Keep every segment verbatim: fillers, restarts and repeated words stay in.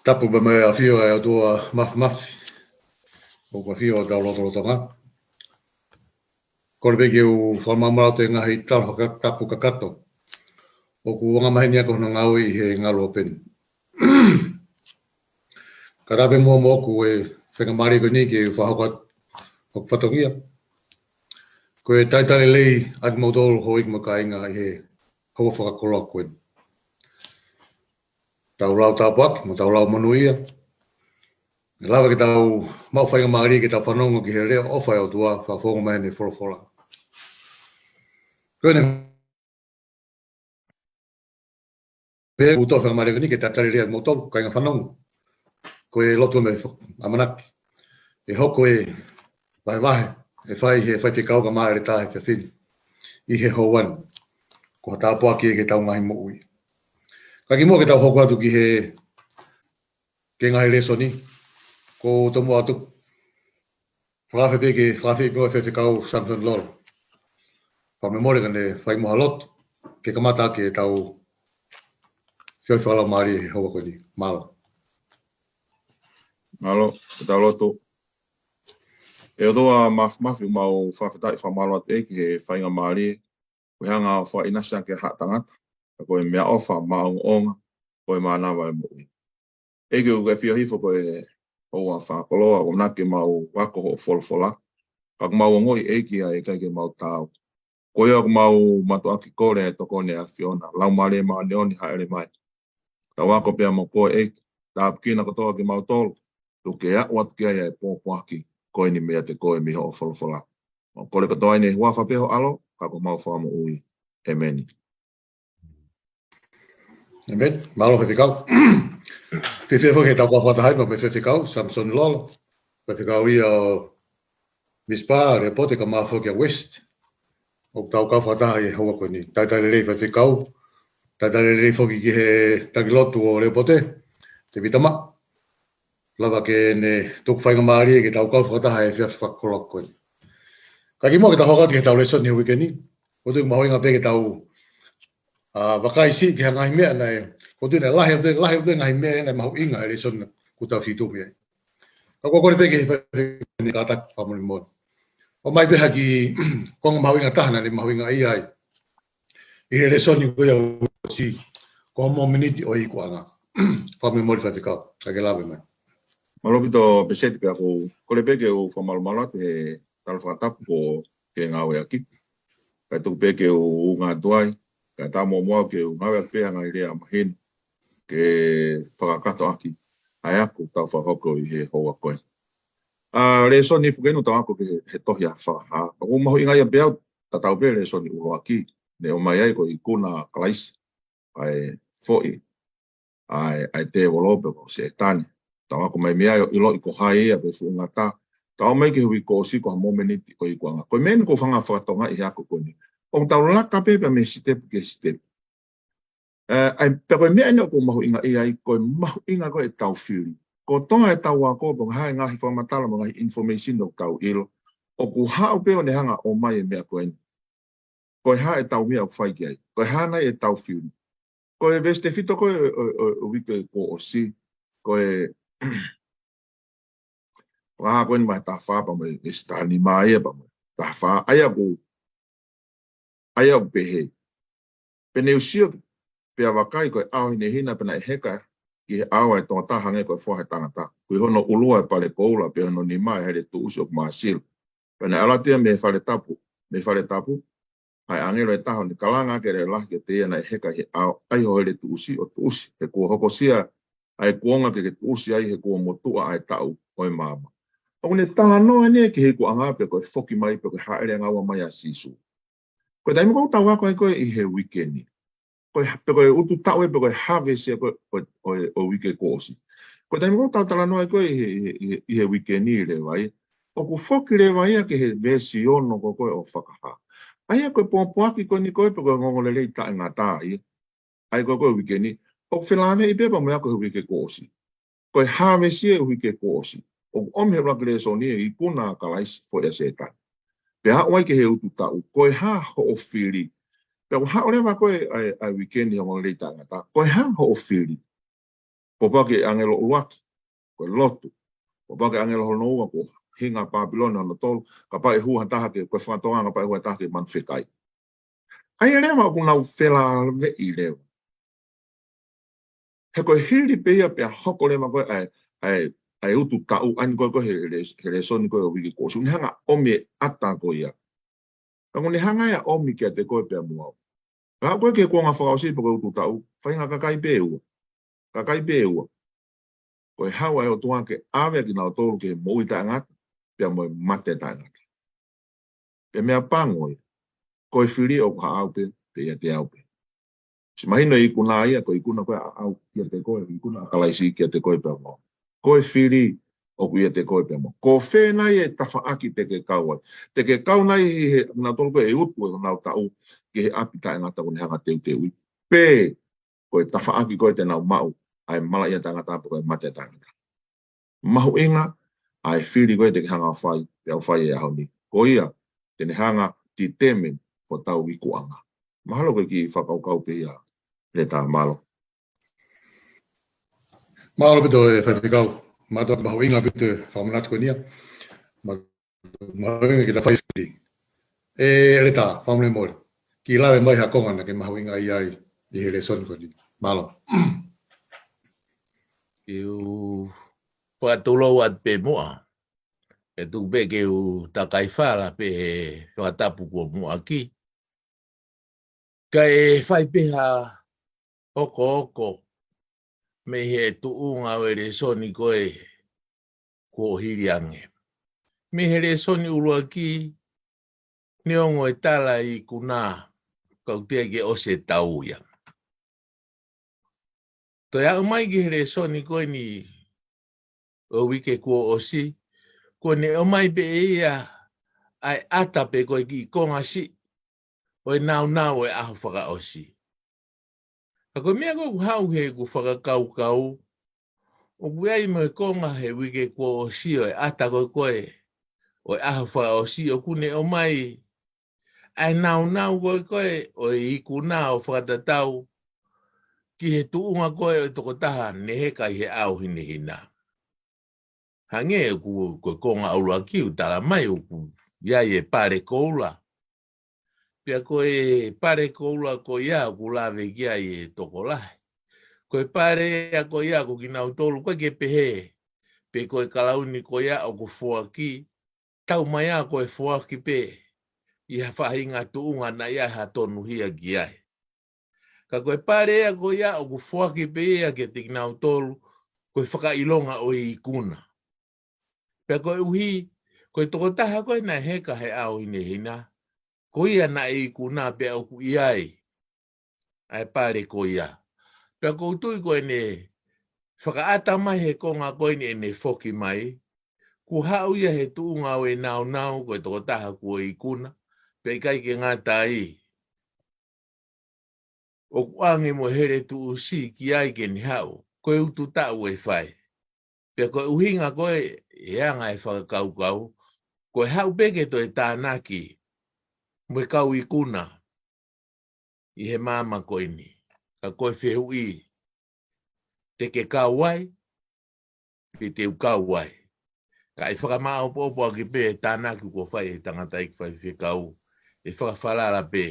Tapu mo e ʻafio ʻa e ʻOtua Māfimafi. ʻOku ʻafio ʻi hotau lotolotonga. Kole pē ke u fakamaʻalaʻala atu e ngaahi tala fakatapu kakato ʻoku angamaheni ʻaki hono ngāue ʻi he ngaluope ni. Kae ʻatā pē muʻa moʻoku e faingamālie ko eni ke u fakahoko atu hoku fatongia. Ko e talitali lelei ʻa kimoutolu houʻeiki mo e kāinga ʻi he houa fakakoloa ko eni. Tau lau tāpuaki mo tau lau monūʻia. Lava ke tau maʻu faingamālie ke tau fanongo ki he leʻo ʻofa ʻa e ʻOtua fakafofonga mai ʻene folofola. Ko eni pē ʻoku ou faingamālie ko eni ke talitali lelei ʻa kimoutolu kāinga fanongo. Ko e lotu mo e ʻamanaki ʻe hoko e vahevahe ʻe fai he faifekau kae ʻumaʻā ʻa e ʻEletā he efiafi ni ʻi he houa ni. Ko ha tāpuaki ia ki heʻetau ngaahi moʻui. Ka kimuʻa ke tau hoko atu ki he, ki he ngaahi lēsoni, ʻoku ou tomuʻa ʻoatu fakaafe pē ke fakaafe pē ʻa e faifekau Samson Lolo. Fakamolemole ka ne fai mo ha lotu ke kamata ʻaki ʻetau feohi fakalaumālie he houa ko eni. Mālō. Mālō, ke tau lotu. ʻE ʻOtua Māfimafi, ʻoku mau fakafetaʻi fakamālō atu ʻEiki he faingamālie kuo ke hanga ʻo fakaʻinasi ʻaki ʻa haʻa tangata, ka ko e meʻaʻofa, maʻongoʻonga, ko e mānava ʻo e moʻui. ʻEiki, ʻoku ke ʻafio hifo ko e houa fakakoloa, ʻoku ʻamanaki ke mau ako hoʻo folofola, ka ʻoku mau ongoʻi ʻEiki ʻa e ʻikai ke mau taau. Ko ia ʻoku mau mātuʻaki kole ʻa e Tokoni ʻa e ʻAfiona, Laumālie Māʻoniʻoni hāʻele mai. Tau ako pea mo koe ʻEiki, tāpuekina kotoa kimautolu, tuku ke aʻu atu ki ai ʻa e pōpoaki ko eni meiate koe mei hoʻo folofola. Mau kole kotoa eni ʻi he huafa pē ho ʻAlo, ka ko homau Fakamoʻui. ʻĒmeni. ʻĒmeni. Mālō faifekau. Fiefia foki heʻetau kau fakataha mo e faifekau Samson Lolo. Faifekau ia ʻo Mizpah, Rehoboth, kae ʻumaʻā foki ʻa West. ʻOku tau kau fakataha ʻi he houa ko eni. Talitali lelei faifekau. Talitali lelei foki ki he taki lotu ʻo Rehoboth, Tēvita Maʻa. Lava ke ne tuku faingamālie ke tau kau fakataha he efiafi fakakoloa ko eni. Ka kimuʻa ke tau hoko atu ki heʻetau lēsoni he uike ni, ʻoku ou tui ʻoku mahuʻinga pē ke tau, ʻa, vakai siʻi ki he ngaahi meʻa naʻe, ʻoku ou tui naʻe lahi ʻaupito, lahi ʻaupito e ngaahi meʻa naʻe mahuʻinga he lēsoni kuo tau fitu mei ai. Ka ʻoku ou kole pē ke fai ni kātaki fakamolemole. ʻOmai pē ha kiʻi konga mahuʻinga taha naʻa ne mahuʻingaʻia ai ʻi he lēsoni ko ia ʻosi, ko e momeniti ʻo e ikuʻanga. Fakamolemole faifekau, ka ke lave mai. Mālō ʻaupito Peseti, pea ʻoku ou kole pē ke u fakamalumalu atu he tala fakatapu kuo ke ngāueʻaki. Kae tuku pē ke u ʻunga atu ai, kae ʻatā muʻa muʻa ke u ngāueʻaki pē ha ngaahi lea mahino ke fakakakato ʻaki ʻa e ako ʻoku tau fakahoko ʻi he houa ko eni. ʻA, lēsoni fuʻu kei ʻoku tau ako ki he, he tohi ʻa Fakahā. ʻOku mahuʻinga ia pea tatau pē lēsoni ʻuluaki, naʻe ʻomai ai ko e ikuna ʻa Kalaisi, ʻa e foʻi ʻa e, ʻa e tēvolo pe ko Sētane. Tau ako mai mei ai ʻo ʻiloʻi ko hai ia pe fuʻu ngata. Tau mai ki he uike kuo ʻosi ko ha momeniti ʻo e ikuʻanga. Ko e meʻa eni ʻoku ou feinga fakatokangaʻi he ako ko eni. ʻOku tau laka pē pea mei he sitepu ki he sitepu. ʻE, ʻa e, pea ko e meʻa eni ʻoku mahuʻingaʻia ai, ko e mahuʻinga ko ē ʻetau fili. Ko e toʻo ʻetau ako, pe ko e hā e ngaahi fakamatala mo e ngaahi information ʻoku tau ʻilo, ʻoku haʻu pē ʻo ne hanga ʻo ʻomai e meʻa ko eni. Ko e hā ʻetau meʻa ʻoku fai ki ai. Ko e hā nai ʻetau fili. Ko e veesi tefito ko ē ʻo, ʻo, ʻo e uike kuo ʻosi. Ko e Fakahā ko eni vahe taha fā pea mo e veesi taha nima ia pea mo e taha fā. ʻA ia ʻoku, ʻa ia ʻoku pehē. Pea ne u sio pea vakai ko e ʻao hinehina pea naʻe heka ki he ʻao ʻa e tokotaha hangē ko e foha ʻo e tangata. Ko hono ʻulu ʻa e pale koula pea hono nima ʻa e hele tuʻusi ʻoku māsila. Pea naʻe ʻalu atu ia mei he fale tapu, mei he fale tapu, ʻa e ʻāngelo ʻe taha ʻo ne kalanga ʻaki ʻa e leʻo lahi kiate ia naʻe heka ʻi he ʻao, ʻai ho hele tuʻusi ʻo tuʻusi, he kuo hokosia ʻa e kuonga ke ke tuʻusi ai, he kuo motuʻa ʻa e taʻu ʻo e maama. ʻOku ne talanoa eni ki he ikuʻanga pe ko e foki mai pe ko e hāʻele angaua mai ʻa Sīsū. Ko e taimi ʻoku tau ako ai ko ē ʻi he uike ni. Ko e, pe ko e utu taʻu ē, pe ko e harvest ia ko ē, ʻo, ʻo, ʻo e uike kuo ʻosi. Ko e taimi ʻoku tau talanoa ai ko ē ʻi he, ʻi he, ʻi he, ʻi he uike ni leva ia. ʻOku foki leva ia ki he veesi ono ko ē ʻo Fakahā. ʻA ia ko e pōpoaki ko eni ko ē pe ko e ongoongolelei taʻengata ia. ʻA ia ko ē ko ē uike ni. ʻOku felāveʻi pē pea mo e ako he uike kuo ʻosi. Ko e harvest ia ʻo e uike kuo ʻosi. ʻOku ʻomi he ʻuluaki lēsoni e ikuna ʻa Kalaisi, foʻi ʻa Sētane. Pea aʻu ai ki he utu taʻu, ko e hā hoʻo fili. Pea ʻoku haʻu leva ko ē ʻa e, ʻa e uike ni he ongoongolelei taʻengata. Ko e hā hoʻo fili. Pōpoaki ʻangelo ʻuluaki, ko e lotu. Pōpoaki ʻangelo hono ua, ko e hinga Papilone hono tolu, kapau ʻe hū ha taha ke, ko e fakatokanga kapau ʻe hū ha taha ke manu fekai. ʻA ia leva ʻoku nau felāveʻi leva. He ko e hili pē ia pea hoko leva ko ē ʻa e, ʻa e, ʻa e utu taʻu, ʻa eni ko ē ko ē he, he, he lēsoni ko ē ʻo e uike kuo ʻosi, ne hanga ʻomi e ʻata ko ia. Ka ʻoku ne hanga ia ʻomi kiate koe pea mo au. Ka ko ē ki he kuonga fakaʻosi pe ko e utu taʻu, faʻahinga kakai pē ʻe ua. Kakai pē ʻe ua. Ko e haʻu ʻa e ʻOtua ke ʻave kinautolu ki he moʻui taʻengata, pea mo e mate taʻengata. Pea meʻapango ia, ko e fili ʻoku ʻaʻau pē, pea ʻiate au pē. Siʻi mahino e ikuna ia, ko e ikuna ko ē ʻaʻau kiate koe, ikuna ʻa Kalaisi kiate koe pea mo au. Ko e fili ʻoku ʻiate koe pea mo au. Ko fē nai e tafaʻaki te ke kau ai? Te ke kau nai ʻi he, nautolu ko ē ʻe utu ʻenau taʻu ki he ʻapi taʻengata ʻoku ne hanga teuteuʻi? Pe ko e tafaʻaki ko ē te nau maʻu ʻa e malaʻia taʻengata pe ko e mate taʻengata? Mahuʻinga ʻa e fili ko ē te ke hanga ʻo fai, pea u fai he ʻaho ni. Ko ia, te ne hanga determine hotau ikuʻanga. Mahalo ko e kiʻi fakakaukau pē ia, Leta, mālō. Mālō ʻaupito e faifekau. Mātuʻaki mahuʻinga ʻaupito e fakamanatu ko eni ia. Mā-, mahuʻinga ke ta fai fili. ʻE Leta, fakamolemole. Kiʻi lave mai ha konga naʻa ke mahuʻingaʻia ai ʻi he lēsoni ko eni. Mālō. Ke u fakatulou atu pē muʻa. ʻE tuku pē ke u takai fala pē he fakatapu kuo muʻaki. Kae fai pē ha okooko mei he tuʻunga ʻo e lēsoni ko ē kuo hili ange. Mei he lēsoni ʻuluaki, neongo e tala e ikuna, ka ʻoku teʻeki ke ʻosi e taʻu ia. Toe aʻu mai ki he lēsoni ko eni ʻo e uike kuo ʻosi, kuo ne ʻomai pē ʻe ia ʻa e ʻata pe ko e kiʻi konga siʻi ʻo e naunau ʻo e ʻaho fakaʻosi. Ka ko e meʻa ko ē ʻoku haʻu heʻeku fakakaukau, ʻoku ʻi ai mo e konga he uike kuo ʻosi ʻo e ʻata ko ē ko ē ʻo e ʻaho fakaʻosi, ʻoku ne ʻomai ʻa e naunau ko ē ko ē ʻo e ikuna ʻo fakatatau ki he tuʻunga ko ē ʻo e tokotaha ne heka ʻi he ʻao hinehina. Hangē ʻoku, ko e konga ʻuluaki ʻoku tala mai ʻoku ʻi ai e pale koula. Pea ko e pale koula ko ia ʻoku lave ki ai e tokolahi. Ko e pale ia ko ia ko kinautolu, ʻoku ʻikai ke pehē pe ko e kalauni ko ia ʻoku foaki, tau mai ā ko e foaki pē ʻi ha faʻahinga tuʻunga naʻe ʻi ai ha tonuhia ki ai. Ka ko e pale ia ko ia ʻoku foaki pē ia kiate kinautolu, ko e fakaʻilonga ʻo e ikuna. Pea koeʻuhi, ko e tokotaha ko ē naʻe heka he ʻao hinehina, ko ia naʻe ikuna pea ʻoku ʻi ai ʻa e pale ko ia. Pea ʻoku ou tui ko ʻene fakaʻata mai he konga ko eni ʻene foki mai, kuo haʻu ia he tuʻunga ʻo e naunau ko e tokotaha kuo ikuna, pea ʻikai ke ngata ai, ʻoku ʻange mo e hele tuʻusi ki ai ke ne haʻu, ko e utu taʻu ʻe fai. Pea ko e ʻuhinga ko ē ʻe anga e fakakaukau, ko e haʻu pē ke toe tānaki mo e kau ikuna ʻi he māmani ko eni. Ka ko e fehuʻi, te ke kau ai, pe te u kau ai. Kae fakamaʻopoʻopo ʻaki pē e tānaki kuo fai ʻe he tangataʻeiki faifekau, ʻe fakafalala pē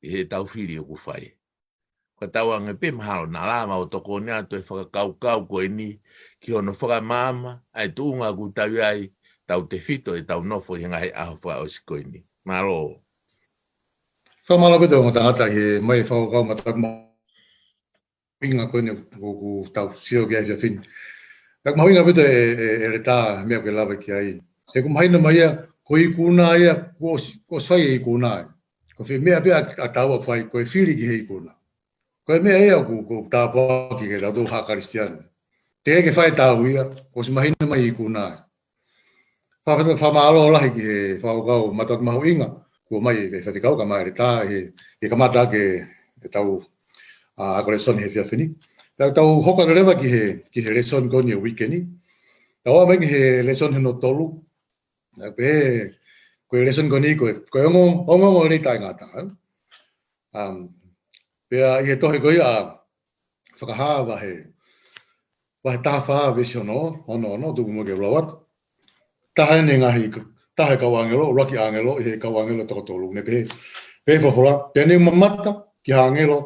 ʻi heʻetau fili ʻoku fai. Ka tau ʻange pē mahalo naʻa lava ʻo tokoni atu e fakakaukau ko eni ki hono fakamaama ʻa e tuʻunga ʻoku tau ʻi ai, tautefito ʻetau nofo ʻi he ngaahi ʻaho fakaʻosi ko eni. Mālō. Fakamālō pē ʻa e tangata ʻi he mai fakakaukau mātuʻaki mahuʻinga ko eni ʻoku, ʻoku tau sio ki ai he efiafi ni. Pea ʻoku mahuʻinga ʻaupito e, e, e Leta meʻa ʻoku ke lave ki ai. He ʻoku mahino mai ia, ko e ikuna ia, kuo ʻosi, kuo ʻosi fai e ikuna ia. Ko e foʻi meʻa pē ʻa, ʻa taua ʻoku fai, ko e fili ki he ikuna. Ko e meʻa ia ʻoku, ʻoku tāpuaki kiate kitautolu ha Kalisitiane. Teʻeki ke fai ʻe taua ia, kuo ʻosi mahino mai e ikuna ia. Fa-, fa-, fakamālō lahi ki he fakakaukau mātuʻaki mahuʻinga kuo ʻomai ʻe he faifekau kae ʻumaʻā e Leta he, he kamata ʻaki ʻetau, ʻa, ako lēsoni he efiafi ni. Tau, tau hoko atu leva ki he, ki he lēsoni ko eni ʻo e uike ni. Tau ō mai ki he lēsoni hono tolu. Naʻe pehē, ko e lēsoni ko eni ko e, ko e ongo, ongoongo lelei taʻengata, ē? Um, pea ʻi he tohi ko ia ʻa Fakahā vahe, vahe taha fā veesi hono, hono, hono, tuku mo ke lau atu. Taha ʻene ngaahi, taha e kau ʻāngelo, ʻuluaki ʻāngelo, ʻi he kau ʻāngelo toko tolu. Ne pehē, pehē folofola, pea ne u mamata ki ha ʻāngelo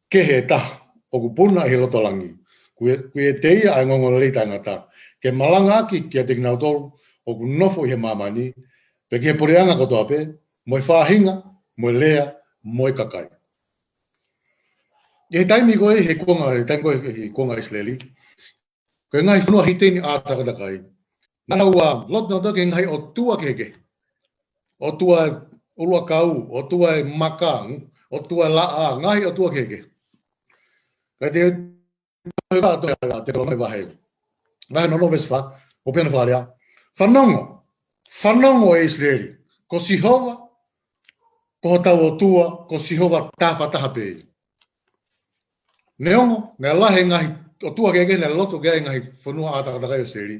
kehe ʻe taha, ʻoku puna ʻi he loto langi. Kuo, kuo ʻiate ia ʻa e ongoongolelei taʻengata, ke malangaʻaki kiate kinautolu ʻoku nofo ʻi he māmani, pea ki he puleʻanga kotoa pē, mo e faʻahinga, mo e lea, mo e kakai. ʻI he taimi ko ē, he kuonga, he taimi ko ē, he kuonga ʻIsileli, ko e ngaahi fonua Hiteni ʻātakatakai, naʻa nau ʻa lotu nautolu ki he ngaahi ʻotua kehekehe. ʻOtua ʻuluʻakau, ʻotua e maka, ʻotua e laʻā, ngaahi ʻotua kehekehe. Ka te, te, te, te, te, te, vahe. Vahe hono ono veesi fā, ʻoku pehē hono fakalea. Fanongo, fanongo ʻe ʻIsileli, ko Sihova, ko hotau ʻOtua, ko Sihova tafataha pē. Neongo, naʻe lahi e ngaahi ʻotua kehekehe naʻe lotu ki ai e ngaahi fonua ʻātakatakai ʻo ʻIsileli.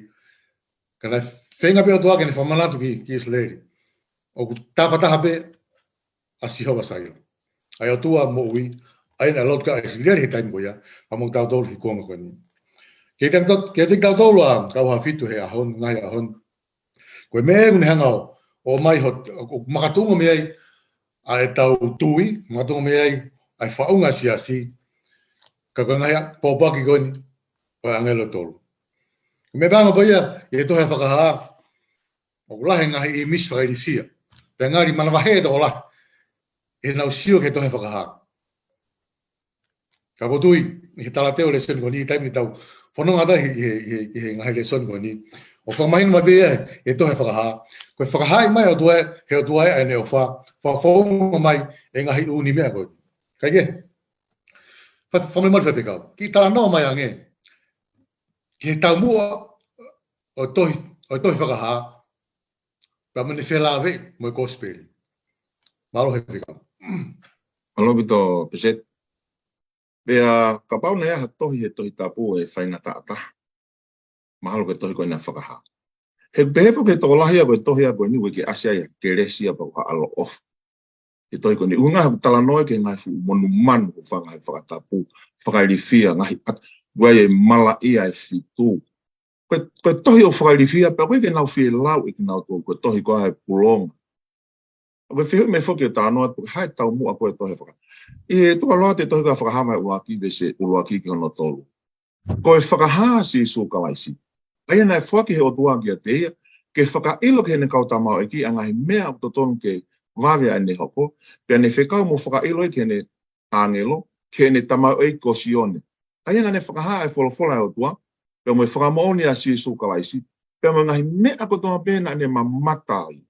Ka naʻe feinga pē ʻOtua ke ne fakamanatu ki, ki ʻIsileli ʻoku tafataha pē ʻa Sihova Saila, ʻa e ʻOtua moʻui, ʻa ia naʻe lotu ki ai ʻa ʻIsileli he taimi ko ia, pea mo kitautolu he kuonga ko eni. Kiate kitautolu, kiate kitautolu ʻa e kau Haʻafitu he ʻaho ni, ngaahi ʻaho ni. Ko e meʻa ʻoku ne hanga ʻo, ʻomai ho, ʻo, ʻo makatuʻunga mei ai ʻa ʻetau tui, makatuʻunga mei ai ʻa e faʻunga siasi, ka ko e ngaahi pōpoaki ko eni ʻo e ʻāngelo tolu. Meʻapango pē ia ʻi he tohi Fakahā, ʻoku lahi e ngaahi ʻīmisi fakailifia, pea ngali manavahē tokolahi ʻi heʻenau sio ki he tohi Fakahā. Ka ʻoku ou tui, ʻi he talateu ʻo e lēsoni ko eni, taimi ʻoku tau fononga atu ai ʻi he, ʻi he, ʻi he ngaahi lēsoni ko eni, ʻoku fakamahino mai pē ia ʻi he tohi Fakahā. Ko e fakahaaʻi mai ʻe he ʻOtua, he ʻOtua ʻa ʻene ʻofa, fakafounga mai e ngaahi ʻū meʻa ko eni. Kae kehe, fa-, fakamolemole faifekau, kiʻi talanoa mai ange ki he taumuʻa ʻo e tohi, ʻo e tohi Fakahā, pea mo ʻene felāveʻi mo e kosipeli. Mālō faifekau. Mālō ʻaupito, Pēseti. Pea kapau naʻe ʻi ai ha tohi he Tohi Tapu ʻe faingataʻa taha, mahalo ko e tohi ko ena Fakahā. He ʻoku pehē foki ʻe he tokolahi ia ko e tohi ia ko eni ʻoku ʻikai ke ʻasi ai ha kelesi ia pe ko ha ʻaloʻofa. He tohi ko eni ʻoku ngaahi ʻoku talanoa ki he ngaahi fuʻu monumanu ʻoku fanga he fakatapu, fakailifia, ngaahi ʻat-, ʻoku ʻi ai e malaʻia ʻe fitu. Ko e, ko e tohi ʻoku fakailifia, pea ʻoku ʻikai ke nau fie lau ʻe kinautolu, ko e tohi ko ē ʻa e pulonga. ʻOku ou fie meʻa foki ʻo talanoa atu, ko e hā e taumuʻa ko ē ʻo e tohi Fakahā. ʻI he tuʻu ʻa e tohi ko ē Fakahā vahe ʻuluaki, veesi ʻuluaki ki hono tolu. Ko e Fakahā ʻa Sīsū Kalaisi, ʻa ia naʻe foaki ʻe he ʻOtua kiate ia, ke fakaʻilo ki heʻene kau tamaioʻeiki ʻa e ngaahi meʻa ʻoku totonu ke vave ʻa ʻene hoko, pea ne fekau mo fakaʻilo ia ki heʻene ʻāngelo, ki heʻene tamaioʻeiki ko Sione. ʻA ia naʻa ne fakahā ʻa e folofola ʻa e ʻOtua, pea mo e fakamoʻoni ʻa Sīsū Kalaisi, pea mo e ngaahi meʻa kotoa pē naʻa ne mamata ai.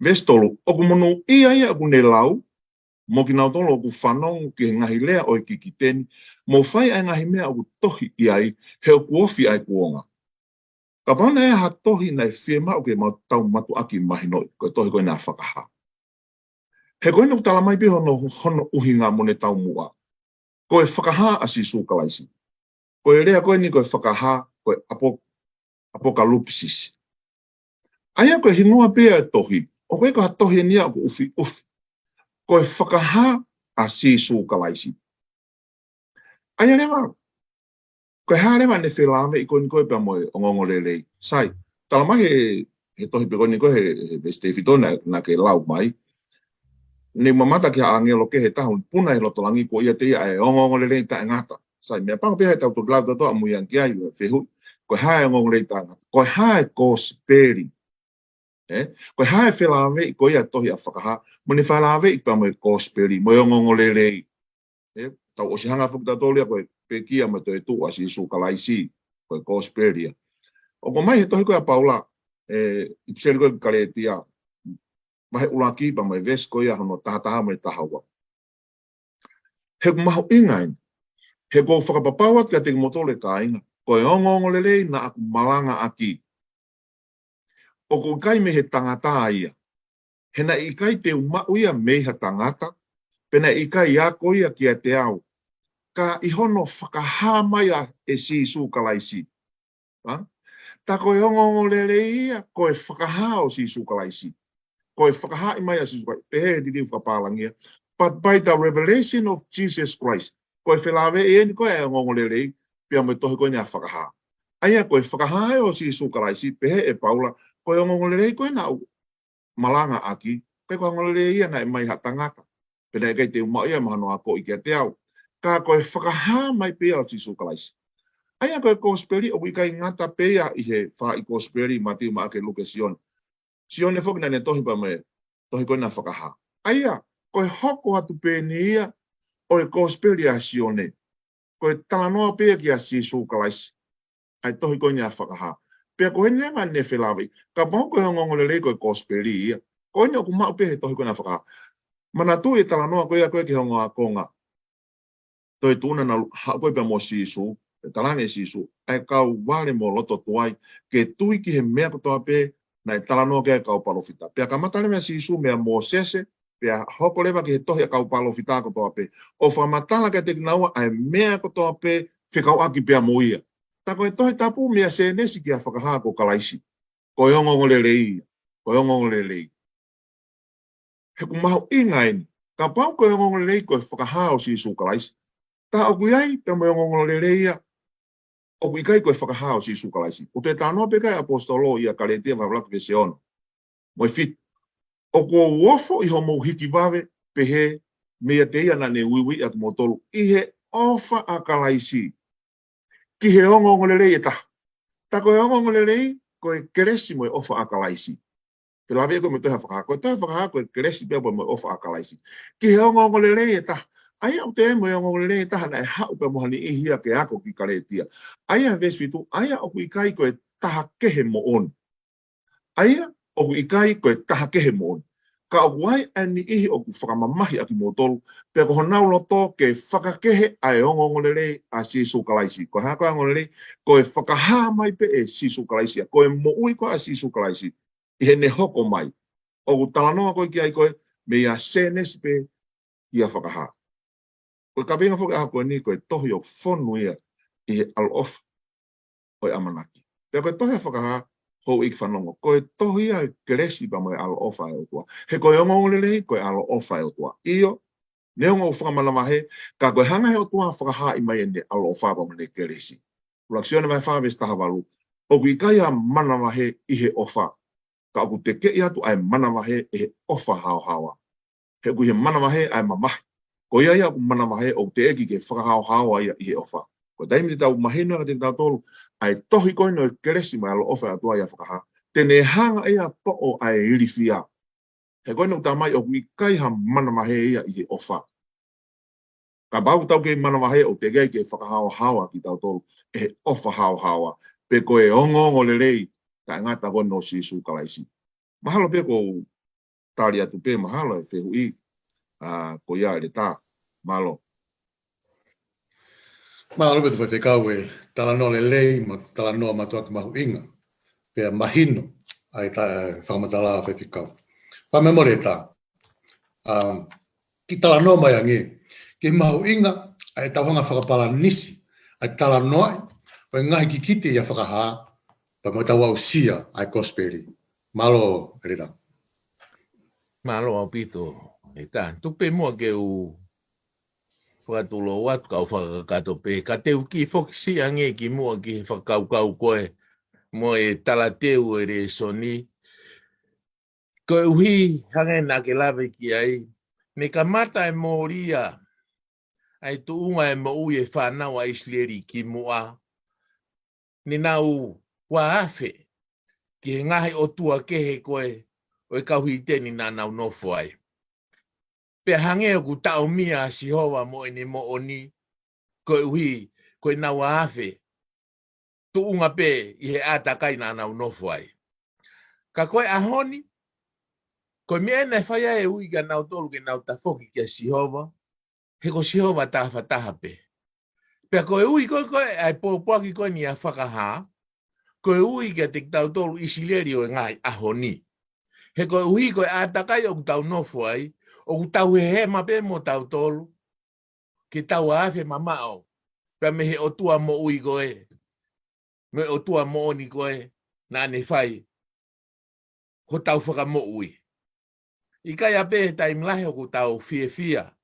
Veesi tolu, ʻoku monūʻia ia ʻoku ne lau, mo kinautolu ʻoku fanongo ki he ngaahi lea ʻo e kikite ni, mo fai ʻa e ngaahi meʻa ʻoku tohi ʻi ai, he ʻoku ofi ʻa e kuonga. Kapau naʻe ʻi ai ha tohi naʻe fiemaʻu ke mau tau mātuʻaki mahinoʻi, ko e tohi ko ena Fakahā. He ko ena ʻoku tala mai pē hono, hono ʻuhinga mo ʻene taumuʻa. Ko e Fakahā ʻa Sīsū Kalaisi. Ko e lea ko eni ko e Fakahā, ko e ʻapo-, ʻapokalupsis. ʻA ia ko e hingoa pē ia ʻo e tohi, ʻoku ʻikai ko ha tohi eni ia ʻoku ʻufiʻufi. Ko e Fakahā ʻa Sīsū Kalaisi. ʻA ia leva, ko e hā leva ʻene felāveʻi ko eni ko ē pea mo e ongoongolelei. Sai, tala mai he, he tohi pē ko eni ko ē he, he veesi tefito naʻa, naʻa ke lau mai. Ne u mamata ki ha ʻāngelo kehe ʻe taha ʻoku puna ʻi loto langi kuo ʻiate ia ʻa e ongoongolelei taʻengata. Sai, meʻapango pē ia ʻetau toki lau tautolu ʻamui ange ki ai, fehuʻi, ko e hā e ongoongolelei taʻengata. Ko e hā e kosipeli. Ē? Ko e hā e felāveʻi ko ia ʻa e tohi ʻa Fakahā, mo ʻene felāveʻi pea mo e kosipeli, mo e ongoongolelei. Ē, tau ʻosi hanga foki tautolu ia ko e pekia mo e toetuʻu ʻa Sīsū Kalaisi, ko e kosipeli ia. ʻOku ʻomai he tohi ko ē ʻa Paula, ē, ʻipiseli ko ē ki Kalētia, vahe ʻuluaki pea mo e veesi ko ia hono taha taha mo e taha ua. He ʻoku mahuʻinga eni, he ʻoku ou fakapapau atu kiate kimoutolu ʻe kāinga, ko e ongoongolelei naʻa ku malangaʻaki, ʻoku ʻikai mei he tangata ia. He naʻe ʻikai te u maʻu ia mei ha tangata, pe naʻe ʻikai ako ia kiate au. Ka ʻi hono fakahā mai ʻa e Sīsū Kalaisi. Ha? Tā ko e ongoongolelei ia, ko e fakahā ʻo Sīsū Kalaisi. Ko e fakahaaʻi mai ʻa Sīsū Kalaisi. Pehē he liliu fakapālangi ia. But by the revelation of Jesus Christ. Ko e felāveʻi eni ko ē ʻa e ongoongolelei, pea mo e tohi ko eni ʻa Fakahā. ʻA ia ko e Fakahā ʻo Sīsū Kalaisi, pehē ʻe Paula, ko e ongoongolelei ko ē naʻa ku malangaʻaki, ʻikai ko e ongoongolelei ia naʻe mai ha tangata, pe naʻe ʻikai te u maʻu ia mo hano akoʻi kiate au. Ka ko e Fakahā mai pē ia ʻo Sīsū Kalaisi. ʻA ia ko e kosipeli ʻoku ʻikai ngata pē ia ʻi he fā ʻi kosipeli, Mātiu, Maʻake, Luke, Sione. Sione foki naʻa ne tohi pea mo e tohi ko ena Fakahā. ʻA ia, ko e hoko atu pē eni ia ʻo e kosipeli ʻa Sione. Ko e talanoa pē ia kia Sīsū Kalaisi. ʻA e tohi ko eni ʻa Fakahā. Pea ko eni leva ne felāveʻi. Kapau ko e ongoongolelei ko e kosipeli ia, ko eni ʻoku maʻu pē he tohi ko ena Fakahā. Manatuʻi e talanoa ko ia ko ē ki he ongo ākonga. Toe tuʻuna naʻa nau haʻu ko ē pea mo Sīsū, ʻe talaange ʻe Sīsū, ʻa e kau vale mo loto tuai, ke tui ki he meʻa kotoa pē naʻe talanoa ki ai ʻa e kau palōfita. Pea kamata leva ʻa Sīsū meia Mōsese, pea hoko leva ki he tohi ʻa e kau palōfita kotoa pē, ʻo fakamatala kiate kinaua ʻa e meʻa kotoa pē fekauʻaki pea mo ia. Tā ko e Tohi Tapu meia Sēnesi kia Fakahā ko Kalaisi. Ko e ongoongolelei ia. Ko e ongoongolelei. He ʻoku mahuʻinga eni. Kapau ko e ongoongolelei ko e Fakahā ʻo Sīsū Kalaisi, tā ʻoku ʻi ai pē mo e ongoongolelei ia ʻoku ʻikai ko e Fakahā ʻo Sīsū Kalaisi. ʻOku toe talanoa pē ki ai ʻa e ʻaposetolo ʻia Kalētia vahe ʻuluaki veesi ono mo e fitu. ʻOku ou ofo ʻi hoʻomou hiki vave, pehē, meiate ia naʻa ne uiuiʻi ʻa kimoutolu ʻi he ʻofa ʻa Kalaisi ki he ongoongolelei ʻe taha. Tā ko e ongoongolelei, ko e kelesi mo e ʻofa ʻa Kalaisi. Felāveʻi ko e meʻa tohi ʻa Fakahā, ko e tohi ʻa Fakahā, ko e kelesi pea mo e ʻofa ʻa Kalaisi. Ki he ongoongolelei ʻe taha. ʻA ia ʻoku toe ʻi ai mo e ongoongolelei ʻe taha naʻe haʻu pea mo ha niʻihi ia ke ako ki Kalētia. ʻA ia veesi fitu, ʻa ia ʻoku ʻikai ko e taha kehe moʻoni. ʻA ia ʻoku ʻikai ko e taha kehe moʻoni. Ka ʻoku ʻi ai ʻa e niʻihi ʻoku fakamamahi ʻa kimoutolu, pea ko honau loto ke fakakehe ʻa e ongoongolelei ʻa Sīsū Kalaisi. Ko e hā ko e ongoongolelei? Ko e Fakahā mai pē ʻe Sīsū Kalaisi ia. Ko e moʻui ko ē ʻa Sīsū Kalaisi ʻi heʻene hoko mai. ʻOku talanoa ko ē ki ai ko ē meia Sēnesi pē kia Fakahā. Ko e kaveinga foki ʻa e ʻaho ko eni, ko e tohi ʻoku fonu ia ʻi he ʻaloʻofa ʻo e ʻamanaki. Pea ko e tohi ʻa Fakahā, houʻeiki fanongo, ko e tohi ia ʻo e kelesi pea mo e ʻaloʻofa ʻa e ʻOtua. He ko e ongoongolelei, ko e ʻaloʻofa ʻa e ʻOtua. ʻIo, neongo ʻoku fakamanavahē, ka ko e hanga ʻe he ʻOtua ʻo fakahaaʻi mai ʻene ʻaloʻofa pea mo ʻene kelesi. ʻUluaki Sione vahe fā veesi taha valu. ʻOku ʻikai ha manavahē ʻi he ʻofa, ka ʻoku tekeʻi atu ʻa e manavahē ʻe he ʻofa haohaoa. He ʻoku ʻi he manavahē ʻa e mamahi. Ko ia ia ʻoku manavahē, ʻoku teʻeki ke fakahaohaoa ia ʻi he ʻofa. Ko e taimi te tau mahino kiate kitautolu ʻa e tohi ko eni ʻo e kelesi mo e ʻaloʻofa ʻa e ʻOtua ʻia Fakahā, te ne hanga ia ʻo toʻo ʻa e ilifia. He ko eni ʻoku talamai ʻoku ʻikai ha manavahē ia ʻi he ʻofa. Kapau ʻoku tau kei manavahē, ʻoku teʻeki ai ke fakahaohaoa kitautolu ʻe he ʻofa haohaoa, pe ko e ongoongolelei taʻengata ko eni ʻo Sīsū Kalaisi. Mahalo pē ʻoku ou tali atu pē mahalo e fehuʻi, ʻa, ko ia ʻEletā. Mālō. Mālō pē Tuʻi Faifekau e talanoa lelei mo e talanoa mātuʻaki mahuʻinga. Pea mahino ʻa e ta-, fakamatala ʻa Faifekau. Pea mo e ʻEletā. ʻA, kiʻi talanoa mai ange ki he mahuʻinga ʻa e tau hanga fakapalanisi ʻa e talanoaʻi ʻo e ngaahi kikite ʻia Fakahā, pea mo e tau aʻusia ʻa e kosipeli. Mālō, ʻEletā. Mālō ʻaupito, ʻEletā. Tuku pē muʻa ke u fakatulou atu kau fakakakato pē. Ka te u kiʻi fokisi ange kimuʻa ki he fakakaukau ko ē mo e talateu ʻo e lēsoni. Koeʻuhi, hangē naʻa ke lave ki ai, ne kamata ʻa e mōlia ʻa e tuʻunga ʻo e moʻui ʻa e fānau ʻa ʻIsileli kimuʻa, ne nau ua afe ki he ngaahi ʻotua kehe ko ē ʻo e kau hīteni naʻa nau nofo ai. Pea hangē ʻoku taʻomia ʻa Sihova mo ʻene moʻoni, koeʻuhi ko ʻenau ua afe tuʻunga pē ʻi he ʻātakai naʻa nau nofo ai. Ka ko e ʻaho ni, ko e meʻa ē naʻe fai ai e ui kia nautolu ke nau tafoki kia Sihova, he ko Sihova tafataha pē. Pea ko e ui ko ē, ko ē ʻa e pōpoaki ko eni ʻa Fakahā, ko e ui kiate kitautolu ʻIsileli ʻo e ngaahi ʻaho ni. He koeʻuhi ko e ʻātakai ʻoku tau nofo ai, ʻoku tau hehema pē mo tautolu, ke tau ua afe mamaʻo pē mei he ʻOtua moʻui ko ē, mei he ʻOtua moʻoni ko ē naʻa ne fai hotau fakamoʻui. ʻIkai ʻa pē he taimi lahi ʻoku tau fiefia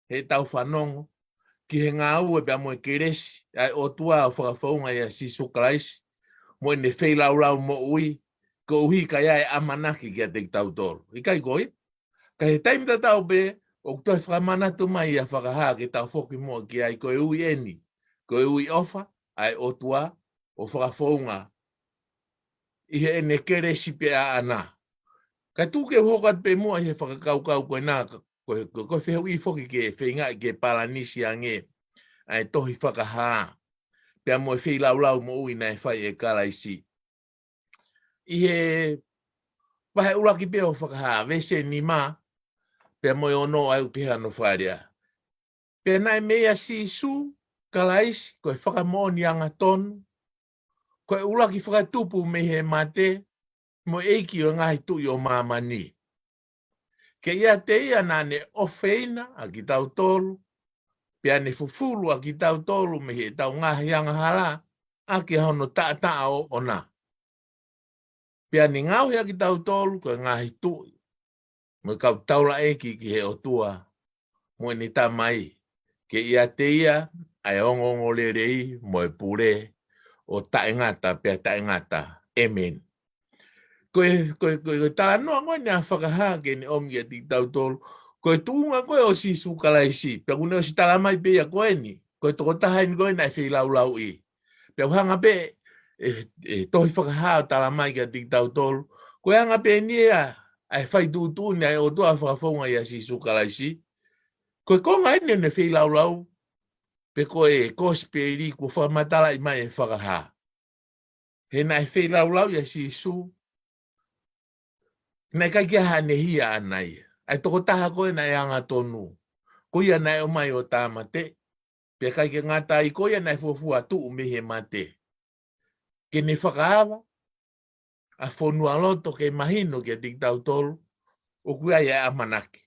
heʻetau fanongo ki he ngāue pea mo e kelesi ʻa e ʻOtua ʻo fakafounga ʻia Sīsū Kalaisi, mo ʻene feilaulau moʻui, koeʻuhi ka ʻi ai e ʻamanaki kiate kitautolu. ʻIkai ko ia? Ka he taimi tatau pē, ʻoku toe fakamanatu mai ʻa Fakahā ke tau foki muʻa ki ai, ko e ui eni, ko e ui ʻofa ʻa e ʻOtua ʻo fakafounga ʻi heʻene kelesi pē ʻaʻana. Ka tuku ke u hoko atu pē muʻa ʻi he fakakaukau ko ena, ko, ko, ko e fehuʻi foki ke feingaʻi ke palanisi ange ʻa e tohi Fakahā, pea mo e feilaulau moʻui naʻe fai ʻe Kalaisi. ʻI he vahe ʻuluaki pē ʻo Fakahā, veesi nima, pea mo e ono ʻoku pehē hono fakalea. Pea naʻe meia Sīsū Kalaisi, ko e fakamoʻoni angatonu, ko e ʻuluaki fakatupu mei he mate, mo e ʻEiki ʻo e ngaahi tuʻi ʻo māmani. Ke ʻiate ia naʻa ne ʻofeina ʻa kitautolu, pea ne fufulu ʻa kitautolu mei heʻetau ngaahi angahala, ʻaki ʻa hono taʻataʻa ʻoʻona. Pea ne ngaohi ʻa kitautolu ko e ngaahi tuʻi, mo e kau taulaʻeiki ki he ʻOtua, mo ʻene Tamai, ke ʻiate ia ʻa e ongoongolelei mo e pule ʻo taʻengata pea taʻengata. ʻĒmeni. Ko e, ko e, ko e, ko e talanoa ko eni ʻa Fakahā ke ne ʻomi kiate kitautolu, ko e tuʻunga ko ē ʻo Sīsū Kalaisi, pea kuo ne ʻosi tala mai pē ia ko eni, ko e tokotaha eni ko ē naʻe feilaulauʻi. Pea ʻoku hanga pē ʻe, ʻe tohi Fakahā ʻo tala mai kiate kitautolu, ko e anga pē eni ia ʻa e fai tuʻutuʻuni ʻa e ʻOtua ʻo fakafounga ʻia Sīsū Kalaisi. Ko e konga eni ʻene feilaulau, pe ko e kosipeli kuo fakamatalaʻi mai ʻe Fakahā. He naʻe feilaulau ʻia Sīsū, naʻe ʻikai ke ʻi ai haʻane hia ʻaʻana ia. ʻA e tokotaha ko ē naʻe angatonu. Ko ia naʻe ʻomai ʻo tāmateʻi, pea ʻikai ke ngata ai ko ia naʻe fuofua tuʻu mei he mate. Ke ne fakaava ʻa e fonualoto ke mahino kiate kitautolu, ʻoku ʻi ai e ʻamanaki.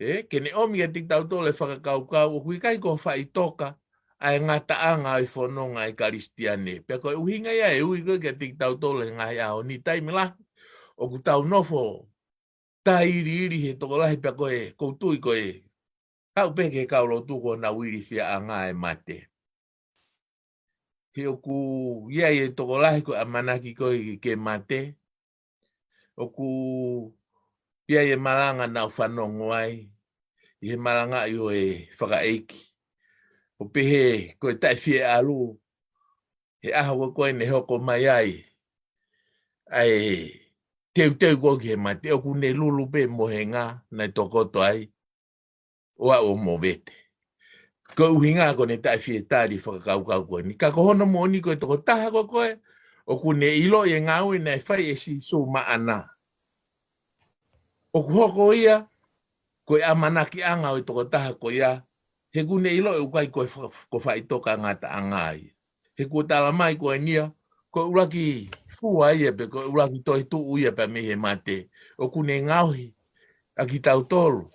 ʻE, ke ne ʻomi kiate kitautolu e fakakaukau, ʻoku ʻikai ko faʻitoka ʻa e ngataʻanga ʻo e fononga ʻa e Kalisitiane. Pea ko e ʻuhinga ia e ui ko ē kiate kitautolu he ngaahi ʻaho ni, taimi lahi ʻoku tau nofo tailiili he tokolahi pea ko e, ʻoku ou tui ko e, kau pē ki he kau lotu kuo nau ilifiaʻanga e mate. He ʻoku ʻi ai e tokolahi ko e ʻamanaki ko ē ke mate. ʻOku ʻi ai e malanga naʻa ku fanongo ai, ʻi he malangaʻi ʻo e fakaʻeiki. ʻO pehē ko e taʻefieʻalu, he ʻaho ko ē naʻe hoko mai ai ʻa e teuteu ko ē ki he mate, ʻoku ne lulu pē mohenga naʻe tokoto ai, ʻo aʻu ʻo movete. Ko e ʻuhinga ko ʻene taʻefietali fakakaukau ko eni. Ka ko hono moʻoni ko e tokotaha ko ē, ʻoku ne ʻiloʻi e ngāue naʻe fai ʻe Sīsū maʻana. ʻOku hoko ia, ko e ʻamanakiʻanga ʻo e tokotaha ko ia, he ʻoku ne ʻiloʻi ʻoku ʻikai ko e fa-, ko faʻitoka ngataʻanga ia. He kuo tala mai ko eni ia, ko e ʻuluaki fua ia pe ko e ʻuluaki toetuʻu ia pea mei he mate. ʻOku ne ngaohi ʻa kitautolu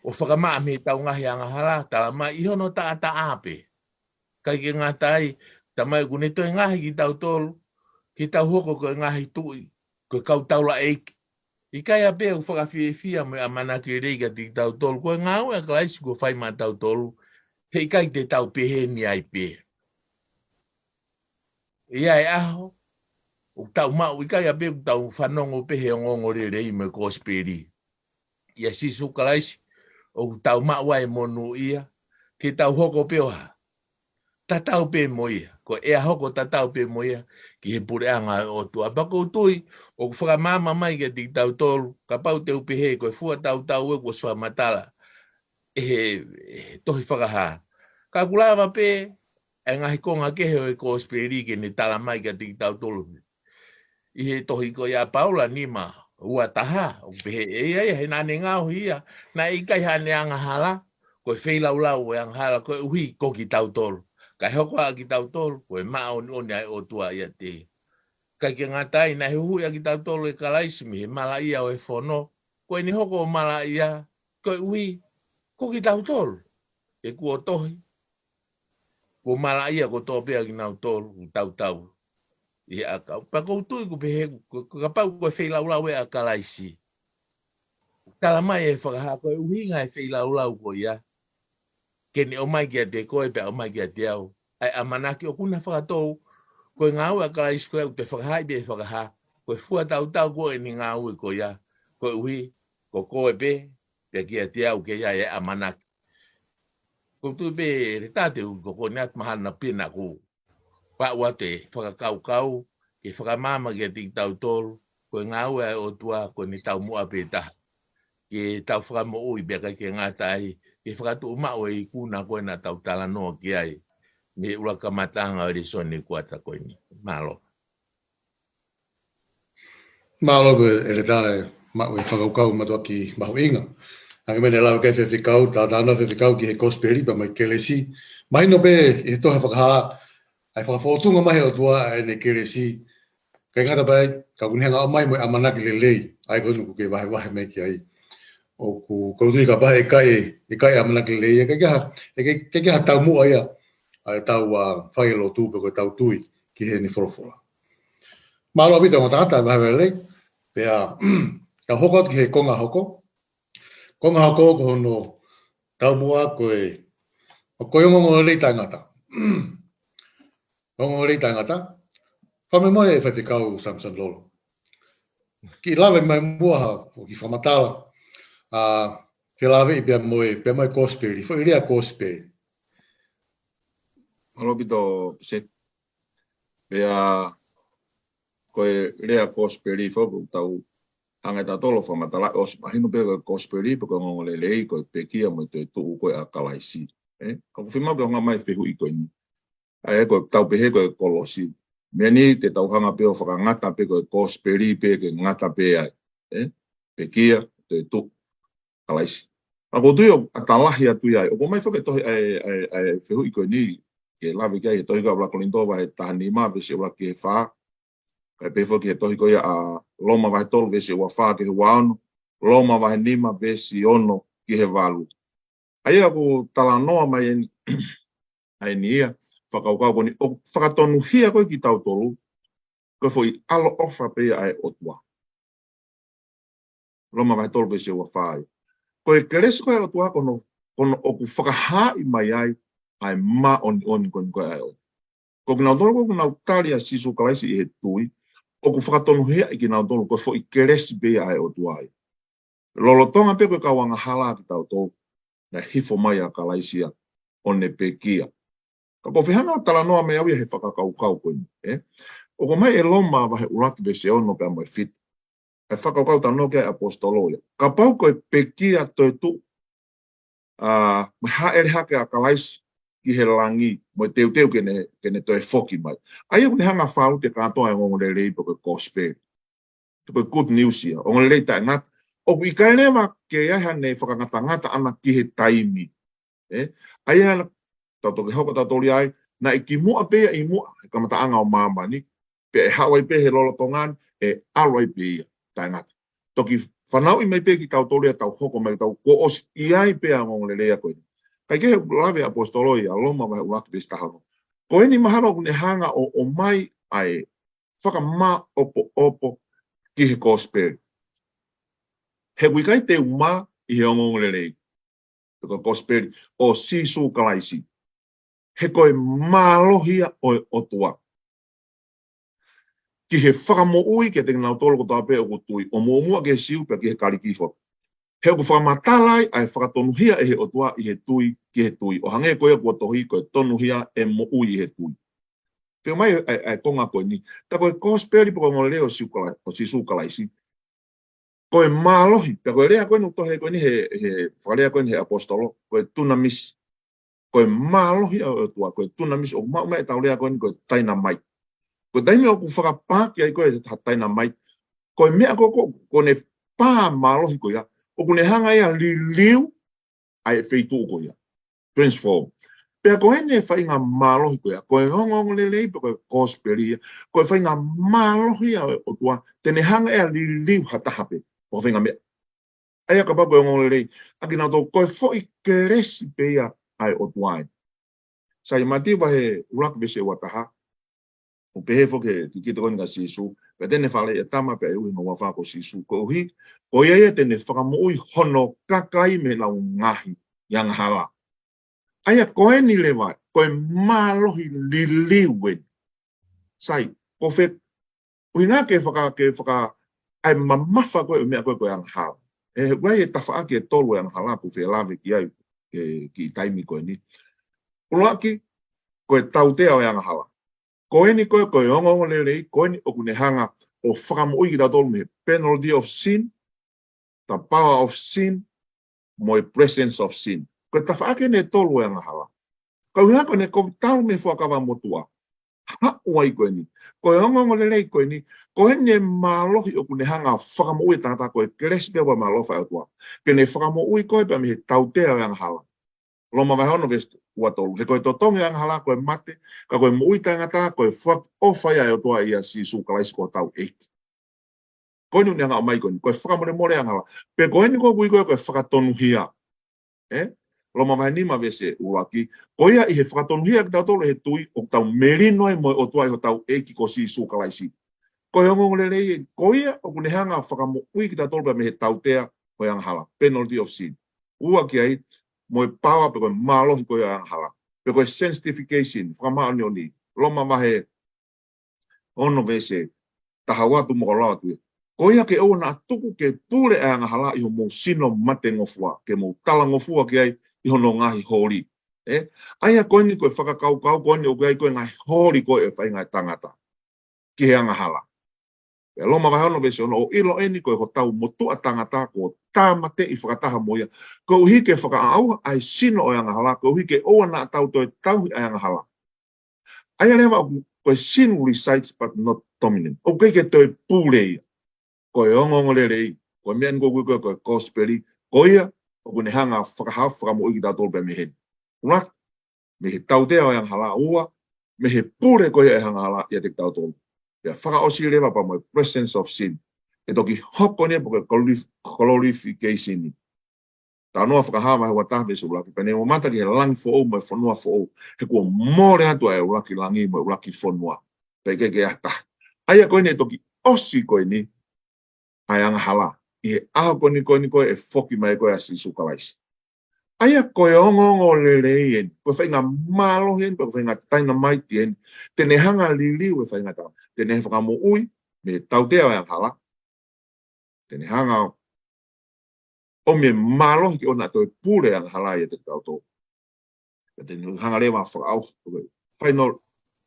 ʻo fakamaʻa mei heʻetau ngaahi angahala, tala mai ʻi hono taʻataʻa pē. ʻIkai ke ngata ai, tala mai ʻoku ne toe ngaohi kitautolu, ke tau hoko ko e ngaahi tuʻi, ko e kau taulaʻeiki. ʻIkai ʻapē ʻoku fakafiefia mo e ʻamanaki lelei kiate kitautolu, ko e ngāue ʻa Kalaisi kuo fai maʻatautolu, he ʻikai te tau pehē ni ai pē. ʻI ai e ʻaho, ʻoku tau maʻu, ʻikai ʻapē ʻoku tau fanongo pē he ongoongolelei mo e kosipeli ʻia Sīsū Kalaisi, ʻoku tau maʻu ai e monūʻia, ke tau hoko pē ʻo hā, tatau pē mo ia, ko e ʻea hoko tatau pē mo ia, ki he puleʻanga ʻo e ʻOtua. Pea ʻoku ou tui, ʻoku fakamaama mai kiate kitautolu, kapau te u pehē, ko e fua tautau ē kuo ʻosi fakamatala ʻe he, ʻe he tohi Fakahā. Ka ʻoku lava pē, ʻa e ngaahi konga kehe ʻo e kosipeli ke ne tala mai kiate kitautolu. ʻI he tohi ko ia ʻa Paula nima ua taha, ʻoku pehē ʻe ia ia, he naʻa ne ngaohi ia, naʻe ʻikai haʻane angahala, ko e feilaulau ʻo e angahala, koeʻuhi ko kitautolu. Kae hoko ʻa kitautolu, ko e māʻoniʻoni ʻa e ʻOtua ʻiate ia. ʻIkai ke ngata ai, naʻe huhuʻi ʻa kitautolu ʻe Kalaisi mei he malaʻia ʻo e fono, ko ʻene hoko ʻo malaʻia, koeʻuhi ko kitautolu. He kuo tohi, kuo malaʻia kotoa pē ʻa kinautolu, ʻoku tautau ʻi he ʻakau. Pea ʻoku ou tui ʻoku pehē, ko, ko kapau ko e feilaulau ē ʻa Kalaisi. Tala mai ʻe Fakahā ko e ʻuhinga e feilaulau ko ia, ke ne ʻomai kiate koe pea ʻomai kiate au ʻa e ʻamanaki ʻoku na fakatou. Ko e ngāue ʻa Kalaisi ko ē ʻoku te fakahā pē ʻe fakahā. Ko e fua tautau ko eni ngāue ko ia. Koeʻuhi, ko koe pē, pea kiate au ke ʻi ai e ʻamanaki. Ko tu pē ʻEletā te u ko ko ni atu mahana pina ku. Pea ʻoua te fakakaukau, ke fakamaama kiate kitautolu, ko e ngāue ʻa e ʻOtua, ko eni taumuʻa pē taha. Ke tau fakamoʻui pea ʻikai ke ngata ai, ke fakatuʻu maʻu e ikuna ko ē naʻa tau talanoa ki ai. Mei he ʻuluaki kamataʻanga ʻo e lēsoni kuata ko eni. Mālō. Mālō koe ʻEletā e maʻu e fakakaukau mātuʻaki mahuʻinga. Hangē ko e meʻa naʻe lave ki ai e faifekau, talanoa e faifekau ki he kosipeli pea mo e kelesi. Mahino pē ʻi he tohi Fakahā, ʻa e fakafōtunga mai ʻe he ʻOtua ʻa ʻene kelesi. ʻIkai ngata pē ai, ka ʻoku ne hanga ʻo ʻomai mo e ʻamanaki lelei, ʻa ia ko eni ʻoku ke vahevahe mai ki ai. ʻOku ou tui kapau he ʻikai, ʻikai ʻamanaki lelei, ʻe ʻikai ke ha, ʻe ʻikai, ʻikai ke ha taumuʻa ia, ʻa e tau, ʻa, fai e lotu pe ko e tau tui ki heʻene folofola. Mālō ʻaupito mo tangata e vahevahe lelei, pea, ka hoko atu ki he konga hoko. Konga hoko ko hono taumuʻa ko e, ko e ongoongolelei taʻengata. Ongoongolelei taʻengata. Fakamolemole faifekau Samson Lolo. Kiʻi lave mai muʻa ha, ʻo kiʻi fakamatala. ʻA, ke lave pea mo e, pea mo e kosipeli, foʻi lea kosipeli. Mālō ʻaupito, Pise. Pea, ko e lea kosipeli foki ʻoku tau hanga ʻe tautolu ʻo fakamatala ʻosi mahino pē ko e kosipeli, pe ko e ongoongolelei, ko e pekia mo e toetuʻu ko ē ʻa Kalaisi. ʻE, ka ʻoku fiemaʻu ke hanga mai fehuʻi ko eni. ʻA ia ko e tau pehē ko e kolosi. Meʻa ni te tau hanga pē ʻo fakangata pē ko e kosipeli pē ke ngata pē ai. ʻE, pekia, toetuʻu, Kalaisi. ʻA ʻoku ou tui ʻoku ʻatā lahi atu ia ai. ʻOku ʻomai foki e tohi ʻa e, ʻa e, ʻa e fehuʻi ko eni, ke lave ki ai he tohi ko ē ʻa ʻuluaki Kolinitō vahe taha nima veesi ʻuluaki ki he fā. Kae pehē foki he tohi ko ia ʻa Loma vahe tolu veesi ua fā ki he ua ono, Loma vahe nima veesi ono ki he valu. ʻA ia ʻoku talanoa mai eni, ʻa eni ia, fakakaukau ko eni, ʻoku fakatonuhia ko ē kitautolu, ko e foʻi ʻaloʻofa pē ia ʻa e ʻOtua. Loma vahe tolu veesi ua fā ia. Ko e kelesi ko ē ʻa e ʻOtua ko hono, ko hono ʻoku fakahaaʻi mai ai, ʻa e māʻoniʻoni ko eni ko ē ʻa e ʻOtua. Ko kinautolu ko ē ʻoku nau tali ʻa Sīsū Kalaisi ʻi he tui, ʻoku fakatonuhiaʻi kinautolu ko e foʻi kelesi pē ia ʻa e ʻOtua ia. Lolotonga pē ko e kau angahala kitautolu, naʻe hifo mai ʻa Kalaisi ia, ʻo ne pekia. Ka ʻoku ou fie hanga ʻo talanoa mai au ia he fakakaukau ko eni, ʻe? ʻOku ʻomai ʻe Loma vahe ʻuluaki veesi ono pea mo e fitu. ʻA e fakakaukau talanoa ki ai e ʻaposetolo ia. Kapau ko e pekia toetuʻu, ʻa, mo e hāʻele hake ʻa Kalaisi ki he langi, mo e teuteu ke ne, ke ne toe foki mai. ʻA ia ʻoku ne hanga ʻo fāʻū ʻa e kātoa e ongoongolelei pe ko e kosipeli. Ko e good news ia, ongoongolelei taʻengata. ʻOku ʻikai leva ke ʻi ai haʻane fakangatangata ʻana ki he taimi. ʻE? ʻA ia naʻa tau toki hoko tautolu ai, naʻe kimuʻa pē ia ʻi muʻa he kamataʻanga ʻo māmani, pea ʻe haʻu ai pē he lolotonga ni, ʻe ʻalu ai pē ia, taʻengata. Toki fanauʻi mai pē kitautolu ia tau hoko mai tau kuo ʻosi ʻi ai pē ʻa e ongoongolelei ko eni. Kae kehe ʻoku lave ʻaposetolo ia, Loma vahe ʻuluaki veesi taha ono. Ko eni mahalo ʻoku ne hanga ʻo, ʻomai ʻa e fakamāʻopoʻopo ki he kosipeli. He ʻoku ʻikai te u mā ʻi he ongoongolelei, pe ko e kosipeli ʻo Sīsū Kalaisi. He ko e mālohi ia ʻo e ʻOtua ki he fakamoʻui kiate kinautolu kotoa pē ʻoku tui, ʻo muʻomuʻa ki he Siu pea ki he Kalisi foki. He ʻoku fakamatala ai ʻa e fakatonuhia ʻe he ʻOtua ʻi he tui ki he tui. ʻO hangē ko ia kuo tohi ko e tonuhia ʻe moʻui ʻi he tui. Pea ʻomai ʻa e, ʻa e konga ko eni. Tā ko e kosipeli pe ko e ongoongolelei ʻo Sīsū Kala-, ʻo Sīsū Kalaisi. Ko e mālohi, pea ko e lea ko eni ʻoku tohi ko eni he, he fakalea ko eni he ʻaposetolo, ko e dunamis. Ko e mālohi ʻo e ʻOtua, ko e dunamis, ʻoku maʻu mai ʻetau lea ko eni ko e dynamite. Ko e taimi ʻoku fakapaaki ai ko ē ha dynamite, ko e meʻa ko ē, ko, ko ʻene pā mālohi ko ia, ʻoku ne hanga ia ʻo liliu ʻa e feituʻu ko ia. Transform. Pea ko ʻene faʻahinga mālohi ko ia, ko e ongoongolelei pe ko e kosipeli ia, ko e faʻahinga mālohi ia ʻo e ʻOtua, te ne hanga ia ʻo liliu ha taha pē, ʻo faʻahinga meʻa. ʻA ia kapau ko e ongoongolelei, ʻa kinautolu ko e foʻi kelesi pē ia ʻa e ʻOtua ē. Sai, Mātiu vahe ʻuluaki veesi ua taha. ʻOku pehē foki he kikite ko eni kia Sīsū, pea te ne faleʻi ʻa e tama pea ʻe ui hono huafa ko Sīsū. Koeʻuhi, ko ia ia te ne fakamoʻui hono kakai mei heʻenau ngaahi angahala. ʻA ia ko eni leva, ko e mālohi liliu eni. Sai, ko e fē, ʻuhinga ke faka, ke faka, ʻa e mamafa ko ē ʻo e meʻa ko ē ko e angahala. ʻE, ʻoku ʻi ai e tafaʻaki ʻe tolu e angahala ʻoku ou fie lave ki ai, ʻe, ki he taimi ko eni. ʻUluaki, ko e tautea ʻo e angahala. Ko eni ko ē, ko e ongoongolelei, ko eni ʻoku ne hanga ʻo fakamoʻui kitautolu mei he penalty of sin, the power of sin, mo e presence of sin. Ko e tafaʻaki eni ʻe tolu e angahala. Ka ʻuhinga ko eni ʻoku tau mei he Fuakava Motuʻa. Haʻu ai ko eni. Ko e ongoongolelei ko eni, ko eni e mālohi ʻoku ne hanga ʻo fakamoʻui e tangata, ko e kelesi pea mo e mālohi ʻa e ʻOtua. Ke ne fakamoʻui koe pea mei he tautea ʻo e angahala. Loma vahe ono veesi ua tolu. He ko e totongi ʻo e angahala ko e mate, ka ko e moʻui taʻengata ko e foaki ʻofa ia ʻa e ʻOtua ʻia Sīsū Kalaisi ko hotau ʻEiki. Ko eni ʻoku ne hanga ʻo ʻomai ko eni, ko e fakamolemole angahala. Pea ko eni ʻoku ui ko ē ko e fakatonuhia. ʻE? Loma vahe nima veesi ʻuluaki. Ko ia ʻi he fakatonuhia kitautolu ʻe he tui, ʻoku tau melino ai mo e ʻOtua ʻi hotau ʻEiki ko Sīsū Kalaisi. Ko e ongoongolelei eni, ko ia ʻoku ne hanga ʻo fakamoʻui kitautolu pea mei he tautea ʻo e angahala. Penalty of sin. Ua ki ai, mo e power pe ko e mālohi ko ia ʻo e angahala. Pe ko e sanctification, fakamāʻoniʻoni. Loma vahe ono veesi taha ua atu mo e lau atu ē. Ko ia ke ʻoua naʻa tuku ke pule ʻa e angahala ʻi homou sino matengofua, ke mou talangofua ki ai ʻi hono ngaahi holi. ʻE? ʻA ia ko eni ko e fakakaukau ko eni ʻoku ʻi ai ko e ngaahi holi ko ē ʻo e faʻahinga ʻo e tangata ki he angahala. Pea Loma vahe ono veesi ono, ʻo ʻilo eni ko e hotau motuʻa tangata kuo tāmateʻi fakataha mo ia. Koeʻuhi ke fakaʻauha ʻa e sino ʻo e angahala, koeʻuhi ke ʻoua naʻa tau toe tauhi ʻa e angahala. ʻA ia leva ʻoku, ko e sin resides but not dominant. ʻOku ʻikai ke toe pule ia. Ko e ongoongolelei, ko e meʻa eni ʻoku ui ko ē ko e kosipeli, ko ia ʻoku ne hanga ʻo fakahaofi, fakamoʻui kitautolu pea mei heni. ʻUluaki, mei he tautea ʻo e angahala. Ua, mei he pule ko ia ʻa e angahala ʻiate kitautolu. Pea fakaʻosi leva pea mo e presence of sin. ʻE toki hoko eni ia pe ko e glorif-, glorification. Talanoa Fakahā vahe ua taha veesi ʻuluaki, pea ne u mamata ki he langi foʻou mo e fonua foʻou, he kuo mole atu ʻa e ʻuluaki langi mo e ʻuluaki fonua. Pea ʻikai ke ʻi ai ha taha. ʻA ia ko eni ʻe toki ʻosi ko eni ʻa e angahala. ʻI he ʻaho ko eni, ko eni ko ē ʻe foki mai ko ē ʻa Sīsū Kalaisi. ʻA ia ko e ongoongolelei eni, ko e faʻahinga mālohi eni, ko e faʻahinga tainamaiti eni, te ne hanga ʻo liliu e faʻahinga tangata. Te ne fakamoʻui mei he tautea ʻo e angahala. Te ne hanga ʻo ʻomi e mālohi ke ʻoua naʻa toe pule angahala ʻiate kitautolu. Pea te ne hanga leva ʻo fakaʻauha, final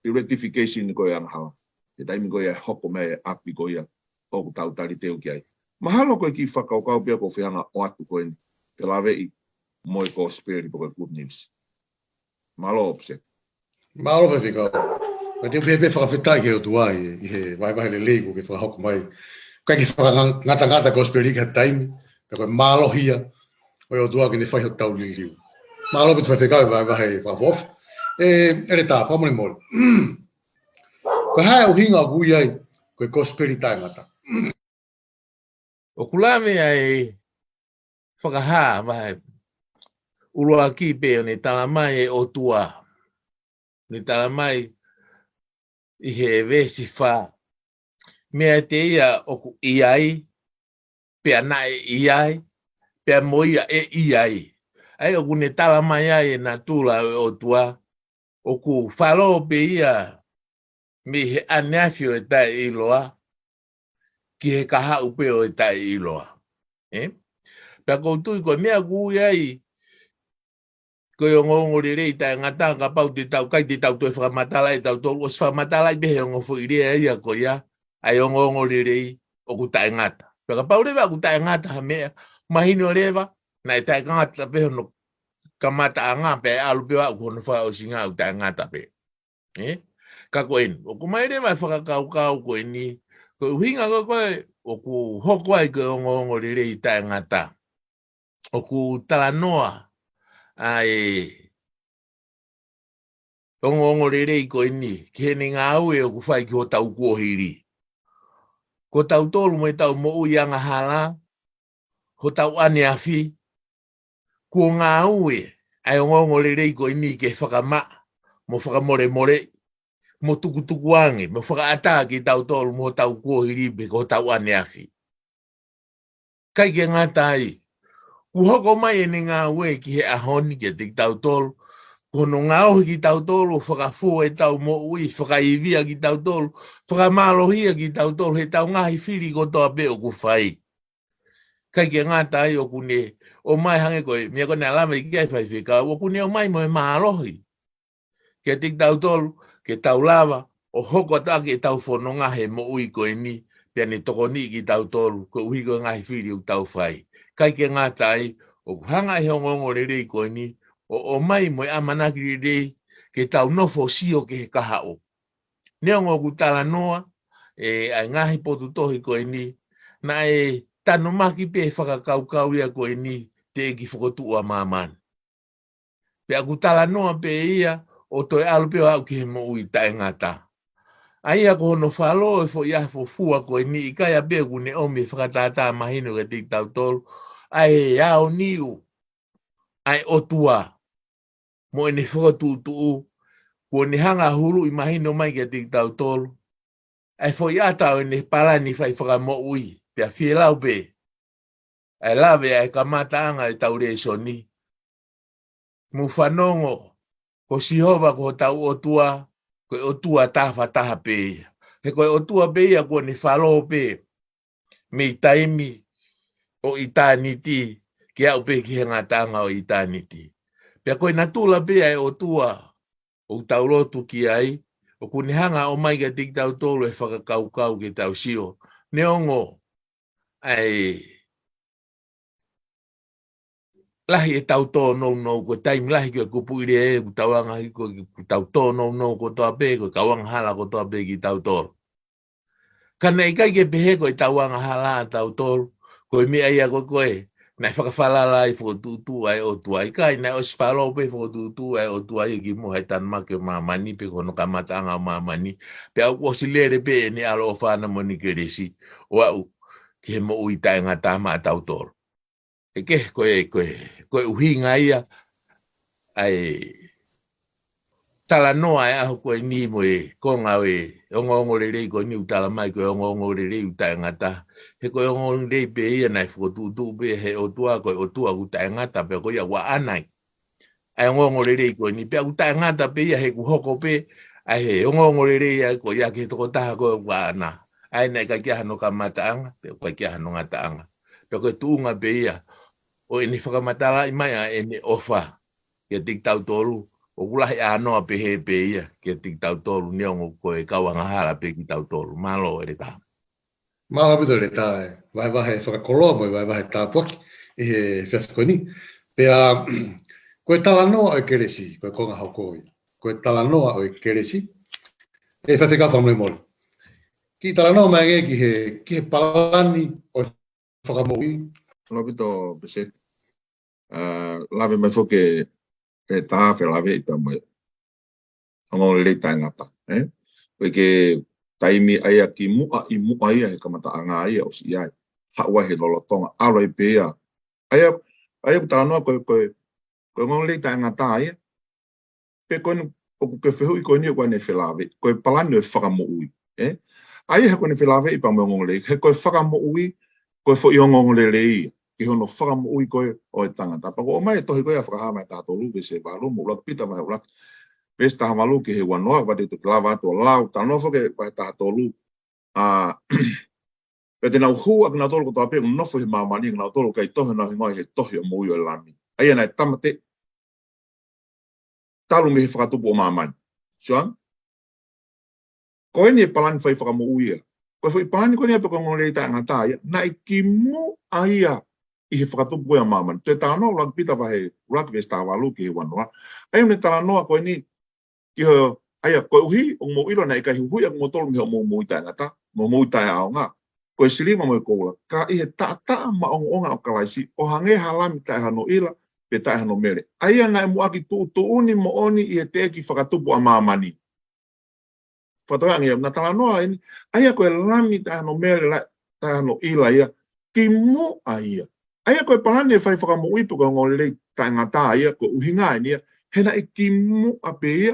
eradication ko ē ʻo e angahala. ʻI he taimi ko ia ʻe hoko mai e ʻapi ko ia ʻoku tau taliteu ki ai. Mahalo ko e kiʻi fakakaukau pē ia ʻoku ou fie hanga ʻo ʻoatu ko eni, ke laveʻi mo e kosipeli pe ko e good news. Mālō ʻOpise. Mālō Faifekau. Ka te u pehē pē fakafetaʻi ki he ʻOtua ʻi, ʻi he vahevahe lelei kuo ke fakahoko mai. ʻIkai ke fakangatangata kosipeli ki ha taimi, ka ko e mālohi ia ʻo e ʻOtua ke ne fai hotau liliu. Mālō ʻOpise Faifekau e vahevahe fakaʻofoʻofa. ʻE, ʻEletā, fakamolemole. Ko e hā e ʻuhinga ʻoku ui ai ko e kosipeli taʻengata? ʻOku lave ai Fakahā vahe ʻuluaki pea ʻoku ne talamai e ʻOtua. Ne talamai ʻi he veesi fā. Meiate ia ʻoku ʻi ai, pea naʻe ʻi ai, pea mo ia ʻe ʻi ai. ʻA ia ʻoku ne talamai ai e natula ʻo e ʻOtua, ʻoku falō pē ia mei he ʻaneafi ʻo e taʻeʻiloa, ki he kahaʻu pē ʻo e taʻeʻiloa. ʻE? Pea ʻoku ou tui ko e meʻa ʻoku ui ai, ko e ongoongolelei taʻengata, kapau te tau ʻikai te tau toe fakamatalaʻi, tau tolu ʻosi fakamatalaʻi pē he ongo foʻi lea ia ko ia, ʻa e ongoongolelei ʻoku taʻengata. Pea kapau leva ʻoku taʻengata ha meʻa, mahino leva, naʻe taʻengata pē hono kamataʻanga pea ʻalu pē ʻo aʻu ki hono fakaʻosinga ʻoku taʻengata pē. ʻE? Ka ko eni, ʻoku ʻomai leva e fakakaukau ko eni, ko e ʻuhinga ko ē, ko ē, ʻoku hoko ai ko e ongoongolelei taʻengata. ʻOku talanoa ʻa e ongoongolelei ko eni, ki heʻene ngāue ʻoku fai ki hotau kuohili. Ko tautolu mo ʻetau moʻui angahala, hotau ʻaneafi, kuo ngāue ʻa e ongoongolelei ko eni ke fakamaʻa, mo fakamolemoleʻi, mo tukutukuange, mo fakaʻatā kitautolu mo hotau kuohili pe ko hotau ʻaneafi. ʻIkai ke ngata ai, kuo hoko mai ʻene ngāue ki he ʻaho ni kiate kitautolu, ko hono ngaohi kitautolu, fakafua ʻetau moʻui, fakaivia kitautolu, fakamālohia kitautolu heʻetau ngaahi fili kotoa pē ʻoku fai. ʻIkai ke ngata ai, ʻoku ne ʻomai, hangē ko e meʻa ko ē naʻe lave ki ai e faifekau, ʻoku ne ʻomai mo e mālohi kiate kitautolu, ke tau lava ʻo hoko atu ʻaki ʻetau fononga he moʻui ko eni, pea ne tokoniʻi kitautolu koeʻuhi ko e ngaahi fili ʻoku tau fai. ʻIkai ke ngata ai, ʻoku hanga ʻe he ongoongolelei ko eni ʻo ʻomai mo e ʻamanaki lelei ke tau nofo sio ki he kahaʻu. Neongo ʻoku talanoa ʻe ʻa e ngaahi potu tohi ko eni, naʻe tanumaki pē fakakaukau ia ko eni, teʻeki fokotuʻu ʻa māmani. Pea ʻoku talanoa pē ia ʻo toe ʻalu pē ʻo aʻu ki he moʻui taʻengata. ʻA ia ko hono fālō e foʻi ʻaho fua ko eni, ʻikai ʻapē ʻoku ne ʻomi e fakatātā mahino kiate kitautolu ʻa e aoniu ʻa e ʻOtua mo ʻene fokotuʻutuʻu, kuo ne hanga ʻo huluʻi mahino mai kiate kitautolu ʻa e foʻi ʻata ʻo ʻene palani fai fakamoʻui, pea fielau pē ʻa e lave ʻa e kamataʻanga ʻetau lēsoni. Mou fanongo, ko Sihova ko hotau ʻOtua, ko e ʻOtua tafataha pē ia. He ko e ʻOtua pē ia kuo ne fālō pē mei taimi ʻo ʻitāniti ke aʻu pē ki he ngataʻanga ʻo ʻitāniti. Pea ko e natula pē ʻa e ʻOtua ʻoku tau lotu ki ai, ʻoku ne hanga ʻo ʻomai kiate kitautolu e fakakaukau ke tau sio. Neongo ʻa e lahi ʻetau tōnounou, ko e taimi lahi ko e kupuʻi lea ē, ʻoku tau anga hiko, ʻoku tau tōnounou kotoa pē, ko e kau angahala kotoa pē kitautolu. Ka naʻe ʻikai ke pehē ko ʻetau angahala ʻatautolu, ko e meʻa ia ko ē ko ē naʻe fakafalala ai e fokotuʻutuʻu ʻa e ʻOtua. ʻIkai, naʻe ʻosi fālō pē e fokotuʻutuʻu ʻa e ʻOtua ia kimuʻa he tanumaki ʻo māmani pe ko hono kamataʻanga ʻo māmani, pea ʻoku ʻosi lele pē ʻene ʻaloʻofa ʻana mo ʻene kelesi ʻo aʻu ki he moʻui taʻengata maʻatautolu. ʻE kehe, ko e, ko e, ko e ʻuhinga ia ʻa e talanoa ʻa e ʻaho ko eni mo e konga ʻo e ongoongolelei ko eni ʻoku talamai ko e ongoongolelei ʻoku taʻengata. He ko e ongoongolelei pē ia naʻe fokotuʻutuʻu pē ʻe he ʻOtua, ko e ʻOtua ʻoku taʻengata, pea ko ia ʻoku ʻaʻana ai ʻa e ongoongolelei ko eni, pea ʻoku taʻengata pē ia he ʻoku hoko pē ʻa e ongoongolelei ʻa ia ko ia ki he tokotaha ko ē ʻoku ʻaʻana. ʻA ia naʻe ʻikai ke ʻi ai hano kamataʻanga, pea ʻikai ke ʻi ai hano ngataʻanga. Pea ko e tuʻunga pē ia ʻo ʻene fakamatalaʻi mai ʻa ʻene ʻofa kiate kitautolu, ʻoku lahi ʻānoa pehē pē ia kiate kitautolu, neongo ko e kau angahala pē kitautolu. Mālō ʻEletā. Mālō ʻaupito ʻEletā e vahevahe fakakoloa mo e vahevahe tāpuaki ʻi he efiafi ko eni. Pea ko e talanoa ʻo e kelesi, ko e konga hoko ia. Ko e talanoa ʻo e kelesi, ʻe Faifekau Fakamolemole. Kiʻi talanoa mai angē ki he, ki he palani ʻo e fakamoʻui. Mālō ʻaupito, Pese. ʻA, lave mai foki ʻEletā felāveʻi pea mo e ongoongolelei taʻengata, ē? Ko e taimi ʻa ia kimuʻa ʻi muʻa ia he kamataʻanga ia ʻosi ʻi ai. Haʻu ai he lolotonga, ʻalu ai pē ia. ʻA ia, ʻa ia ʻoku talanoa ko e, ko e, ko e ongoongolelei taʻengata ia. Pe ko eni ʻoku ke fehuʻi ko eni ʻoku ʻi ai ʻene felāveʻi, ko e palani ʻo e fakamoʻui, ē? ʻA ia he ko ʻene felāveʻi pea mo e ongoongolelei, he ko e fakamoʻui, ko e foʻi ongoongolelei ia, ki hono fakamoʻui ko ē ʻo e tangata. Pea ʻoku ʻomai e tohi ko ia ʻa Fakahā vahe taha tolu veesi valu, mo ʻUluaki Pita vahe ʻuluaki veesi taha valu ki he uanoa, ʻoku ou toki lava atu ʻo lau, talanoa foki ki he vahe taha tolu. ʻA, pea te nau hū ʻa kinautolu kotoa pē ʻoku nofo ʻi he māmani, kinautolu ʻoku ʻikai tohi honau hingoa ʻi he tohi ʻo e moʻui ʻo e Lami, ʻa ia naʻe tāmateʻi talu mei he fakatupu ʻo māmani. Sio ange? Ko eni e palani fai fakamoʻui ia. Ko e foʻi palani ko eni ia pe ko e ongoongolelei taʻengata ia, naʻe kimuʻa ia ʻi he fakatupu ko ia ʻo māmani. Toe talanoa ʻUluaki Pita vahe ʻuluaki veesi taha valu ki he uanoa. ʻA ia ʻoku ne talanoa ko eni ki he, ʻa ia koeʻuhi ʻoku mou ʻilo naʻe ʻikai huhuʻi ʻa kimoutolu mei hoʻomou moʻui taʻengata, mo e moʻui taʻeʻaonga, ko e siliva mo e koula, ka ʻi he taʻataʻa maʻongoʻonga ʻo Kalaisi, ʻo hangē ha lami taʻe hano ʻila, pe taʻe hano mele. ʻA ia naʻe muʻaki tuʻutuʻuni moʻoni ʻi he teʻeki fakatupu ʻa māmani. Fakatokangaʻi ange ia, naʻa talanoa eni, ʻa ia ko e lami taʻe hano mele, la-, taʻe hano ʻila ia, kimuʻa ia. ʻA ia ko e palani ʻo e fai fakamoʻui pe ko e ongoongolelei taʻengata ia, ko e ʻuhinga eni ia, he naʻe kimuʻa pē ia,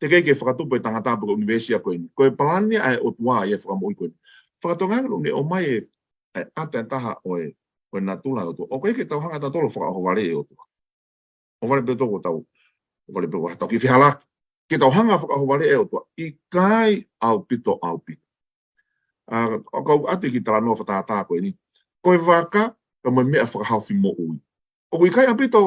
teʻeki ke fakatupu e tangata pe ko e ʻunivēsi ko eni. Ko e palani ʻa e ʻOtua ia e fakamoʻui ko eni. Fakatokangaʻi ange ʻoku ne ʻomai e, e ʻata ʻe taha ʻo e, ʻo e natula ʻo e ʻOtua. ʻOku ʻikai ke tau hanga ʻe tautolu ʻo fakaʻohovaleʻi e ʻOtua. ʻOhovale pē tautolu ʻo tau Vale pē ʻoku ha tau kiʻi fehālaaki. Ke tau hanga ʻo fakaʻohovale e ʻOtua. ʻIkai ʻaupito, ʻaupito. ʻA, ʻoku ou ʻoatu e kiʻi talanoa fakatātā ko eni. Ko e vaka, ka mo e meʻa fakahaofi moʻui. ʻOku ʻikai ʻaupito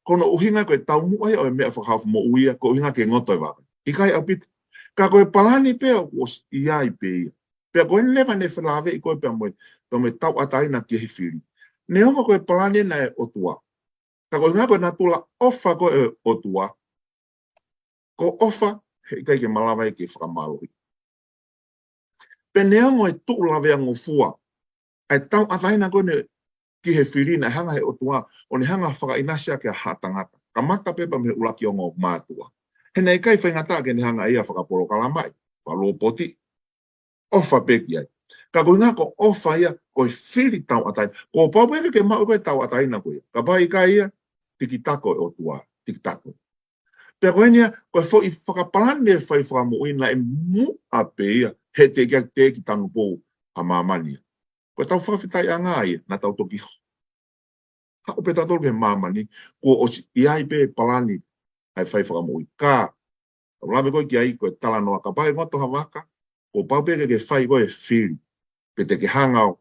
ko hono ʻuhinga ko e taumuʻa ia ʻo e meʻa fakahaofi moʻui ia, ko e ʻuhinga ke ngoto e vaka. ʻIkai ʻaupito. Ka ko e palani pē ʻoku ʻosi ʻi ai pē ia. Pea ko eni leva naʻe felāveʻi ko ē pea mo e, pea mo e tauʻatāina ki he fili. Neongo ko e palani ena ʻa e ʻOtua. Ka ko e ʻuhinga ko e natula ʻofa ko ē ʻo e ʻOtua. Ko e ʻofa, heʻikai ke malava ia ke fakamālohi. Pea neongo e tuʻu laveangofua ʻa e tauʻatāina ko eni ki he fili naʻe hanga he ʻOtua, ʻo ne hanga ʻo fakaʻinasi ʻaki ʻa haʻa tangata. Kamata pē pea mei he ʻuluaki ongo mātuʻa. He naʻe ʻikai faingataʻa ke ne hanga ia ʻo fakapolokalamaʻi, fakalopoti. ʻOfa pē ki ai. Ka ko e ʻuhinga ko e ʻofa ia, ko e fili tauʻatāina. Kuo pau pē ke ke maʻu ko e tauʻatāina ko ia. Kapau ʻikai ia, tiki tako e ʻOtua, tiki tako. Pea ko eni ia, ko e foʻi fakapalani e fai fakamoʻui naʻe muʻa pē ia, he teʻeki ai ke tanupou ʻa māmani ia. Ko e tau fakafetaʻiʻanga ia, naʻa tau toki haʻu pē tautolu ki he māmani, kuo ʻosi ʻi ai pē palani ʻa e fai fakamoʻui. Ka, tau lave ko ē ki ai, ko e talanoa kapau ʻe ngoto ha vaka, kuo pau pē ke ke fai ko ē fili, pe te ke hanga ʻo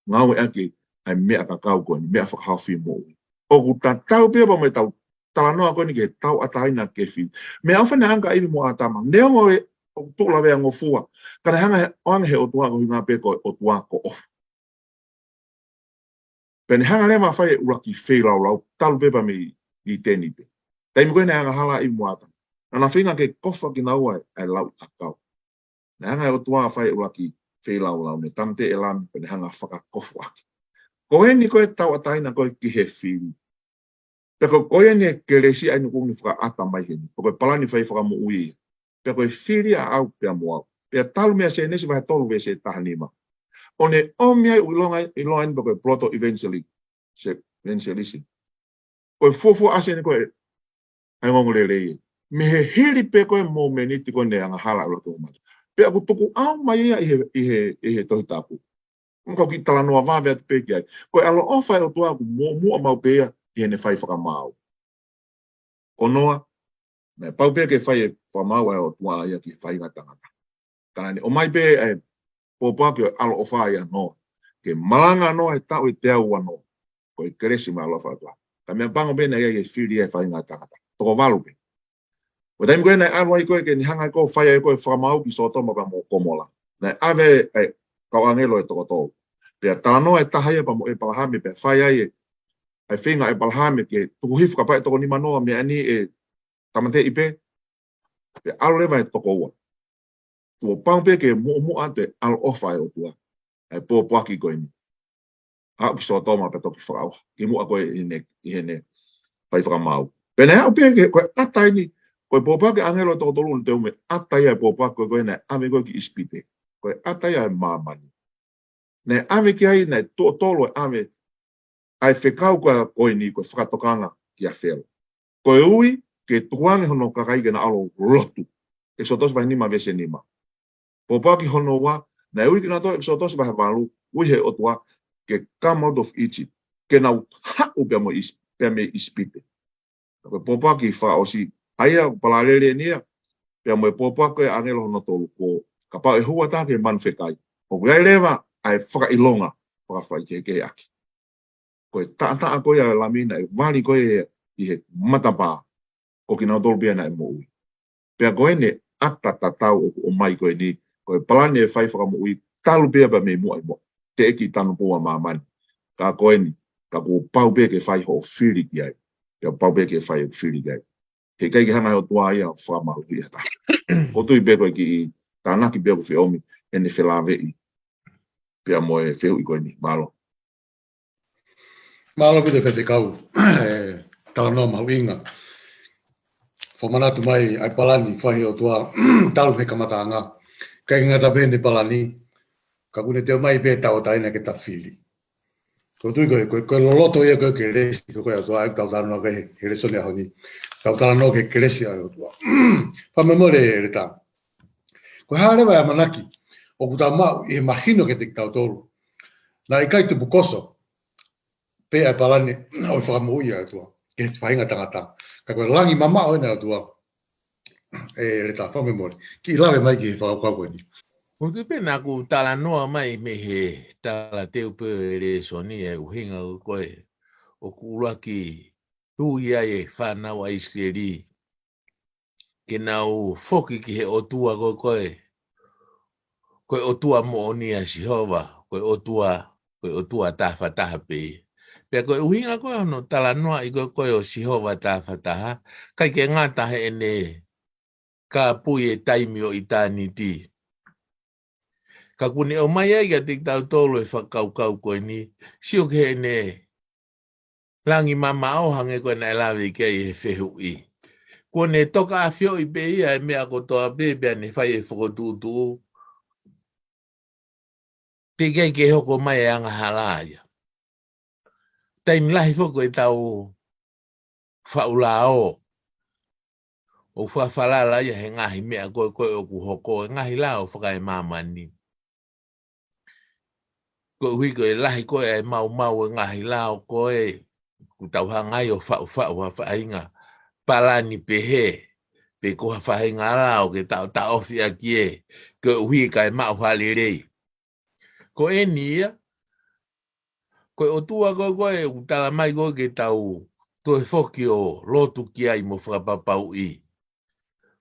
ngāueʻaki ʻa e meʻa kakau ko eni, meʻa fakahaofi moʻui. ʻOku tatau pē pea mo e tau talanoa ko eni ki he tauʻatāina ki he fili. Meʻa ʻoku fai ʻe he ʻaho ni ʻa ʻIvi mo ʻĀtama. Neongo ē ʻoku tuʻu laveangofua, ka naʻe hanga he, ʻoange he ʻOtua ko e ʻuhinga pē ko e ʻOtua ko e ʻofa. Pea ne hanga leva ʻo fai e ʻuluaki feilaulau, talu pē pea mei ʻĪteni pē. Taimi ko ē naʻe angahala ʻa ʻIvi mo ʻĀtama. Naʻa na feinga ke kofu ʻaki kinaua ʻe he lauʻi ʻakau. Naʻe hanga he ʻOtua ʻo fai e ʻuluaki feilaulau, ne tāmateʻi e lami, pea ne hanga ʻo fakakofu ʻaki. Ko eni ko e tauʻatāina ko ē ki he fili. Pea ko, ko eni e kelesi ʻa ia naʻa ku ne fakaʻata mai heni. Pea ko e palani fai fakamoʻui ia. Pea ko e fili ʻaʻau pea mo au. Pea talu mei he Sēnesi vahe tolu veesi taha nima. ʻO ne ʻomi ai ʻoku ʻiloa ai, ʻiloa ai pea ko e proto evangeli-, se-, evangelism. Ko e fuofua ʻasi eni ko ē ʻa e ongoongolelei. Mei he hili pē ko ē mōmeniti ko ē naʻe angahala ʻa e ʻuluaki ongo mātuʻa. Pea ʻoku tukuʻau mai ia ʻi he, ʻi he, ʻi he Tohi Tapu. ʻOku ou kiʻi talanoa vave atu pē ki ai. Ko e ʻaloʻofa ʻa e ʻOtua ʻoku muʻomuʻa maʻu pē ia ʻi heʻene fai fakamaau. ʻOnoa, naʻe pau pē ke fai e fakamaau ʻa e ʻOtua ia ki he faʻahinga tangata. Ka naʻa ne ʻomai pē ʻa e pōpoaki ʻo e ʻaloʻofa ʻia Noa. Ke malanga ʻa Noa he taʻu ʻe teau ua noa. Ko e kelesi mo e ʻaloʻofa ʻa e ʻOtua. Ka meʻapango pē naʻe ʻi ai e fili ʻa e faʻahinga tangata. Toko valu pē. Ko e taimi ko ē naʻe ʻalu ai ko ē ke ne hanga ai ko ē ʻo fai ai ko ē e fakamaau ki Sōtoma pea mo Komola. Naʻe ʻave ʻa e kau ʻāngelo ʻe toko tolu. Pea talanoa e taha ia pea mo ʻĒpalahame pea fai ai e, ʻa e feinga ʻa ʻĒpalahame ke tuku hifo kapau ʻe toko nima noa mei ai ʻa e tāmateʻi pē. Pea ʻalu leva e toko ua. Kuo pau pē ke muʻomuʻa atu e ʻaloʻofa ʻa e ʻOtua. ʻA e pōpoaki ko eni. Aʻu ki Sōtoma pea toki fakaʻauha. Kimuʻa ko ē ʻi heʻene, ʻi heʻene fai fakamaau. Pea naʻe aʻu pē ke, ko e ʻata eni, ko e pōpoaki ʻa e ʻāngelo ʻe toko tolu naʻe teu mei ʻata ia e pōpoaki ko ē naʻe ʻave ko ē ki ʻIsipite. Ko e ʻata ia ʻo e māmani. Naʻe ʻave ki ai, naʻe tuʻo tolu e ʻave ʻa e fekau ko ē ko eni ko e fakatokanga kia Felo. Ko e ui, ke tukuange hono kakai ke na ʻalu ʻo lotu. ʻEkisoto vahe nima veesi nima. Pōpoaki hono ua, naʻe ui kinautolu ʻEkisoto vahe valu, ui he ʻOtua ke come out of Egypt, ke nau haʻu pea mo ʻIsi-, pea mei ʻIsipite. Ko e pōpoaki fakaʻosi, ʻa ia ʻoku palalele eni ia, pea mo e pōpoaki ko ē ʻa e ʻāngelo hono tolu ko, kapau ʻe hū ha taha ki he manu fekai. ʻOku ʻi ai leva, ʻa e fakaʻilonga, fakafaikehekeheʻaki. Ko e taʻataʻa ko ia ʻo e Lami naʻe vali ko ē ʻi he matapā, ko kinautolu pē ia naʻe moʻui. Pea ko eni ʻa e ʻata tatau ʻoku ʻomai ko eni, ko e palani e fai fakamoʻui talu pē ia pea mei muʻa ʻi muʻa. Teʻeki tanupou ʻa māmani. Ka ko eni, ka kuo pau pē ke fai hoʻo fili ki ai. Pea pau pē ke fai hoʻo fili ki ai. Heʻikai ke hanga he ʻOtua ia ʻo fakamālohiʻi ha taha. ʻOku ou tui pē ko e kiʻi tānaki pē ʻoku feʻomi ʻene felāveʻi. Pea mo e fehuʻi ko eni. Mālō. Mālō ʻaupito faifekau, e, talanoa mahuʻinga. Fakamanatu mai ʻa e palani fai ʻe he ʻOtua, talu mei he kamataʻanga. ʻIkai ke ngata pē ʻene palani, ka ʻoku ne teu mai pē tauʻatāina ke ta fili. ʻOku ou tui ko e, ko e, ko e loloto ia ko e kelesi, ko e ʻOtua, ʻa ia ʻoku tau talanoa ki he, he lēsoni ʻaho ni. Tau talanoa ki he kelesi ʻa e ʻOtua. Fakamolemole, Leta. Ko e hā leva e ʻamanaki ʻoku tau maʻu ʻi he mahino kiate kitautolu. Naʻe ʻikai tupukoso pē ʻa e palani ʻo e fakamoʻui ʻa e ʻOtua ki he faʻahinga tangata. Ka ko e langi mamaʻo ʻena ʻOtua. ʻE, Leta, fakamolemole. Kiʻi lave mai ki he fakakaukau ko eni. ʻOku ou tui pē naʻa ku talanoa mai mei he talateu pē ʻo e lēsoni ʻa e ʻuhinga ko ē ʻoku ʻuluaki tui ai e fānau ʻa ʻIsileli ke nau foki ki he ʻOtua ko ē, ko ē, ko e ʻOtua moʻoni ʻa Sihova, ko e ʻOtua, ko e ʻOtua tafataha pē ia. Pea ko e ʻuhinga ko ē hono talanoaʻi ko ē, ko ē ʻo Sihova tafataha, ʻikai ke ngata heʻene kāpui e taimi ʻo ʻitāniti. Ka ʻoku ne ʻomai ai kiate kitautolu e fakakaukau ko eni, sio ki heʻene langi mamaʻo hangē ko ē naʻe lave ki ai he fehuʻi. Kuo ne tokaʻafioʻi pē ia e meʻa kotoa pē pea ne fai e fokotuʻutuʻu. Teʻeki ai ke hoko mai e angahala ia. Taimi lahi foki ko ʻetau faʻu lao ʻoku fakafalala ia he ngaahi meʻa ko ē, ko ē ʻoku hoko, e ngaahi lao fakaemāmani. Koeʻuhi ko e lahi ko ē e maumau e ngaahi lao ko ē, ʻoku tau hanga ai ʻo faʻufaʻu ha faʻahinga palani pehē, pe ko ha faʻahinga lao ke taʻotaʻofi ʻaki ē, koeʻuhi kae maʻu ha lelei. Ko eni ia, ko e ʻOtua ko ē, ko ē ʻoku tala mai ko ē ke tau toe foki ʻo lotu ki ai mo fakapapauʻi.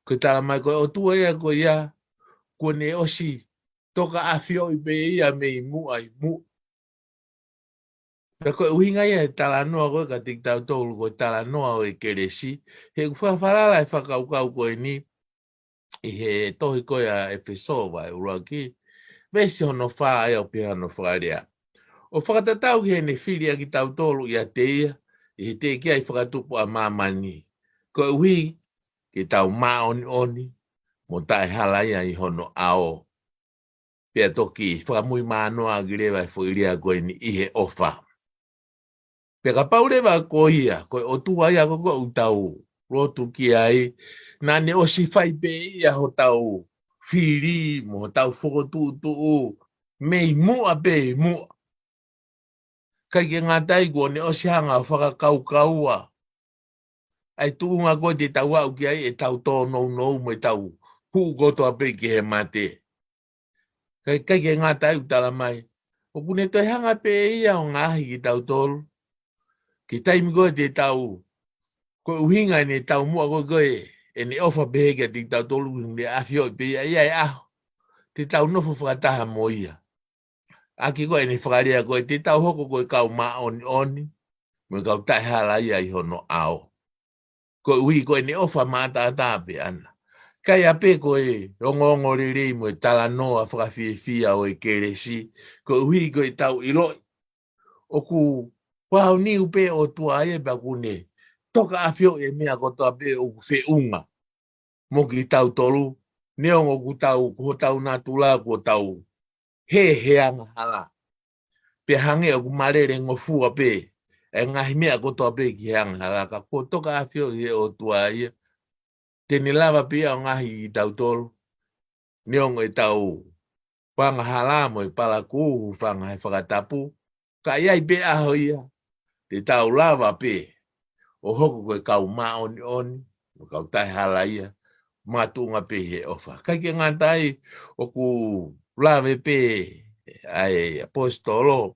Ko e tala mai ko e ʻOtua ia ko ia, kuo ne ʻosi tokaʻafioʻi pē ia mei muʻa ʻi muʻa. Pea ko e ʻuhinga ia e talanoa ko ē kiate kitautolu ko e talanoa ʻo e kelesi, he ʻoku fakafalala e fakakaukau ko eni ʻi he tohi ko ē ʻa ʻEfesō vahe ʻuluaki, veesi hono fā ʻa ia ʻoku pehē hono fakalea. ʻO fakatatau ki heʻene fili ʻa kitautolu ʻiate ia, ʻi he teʻeki ai fakatupu ʻa māmani. Koeʻuhi ke tau māʻoniʻoni, mo taʻehalaia ʻi hono ʻao. Pea toki fakamuimui mānoa ʻaki leva e foʻi lea ko eni ʻi he ʻofa. Pea kapau leva ko ia, ko e ʻOtua ia ko ē ʻoku tau lotu ki ai, naʻa ne ʻosi fai pē ia hotau fili, mo hotau fokotuʻutuʻu, mei muʻa pē ʻi muʻa. ʻIkai ke ngata ai kuo ne ʻosi hanga ʻo fakakaukaua ʻa e tuʻunga ko ē te tau aʻu ki ai ʻetau tōnounou mo ʻetau hū kotoa pē ki he mate. Ka ʻikai ke ngata ai ʻoku tala mai, ʻoku ne toe hanga pē ia ʻo ngaohi kitautolu. Ki he taimi ko ē te tau, ko e ʻuhinga ʻene taumuʻa ko ē, ko ē ʻene ʻofa pehē kiate kitautolu, ʻoku ne ʻafioʻi pē ia, ʻi ai e ʻaho te tau nofo fakataha mo ia. ʻAki ko ē ʻene fakalea ko ē te tau hoko ko e kau māʻoniʻoni, mo e kau taʻehalaia ʻi hono ʻao. Koeʻuhi ko ʻene ʻofa maʻataʻatā pē ʻana. Ka ʻi ai pē ko e ongoongolelei mo e talanoa fakafiefia ʻo e kelesi, koeʻuhi ko ʻetau ʻiloʻi ʻoku vāuniu pē ʻOtua ia pea ʻoku ne tokaʻafioʻi e meʻa kotoa pē ʻoku feʻunga mo kitautolu, neongo ʻoku tau, ko hotau natula kuo tau hē he angahala. Pea hangē ʻoku malele ngofua pē e ngaahi meʻa kotoa pē ki he angahala, ka kuo tokaʻafioʻi ʻe he ʻOtua ia, te ne lava pē ia ʻo ngaohi kitautolu, neongo ʻetau angahala mo e palakū, hūfanga he fakatapu, ka ʻi ai pē ʻaho ia te tau lava pē ʻo hoko ko e kau māʻoniʻoni, mo e kau taʻehalaia, makatuʻunga pē he ʻofa. ʻIkai ke ngata ai, ʻoku lave pē ʻa e ʻaposetolo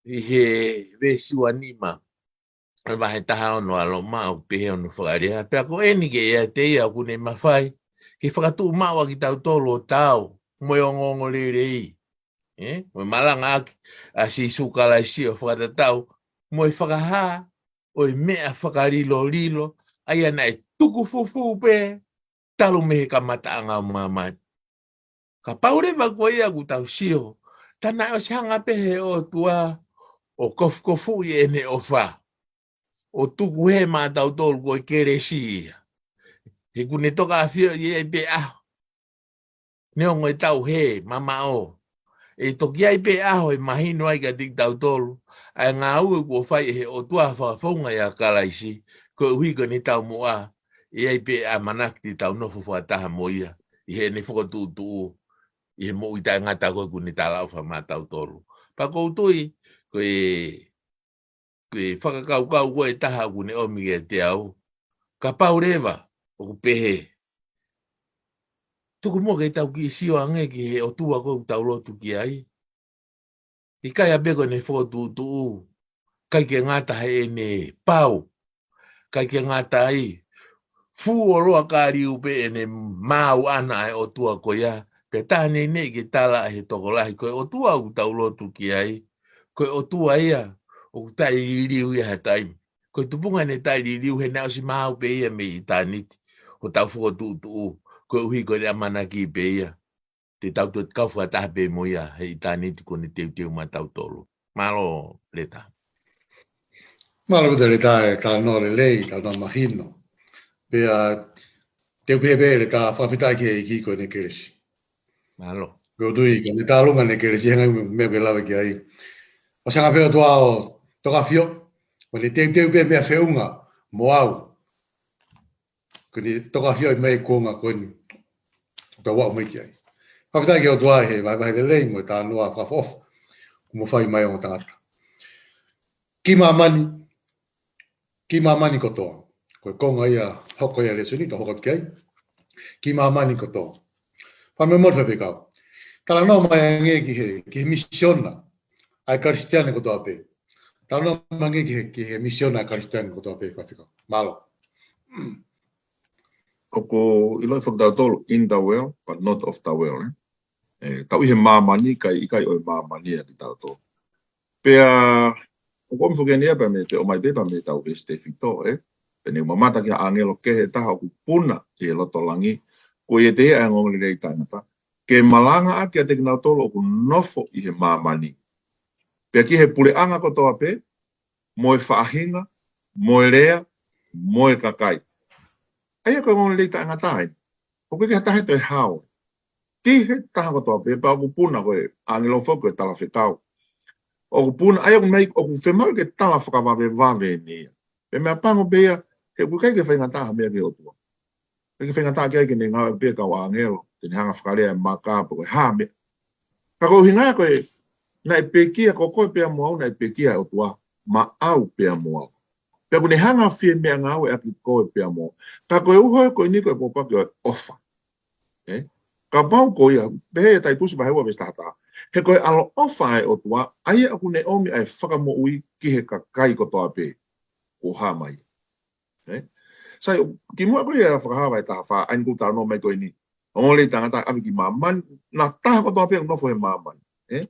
ʻi he veesi ua nima, ʻa e vahe taha ono ʻa Loma, ʻoku pehē hono fakalea. Pea ko eni ke ʻiate ia ʻoku ne mafai ke fakatuʻumaʻu ʻa kitautolu ʻo taau mo e ongoongolelei, ē, mo e malangaʻaki ʻa Sīsū Kalaisi, ʻo fakatatau mo e fakahā ʻo e meʻa fakalilolilo, ʻa ia naʻe tuku fufū pē talu mei he kamataʻanga ʻo māmani. Kapau leva ko ia ʻoku tau sio, tā naʻe ʻosi hanga pē he ʻOtua ʻo kofukofuʻi ʻene ʻofa, ʻo tuku hē maʻatautolu ko e kelesi ia. He ʻoku ne tokaʻafioʻi ʻi ai pē ʻaho, neongo ʻetau hē mamaʻo, ʻe toki ʻi ai pē ʻaho ʻe mahino ai kiate kitautolu ʻa e ngāue kuo fai ʻe he ʻOtua fakafounga ʻia Kalaisi, koeʻuhi ko ʻene taumuʻa ʻe ʻi ai pē ʻamanaki te tau nofo fakataha mo ia ʻi heʻene fokotuʻutuʻu ʻi he moʻui taʻengata ko ē ʻoku ne talaʻofa maʻatautolu. Pea ʻoku ou tui ko e ke fakakaukau ko e taha ʻoku ne ʻomi kiate au. Kapau leva ʻoku pehē, tuku muʻa ke tau kiʻi sio ange ki he ʻOtua ko ē ʻoku tau lotu ki ai. ʻIkai ʻa pē ko ʻene fokotuʻutuʻu, ʻikai ke ngata heʻene pau, ʻikai ke ngata ai, fuoloa ka liu pē ʻene maau ʻana ʻa e ʻOtua ko ia, pea tā neʻineʻi ke tala ʻe he tokolahi ko e ʻOtua ʻoku tau lotu ki ai, ko e ʻOtua ia ʻoku taʻeliliu ia ha taimi. Ko e tupunga ʻene taʻeliliu he naʻe ʻosi maau pē ia mei ʻitāniti, ʻo tau fokotuʻutuʻu, koeʻuhi ko ʻene ʻamanaki pē ia te tau toe kau fakataha pē mo ia he ʻitāniti kuo ne teuteu maʻatautolu. Mālō Leta. Mālō Leta, Leta, e talanoa lelei, talanoa mahino. Pea te u pehē pē Leta, fakafetaʻi ki he ʻEiki ko ʻene kelesi. Mālō. Ko u tui ko ʻene tālunga ʻene kelesi, he ngaahi meʻa ke lave ki ai. ʻOsi anga pē ʻOtua ʻo tokafio, ko ʻene teuteu pē meʻa feʻunga mo au. Ko ʻene tokafioʻi mai e kuonga ko eni ʻoku tau aʻu mai ki ai. Fakafetaʻi ki he ʻOtua he vahevahe lelei mo e talanoa fakaʻofoʻofa kuo mo fai mai ongo tangata. Ki māmani, ki māmani kotoa. Ko e konga ia hoko ia lēsoni, tau hoko atu ki ai. Ki māmani kotoa. Fakamolemole Faifekau. Talanoa mai ange ki he, ki he misiona ʻa e Kalisitiane kotoa pē. Talanoa mai ange ki he, ki he misiona ʻa e Kalisitiane kotoa pē, Faifekau. Mālō. ʻOku ʻiloʻi foki tautolu, in the world, but not of the world, eh? Eh, tau ʻi he māmani, kae ʻikai ʻo e māmani ʻa kitautolu. Pea, ʻoku ʻomi foki eni ia pea mei he ʻomai pē pea mei he tau veesi tefito, eh? Pea ne mamata ki ha ʻāngelo kehe ʻe taha ʻoku puna ʻi he loto langi, ko ia ʻiate ia ʻa e ongoongolelei taʻengata, ke malangaʻaki ʻiate kinautolu ʻoku nofo ʻi he māmani. Pea ki he puleʻanga kotoa pē, mo e faʻahinga, mo e lea, mo e kakai. ʻA ia ko e ongoongolelei taʻengata eni. ʻOku ʻikai ke ha taha ʻe toe hao. Ki he taha kotoa pē, pea ʻoku puna ko e ʻāngelo foki ko e talafekau. ʻOku puna, ʻa ia ʻoku meʻa, ʻoku fiemaʻu ke tala fakavavevave eni ia. Pea meʻapango pē ia, he ʻoku ʻikai ke faingataʻa ha meʻa ki he ʻOtua. ʻIkai ke faingataʻa ki ai ke ne ngāueʻaki pē kau ʻāngelo, te ne hanga fakalea e maka pe ko e hā meʻa. Ka ko e ʻuhinga ko e, naʻe pekia, ko koe pea mo au naʻe pekia ʻe he ʻOtua, maʻau pea mo au. Pea ʻoku ne hanga fie meʻangāueʻaki koe pea mo au. Ka ko e uho ko eni ko e pōpoaki ʻo e ʻofa. Eh? Kapau ko ia, pehē ʻe Taitusi vahe ua veesi taha taha. He ko e ʻaloʻofa ʻa e ʻOtua, ʻa ia ʻoku ne ʻomi ʻa e fakamoʻui ki he kakai kotoa pē kuo hā mai. Eh? Sai, kimuʻa ko ia fakahā vahe taha fā, ʻa eni ʻoku talanoa mai ko eni. Ongoongolelei taʻengata ʻave ki māmani, naʻa taha kotoa pē ʻoku nofo he māmani. Eh?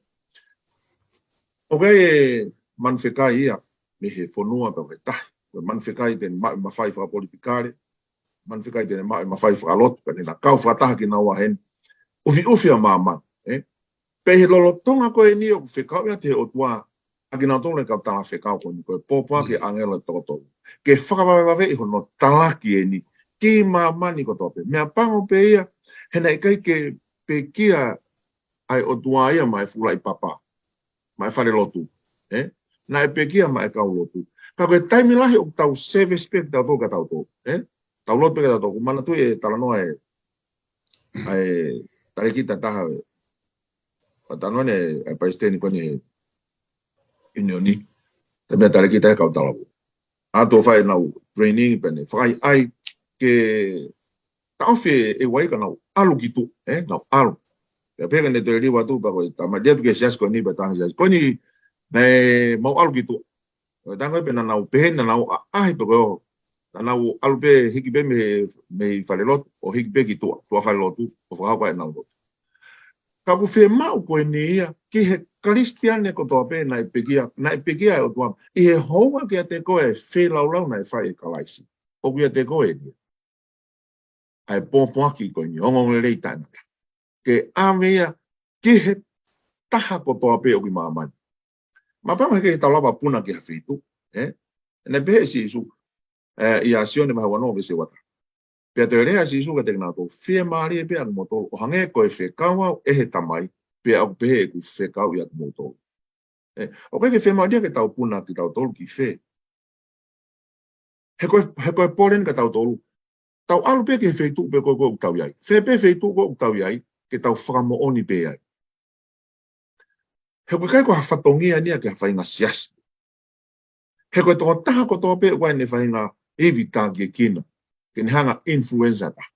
ʻOku ʻi ai e manu fekai ia, mei he fonua pea ko e tahi. Ko e manu fekai te ne maʻu e mafai fakapolitikale, manu fekai te ne maʻu e mafai fakalotu, pea ne na kau fakataha kinaua heni. ʻUfiʻufi ʻa māmani, eh? Pea ʻi he lolotonga ko eni ʻoku fekau ia ʻe he ʻOtua ʻa kinautolu e kau talafekau ko eni, ko e pōpoaki ʻāngelo ʻe toko tolu. Ke fakavavevaveʻi hono talaki eni ki māmani kotoa pē. Meʻapango pē ia, he naʻe ʻikai ke pekia ʻa e ʻOtua ia maʻa e fuʻu laʻi papa, maʻa e fale lotu. Eh? Naʻe pekia maʻa e kau lotu. Ka ko e taimi lahi ʻoku tau service pē kitautolu kia tautolu. Eh? Tau lotu pē kia tautolu. ʻOku ou manatuʻi e talanoa ʻa e, ʻa e talēkita taha ē. Pea talanoa ʻene, ʻa e palesiteni ko eni ʻe ʻiunioni. Taimi ʻa e talēkita ʻe kau talavou. ʻA ia ʻoku fai ʻenau training pea ne fakaʻaiʻai ke taʻofi e uaifi ka nau ʻalu ki tuʻa, eh, nau ʻalu. Pea pehē ke ne toe liliu atu pea ko e tama liliu atu ki he siasi ko eni pea taha siasi. Ko eni naʻa mau ʻalu ki tuʻa. Ko e tango pē naʻa nau pehē naʻa nau ʻaʻahi pē ko ē. Naʻa nau ʻalu pē hiki pē mei, mei fale lotu, ʻo hiki pē ki tuʻa, tuʻa fale lotu, ʻo fakahoko ʻenau lotu. Ka ʻoku fiemaʻu ko eni ia, ki he Kalisitiane kotoa pē naʻe pekia, naʻe pekia ʻe he ʻOtua, ʻi he hounga kiate koe e feilaulau naʻe fai ʻe Kalaisi. ʻOku ʻiate koe eni ia. ʻA e pōpoaki ko eni, ongoongolelei taʻengata. Ke ʻave ia ki he taha kotoa pē ʻoku ʻi māmani. Meʻapango he ʻikai ke tau lava puna ki ha feituʻu, eh? Naʻe pehē ʻe Sīsū, eh, ʻia Sione vahe uanoa veesi uataha. Pea toe lea ʻa Sīsū kiate kinautolu, fiemālie pē ʻa kimoutolu, ʻo hangē ko e fekau au ʻe he Tamai, pea ʻoku pehē ʻeku fekau ʻia kimoutolu. Eh, ʻoku ʻikai ke fiemālie ke tau puna kitautolu ki fē. He ko e, he ko e pole eni kia tautolu. Tau ʻalu pē ki he feituʻu pē ko ē ʻoku tau ʻi ai. Fē pē feituʻu ko ē ʻoku tau ʻi ai, ke tau fakamoʻoni pē ai. He ʻoku ʻikai ko ha fatongia eni ia ki ha faʻahinga siasi. He ko e tokotaha kotoa pē ʻoku ʻi ai ʻene faʻahinga ivi tākiekina, ke ne hanga ʻo influence ʻa taha.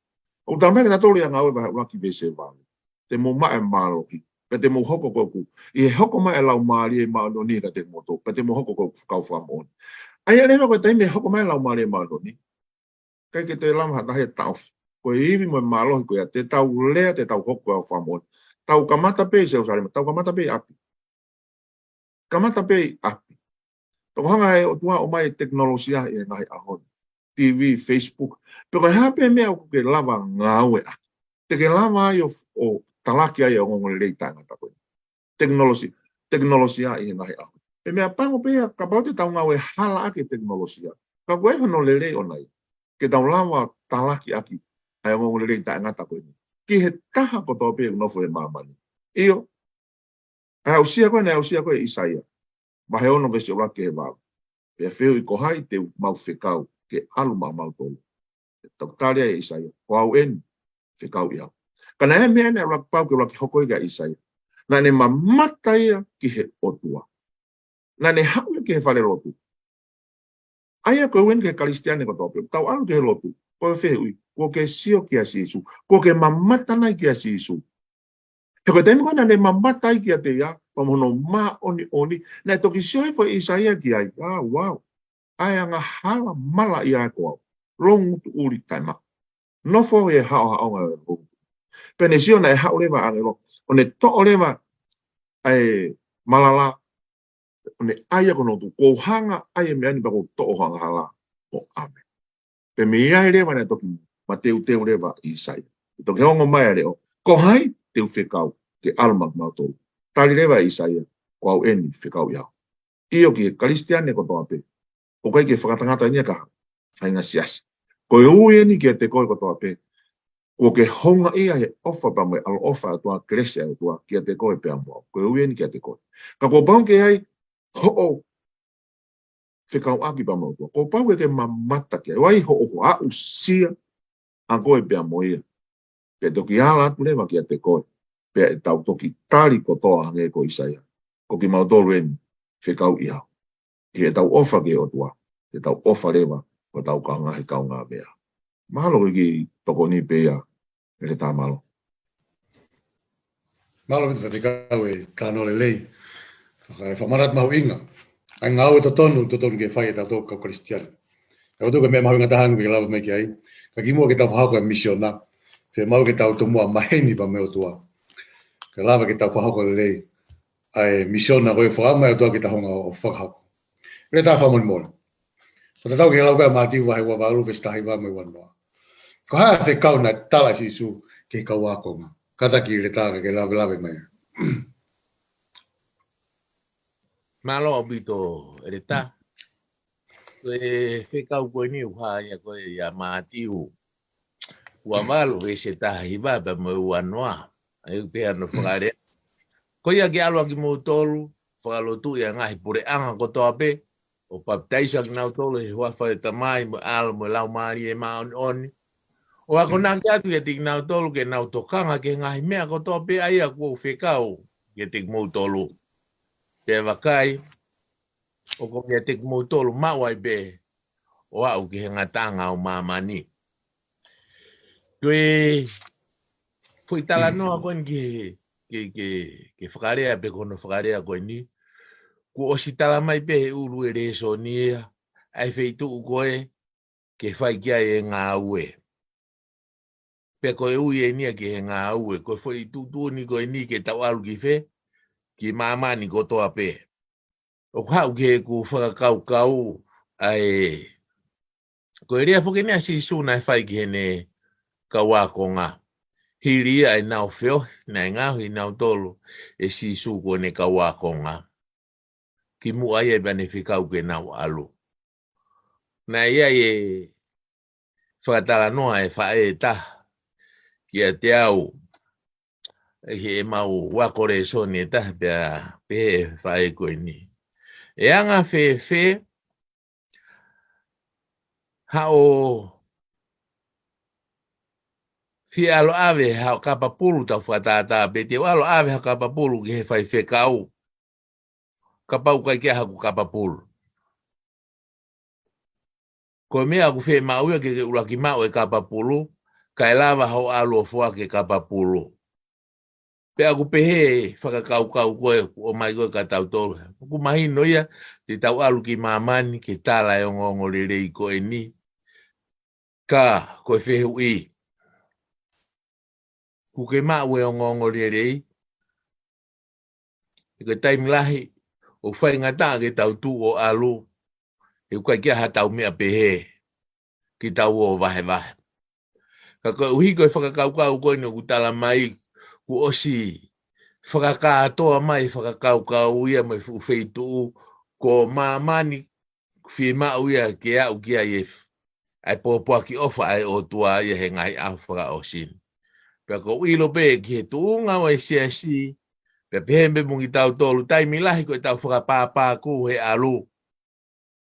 ʻOku talamai kia kitautolu ʻi he Ngāue vahe ʻuluaki veesi valu, te mou maʻu e mālohi, pea te mou hoko ko ʻeku, ʻi he hoko mai e Laumālie Māʻoniʻoni kiate kimoutolu, pea te mou hoko ko ʻeku kau fakamoʻoni. ʻA ia leva ko e taimi ʻe hoko mai e Laumālie Māʻoniʻoni, ʻikai ke toe lava ha taha ia ʻo taʻofi. Ko e ivi mo e mālohi ko ia, te tau lea, te tau hoko ko e kau fakamoʻoni. Tau kamata pē ʻi Selusalema, tau kamata pē ʻi ʻapi. Kamata pē ʻi ʻapi. Toko hanga ʻe he ʻOtua ʻo ʻomai e tekinolosia ʻi he ngaahi ʻaho ni. T V, Facebook. Pe ko e hā pē meʻa ʻoku ke lava ngāueʻaki, te ke lava ai ʻo, ʻo talaki ai e ongoongolelei taʻengata ko eni. Tekinolosi-, tekinolosia ʻi he ngaahi ʻaho. ʻE meʻapango pē ia kapau te tau ngāue hala ʻaki e tekinolosia. Ka ko e hono lelei ʻona ia, ke tau lava talaki ʻaki ʻa e ongoongolelei taʻengata ko eni ki he taha kotoa pē ʻoku nofo he māmani. ʻIo, ʻa e aʻusia ko ē naʻe aʻusia ko ē ʻe ʻIsaia, vahe ono veesi ʻuluaki ki he valu. Pea fehuʻi, ko hai te u mau fekau ke ʻalu maʻamautolu? Pea toki tali ai ʻe ʻIsaia, ko au eni, fekauʻi au. Ka naʻe meʻa naʻe ʻuluaki pau ke ʻuluaki hoko ai kia ʻIsaia. Naʻa ne mamata ia ki he ʻOtua. Naʻa ne haʻu ia ki he falelotu. ʻA ia ko e ui eni ki he Kalisitiane kotoa pē, tau ʻalu ki he lotu, ko e fehuʻi, kuo ke sio kia Sīsū? Kuo ke mamata nai kia Sīsū? He ko e taimi ko ē naʻa ne mamata ai kiate ia, pea mo hono māʻoniʻoni, naʻe toki sio hifo ʻe ʻIsaia ki ai. ʻĀ, uau. ʻA e angahala malaʻia ko au. Loungutu ʻuli taʻemaʻa. Nofo he haʻohaʻonga ʻo e loungutu. Pea ne sio naʻe haʻu leva ʻa e ʻāngelo, ʻo ne toʻo leva ʻa e malala, ʻo ne ʻai ia ki hono tuʻu. Kuo u hanga ʻai e meʻa ni pea kuo u toʻo ho angahala ʻo ʻave. Pea mei ai leva naʻe toki mateuteu leva ʻa ʻIsaia. ʻE toki ongo mai ʻa e leʻo, ko hai te u fekau ke ʻalu maʻamautolu? Tali leva ʻe ʻIsaia, ko au eni, fekauʻi au. ʻIo, ki he Kalisitiane kotoa pē. ʻOku ʻikai ke fakatangatangaʻi ia ki ha faʻahinga siasi. Ko e ui eni kiate koe kotoa pē. Kuo ke houngaʻia he ʻofa pea mo e ʻaloʻofa ʻa e ʻOtua, kelesi ʻa e ʻOtua kiate koe pea mo au. Ko e ui eni kiate koe. Ka kuo pau ke ʻi ai hoʻo fekauʻaki pea mo e ʻOtua. Kuo pau ke ke mamata ki ai. ʻOku ʻi ai hoʻo, hoʻo aʻusia ʻa koe pea mo ia. Pea toki ala atu leva kiate koe. Pea ʻe tau toki tali kotoa hangē ko ʻIsaia. Ko kimautolu eni, fekauʻi au. ʻI heʻetau ʻofa ki he ʻOtua, ʻetau ʻofa leva ki hotau kaungā, he kaungāmeʻa. Mahalo ko e kiʻi tokoni pē ia, ʻEletā, mālō. Mālō ʻaupito faifekau e talanoa lelei. Faka-, fakamanatu mahuʻinga ʻa e ngāue totonu, totonu ke fai ʻe tautolu kau Kalisitiane. Ka ko e meʻa mahuʻinga taha ʻoku ke lave mai ki ai, ka kimuʻa ke tau fakahoko e misiona, fiemaʻu ke tau tomuʻa maheni pea mo e ʻOtua. Ke lava ke tau fakahoko lelei ʻa e misiona ko e fakaʻamu ʻa e ʻOtua ke tau hanga ʻo fakahoko. ʻEletā, fakamolemole. Ko e tatau ki he lau ko ē ʻa Mātiu vahe ua valu veesi taha hiva mo e ua noa. Ko e hā e fekau naʻe tala ʻe Sīsū ki he kau ākonga? Kātaki ʻEletā ke ke lavelave mai. Mālō ʻaupito, ʻEletā. Ko e fekau ko eni ʻoku hā ia ko ē ʻia Mātiu ua valu veesi taha hiva pea mo e ua noa. ʻA ia ʻoku pehē hono fakalea: Ko ia ke ʻalu ʻa kimoutolu, fakalotuʻi ʻa e ngaahi puleʻanga kotoa pē, ʻo papitaiso ʻa kinautolu ʻi he huafa ʻo e Tamai mo e ʻAlo mo e Laumālie Māʻoniʻoni, ʻo akonaki atu kiate kinautolu ke nau tokanga ki he ngaahi meʻa kotoa pē ʻa ia kuo u fekau kiate kimoutolu. Pea vakai, ʻoku ʻiate kimoutolu maʻu ai pē ʻo aʻu ki he ngataʻanga ʻo māmani. Ko e foʻi talanoa ko eni ki he, ki he, ki he, ki he fakalea pe ko hono fakalea ko eni, kuo ʻosi tala mai pē he ʻulu e lēsoni ia, ʻa e feituʻu ko ē ke fai ki ai e ngāue. Pea ko e ui eni ia ki he ngāue, ko e foʻi tuʻutuʻuni ko eni ke tau ʻalu ki fē? Ki māmani kotoa pē. ʻOku haʻu ki heʻeku fakakaukau ʻa e, ko e lea foki eni ʻa Sīsū naʻe fai ki heʻene kau ākonga. Hili ia ʻenau feohi, naʻe ngaohi kinautolu ʻe Sīsū ko ʻene kau ākonga. Kimuʻa ia pea ne fekau ke nau ʻalu. Naʻe ʻi ai e fakatalanoa ʻa e faʻē ʻe taha kiate au ʻi heʻemau ako lēsoni ʻe taha, pea pehē ʻe he faʻē ko eni: ʻE anga fēfē haʻo fie ʻalu ʻo ʻave haʻo kapa pulu, tau fakatātā pē, te u ʻalu ʻo ʻave haʻo kapa pulu ki he faifekau, kapau ʻoku ʻikai ke ʻi ai haku kapa pulu? Ko e meʻa ʻoku fiemaʻu ia ke ke ʻuluaki maʻu e kapa pulu, kae lava hoʻo ʻalu ʻo foaki e kapa pulu. Pea ʻoku pehē fakakaukau ko ē, ʻoku ʻomai ko ē kia tautolu. ʻOku mahino ia, te tau ʻalu ki māmani ke tala e ongoongolelei ko eni. Ka, ko e fehuʻi. Kuo ke maʻu e ongoongolelei. He ko e taimi lahi, ʻoku faingataʻa ke tau tuʻu ʻo ʻalu. He ʻoku ʻikai ke ʻi ai haʻatau meʻa pehē. Ke tau ō vahevahe. Ka koeʻuhi ko e fakakaukau ko eni ʻoku tala mai, kuo ʻosi fakakātoa mai fakakaukau ia mo e fuʻu feituʻu, ko māmani fiemaʻu ia ke aʻu ki ai e f-, ʻa e pōpoaki ʻofa ʻa e ʻOtua ia he ngaahi ʻaho fakaʻosi ni. Pea ʻoku ou ʻilo pē ki he tuʻunga ʻo e siasi, pea pehē pē mo kitautolu taimi lahi ko ʻetau fakapāpākū he ʻalu.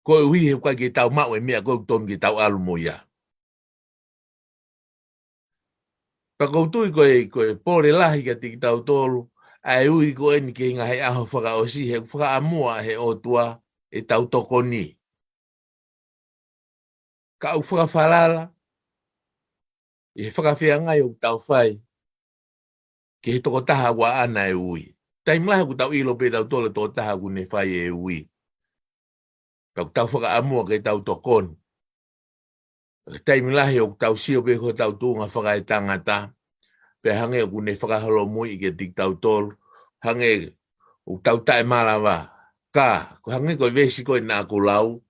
Koeʻuhi he ʻoku ʻikai ke tau maʻu e meʻa ko ē ʻoku tonu ke tau ʻalu mo ia. Pea ʻoku ou tui ko e, ko e pole lahi kiate kitautolu, ʻa e ui ko eni ki he ngaahi ʻaho fakaʻosi he ʻoku fakaʻamua he ʻOtua ʻetau tokoni. Ka ʻoku fakafalala, ʻi he fakafeangai ʻoku tau fai, ki he tokotaha ʻoku ʻaʻana e ui. Taimi lahi ʻoku tau ʻilo pē tautolu e tokotaha ʻoku ne fai e ui. Ka ʻoku tau fakaʻamua ke tau tokoni. Taimi lahi ʻoku tau sio pē ko hotau tuʻunga fakaetangata. Pea hangē ʻoku ne fakaholomui kiate kitautolu. Hangē ʻoku tau taʻemalava. Ka, ko e hangē ko e veesi ko ē naʻa ku lau.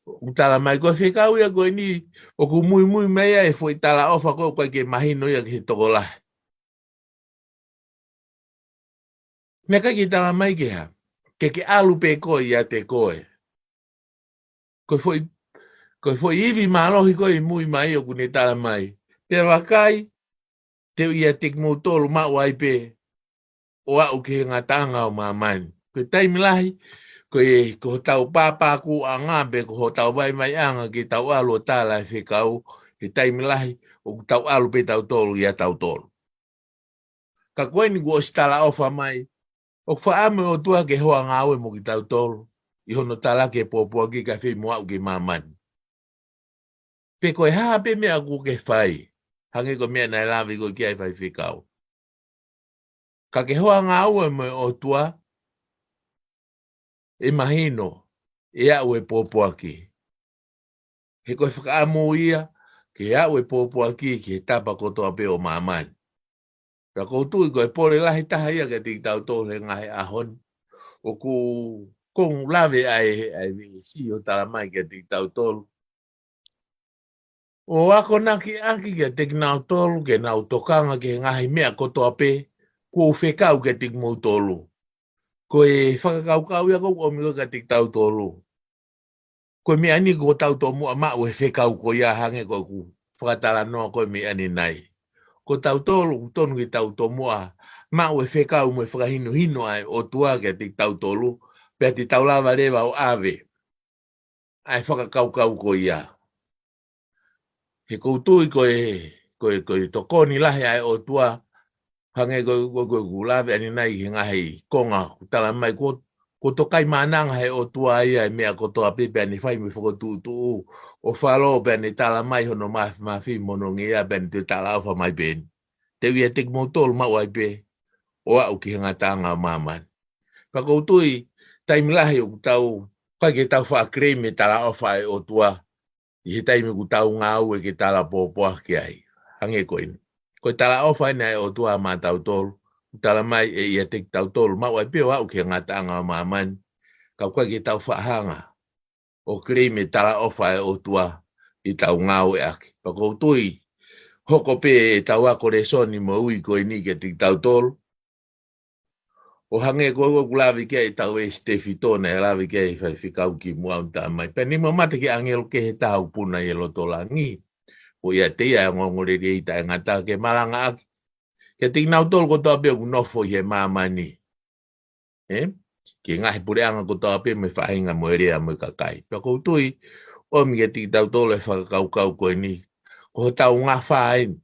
ʻOku tala mai ko e fekau ia ko eni, ʻoku muimui mai ai e foʻi talaʻofa ko ē ʻoku ʻikai ke mahino ia ki he tokolahi. Meʻa ʻikai ke tala mai ke hā, ke ke ʻalu pē koe ʻiate koe. Ko e foʻi, ko e foʻi ivi mālohi ko ē ʻi mui mai ʻoku ne tala mai. Pea vakai, te u ʻiate kimoutolu maʻu ai pē, ʻo aʻu ki he ngataʻanga ʻo māmani. Ko e taimi lahi, ko e, ko hotau pāpākūʻanga pe ko hotau vaivaiʻanga ke tau ʻalu ʻo tala e fekau, he taimi lahi, ʻoku tau ʻalu pē tautolu ʻia tautolu. Ka ko eni kuo ʻosi talaʻofa mai, ʻoku fakaʻamu e ʻOtua ke hoa ngāue mo kitautolu, ʻi hono talaki e pōpoaki kae fai mo aʻu ki māmani. Pe ko e hā pē meʻa ʻoku ke fai, hangē ko e meʻa naʻe lave ko ē ki ai e faifekau. Ka ke hoa ngāue mo e ʻOtua, ʻe mahino, ʻe aʻu e pōpoaki. He ko e fakaʻamu ia, ke aʻu e pōpoaki ki he tapa kotoa pē ʻo māmani. Pea ʻoku ou tui ko e pole lahi taha ia kiate kitautolu he ngaahi ʻaho ni. ʻOku ou lave ʻa e, ʻa e veesi ʻoku tala mai kiate kitautolu. ʻO akonakiʻaki kiate kinautolu ke nau tokanga ki he ngaahi meʻa kotoa pē, kuo u fekau kiate kimoutolu. Ko e fakakaukau ia ʻoku ʻomi ko ē kiate kitautolu. Ko e meʻa ni kuo tau tomuʻa maʻu e fekau ko ia hangē ko ʻeku fakatalanoa ko ē meʻa ni nai. Ko tautolu, ʻoku tonu ke tau tomuʻa maʻu e fekau mo e fakahinohino ʻa e ʻOtua kiate kitautolu, pea te tau lava leva ʻo ʻave ʻa e fakakaukau ko ia. He ʻoku ou tui ko e, ko e, ko e tokoni lahi ʻa e ʻOtua, hangē ko, ko, ko, ʻoku lave ʻanenai he ngaahi konga, ʻoku tala mai ko, ko e tokaimaʻananga he ʻOtua ia e meʻa kotoa pē pea ne fai mo e fokotuʻutuʻu, ʻo Falo pea ne tala mai hono mafimafi mo hono ngeia pea ne toe talaʻofa mai pē eni. Te u ʻiate kimoutolu maʻu ai pē, ʻo aʻu ki he ngataʻanga ʻo māmani. Pea ʻoku ou tui, taimi lahi ʻoku tau, ʻikai ke tau faʻa claim e talaʻofa ʻa e ʻOtua, ʻi he taimi ʻoku tau ngāue ke tala pōpoaki ai. Hangē ko eni. Ko e talaʻofa eni ʻa e ʻOtua maʻa tautolu, ʻoku tala mai ʻe ʻiate kitautolu, maʻu ai pē ʻo aʻu ki he ngataʻanga ʻo māmani. Ka ʻoku ʻikai ke tau faʻa hanga ʻo claim e talaʻofa ʻa e ʻOtua ʻi heʻetau ngāueʻaki. Pea ʻoku ou tui, hoko pē ʻetau ako lēsoni mo e ui ko eni kiate kitautolu. ʻO hangē ko ʻeku lave ki ai ʻetau veesi tefito naʻe lave ki ai e faifekau kimuʻa ʻo ne tala mai. Pea ne mamata ki he ʻāngelo kehe taha ʻoku puna ʻi he loto langi. ʻOku ʻiate ia e ongoongolelei taʻengata ke malangaʻaki kiate kinautolu kotoa pē ʻoku nofo ʻi he māmani. ʻE? Ki he ngaahi puleʻanga kotoa pē mo e faʻahinga mo e lea mo e kakai. Pea ʻoku ou tui, ʻomi kiate kitautolu e fakakaukau ko eni. Ko hotau ngafa eni.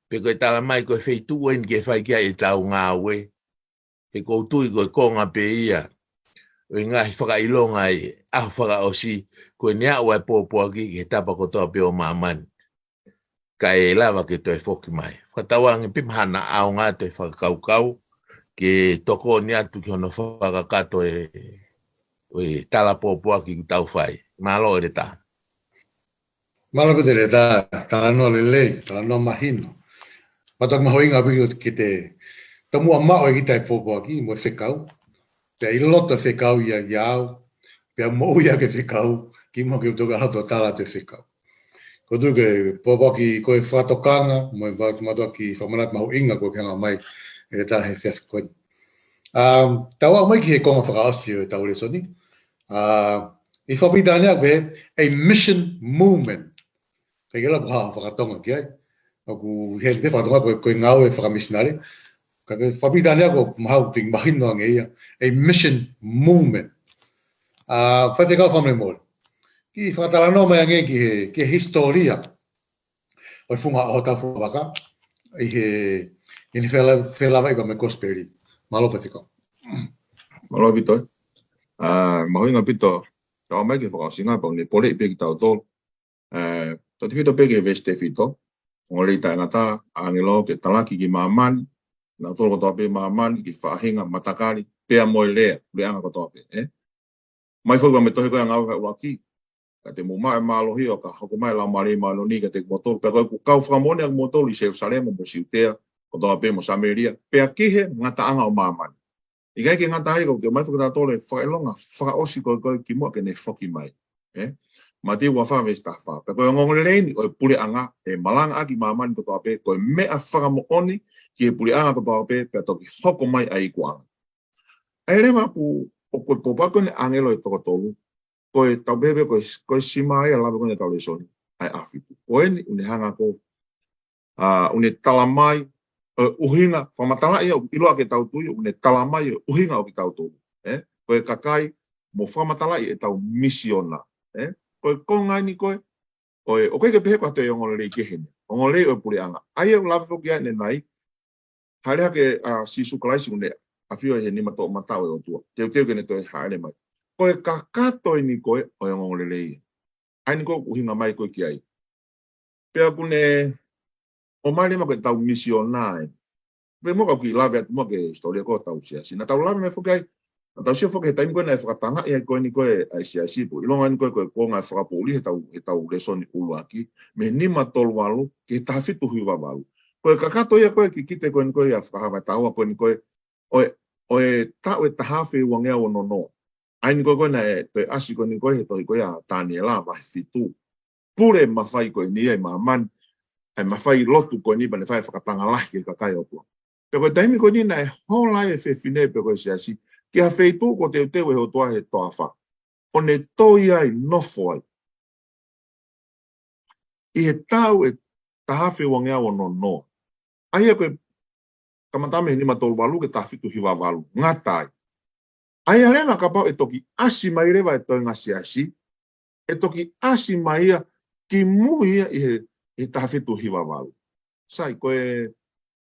Pe ko e tala mai ko e feituʻu eni ke fai ki ai ʻetau ngāue. He ʻoku ou tui ko e konga pē ia. ʻo e ngaahi fakaʻilonga ʻi he ʻaho fakaʻosi, ko eni ʻa e pōpoaki ki he tapa kotoa pē ʻo māmani. Kae lava ke toe foki mai. Fakatauange pē mahalo ʻaonga atu e fakakaukau, ke tokoni atu ki hono fakakakato e, ʻo e tala pōpoaki kuo tau fai. Mālō ʻEletā. Mālō ʻEletā, talanoa lelei, talanoa mahino. Mātuʻaki mahuʻinga pē ke te tomuʻa maʻu ʻe kita e pōpoaki mo e fekau. Pea ʻi loto e fekau ia ʻiate au, pea moʻui ʻa e fekau, kimuʻa ke u toki ʻalu atu ʻo tala atu e fekau. Ko e tuʻu ki he pōpoaki ko e fakatokanga, mo e mātuʻaki fakamanatu mahuʻinga kuo ke hanga mai ʻEletā he efiafi ko eni. Um, tau aʻu mai ki he konga fakaʻosi ʻo ʻetau lēsoni. Uh, ʻi he fakapilitānia ko e, a mission movement. ʻIkai ke ʻilo pe ko e hā e fakatonga ki ai. ʻOku ʻi heni pē fakatonga ko e, ko e ngāue fakamisinale. Ka ko e fakapilitānia ʻoku mahalo te mahino ange ia. A mission movement. Uh, Faifekau Fakamolemole. Ke fakatalanoa mai ange ki he, ki he hisitōlia ʻo e funga ʻo hotau fuakava ʻi he, ʻi he fela-, felavaʻi pea mo e kosipeli. Mālō Faifekau. Mālō ʻaupito. Uh, mahuʻinga ʻaupito. Tau aʻu mai ki he fakaʻosinga pea ʻoku ne poleʻi pē kitautolu. Eh, tautefito pē ki he veesi tefito, ongoongolelei taʻengata, ʻāngelo ke talaki ki māmani, nautolu kotoa pē māmani, ki he faʻahinga, matakali, pea mo e lea, puleʻanga kotoa pē, eh? Mai foki ʻa e tohi ko ia Ngāue vahe ʻuluaki, ka te mou maʻu e mālohi ʻo ka hoko mai e Laumālie Māʻoniʻoni kiate kimoutolu, pea ko ʻeku kau fakamoʻoni ʻa kimoutolu ʻi Selusalema mo Siutea, kotoa pē mo Samēlia, pea ki he ngataʻanga ʻo māmani. ʻIkai ke ngata ai ka ʻoku toe ʻomai foki kiate kitautolu e fakaʻilonga fakaʻosi ko ē ko ē kimuʻa ke ne foki mai. Eh? Mātiu ua fā veesi taha fā. Pea ko e ongoongolelei ni ʻo e puleʻanga ʻe malangaʻaki ʻi māmani kotoa pē, ko e meʻa fakamoʻoni ki he puleʻanga kotoa pē, pea toki hoko mai ʻa e ikuʻanga. ʻA ia leva ʻoku, ʻoku pōpoaki ko eni ʻa e ʻāngelo ʻe toko tolu, ko e tau pehē pē ko e, ko e sima ia lave ko eni ʻetau lēsoni, ʻa e ʻaho fitu. Ko eni ʻoku ne hanga ko ē, ʻoku ne talamai ʻa e ʻuhinga, fakamatalaʻi ʻoku ʻiloa ke tau tui, ʻoku ne talamai ʻa e ʻuhinga ʻo kitautolu. Eh? Ko e kakai mo fakamatalaʻi ʻetau misiona. Eh? Ko e konga eni ko ē, ʻo e, ʻoku ʻikai ke pehē ko ha toe ongoongolelei kehe ni. Ongoongolelei ʻo e puleʻanga. ʻA ia ʻoku lave foki ai ʻanenai, hāʻele hake ʻa Sīsū Kalaisi ʻoku ne ʻafio ʻi he nima toʻomataʻu ʻo e ʻOtua. Teuteu ke ne toe hāʻele mai. Ko e kakato eni ko ē ʻo e ongoongolelei. ʻA eni ko ē ʻoku ʻuhinga mai ko ē ki ai. Pea ʻoku ne ʻomai leva ko ʻetau misiona ē. Pea mo ka u kiʻi lave atu muʻa ki he hisitōlia ko ē ʻetau siasi. Naʻa tau lave mai foki ai, naʻa tau sio foki he taimi ko ē naʻe fakatangaʻi ai ko eni ko ē ʻa e siasi pea ʻilonga eni ko ē ko e kuonga e fakapoʻuli heʻetau, heʻetau lēsoni ʻuluaki, mei he nima tolu valu ki he taha fitu hiva valu. Ko e kakato ia ko ē kikite ko eni ko ē ʻa e fakahā mai taua ko eni ko ē, ʻo e, ʻo e taʻu ʻe taha afe uangeau ono noa. ʻA eni ko ē ko ē naʻe toe ʻasi ko eni ko ē he tohi ko ia ʻa Taniela vahe fitu. Pule mafai ko eni ia ʻi māmani, ʻa e mafai lotu ko eni pea ne fai e fakatanga lahi ki he kakai ʻo e ʻOtua. Pea ko e taimi ko eni naʻe hola ai e fefine pe ko e siasi ki ha feituʻu kuo teuteu ʻe he ʻOtua he toafa, ʻo ne toi ai, nofo ai. ʻI he taʻu ʻe taha afe uangeau ono noa. ʻA ia ko e kamata mei he nima tolu valu ki he taha fitu hiva valu. Ngata ai. ʻA ia leva kapau ʻe toki ʻasi mai leva e toenga siasi, ʻe toki ʻasi mai ia kimui ia ʻi he, ʻi he taha fitu hiva valu. Sai, ko e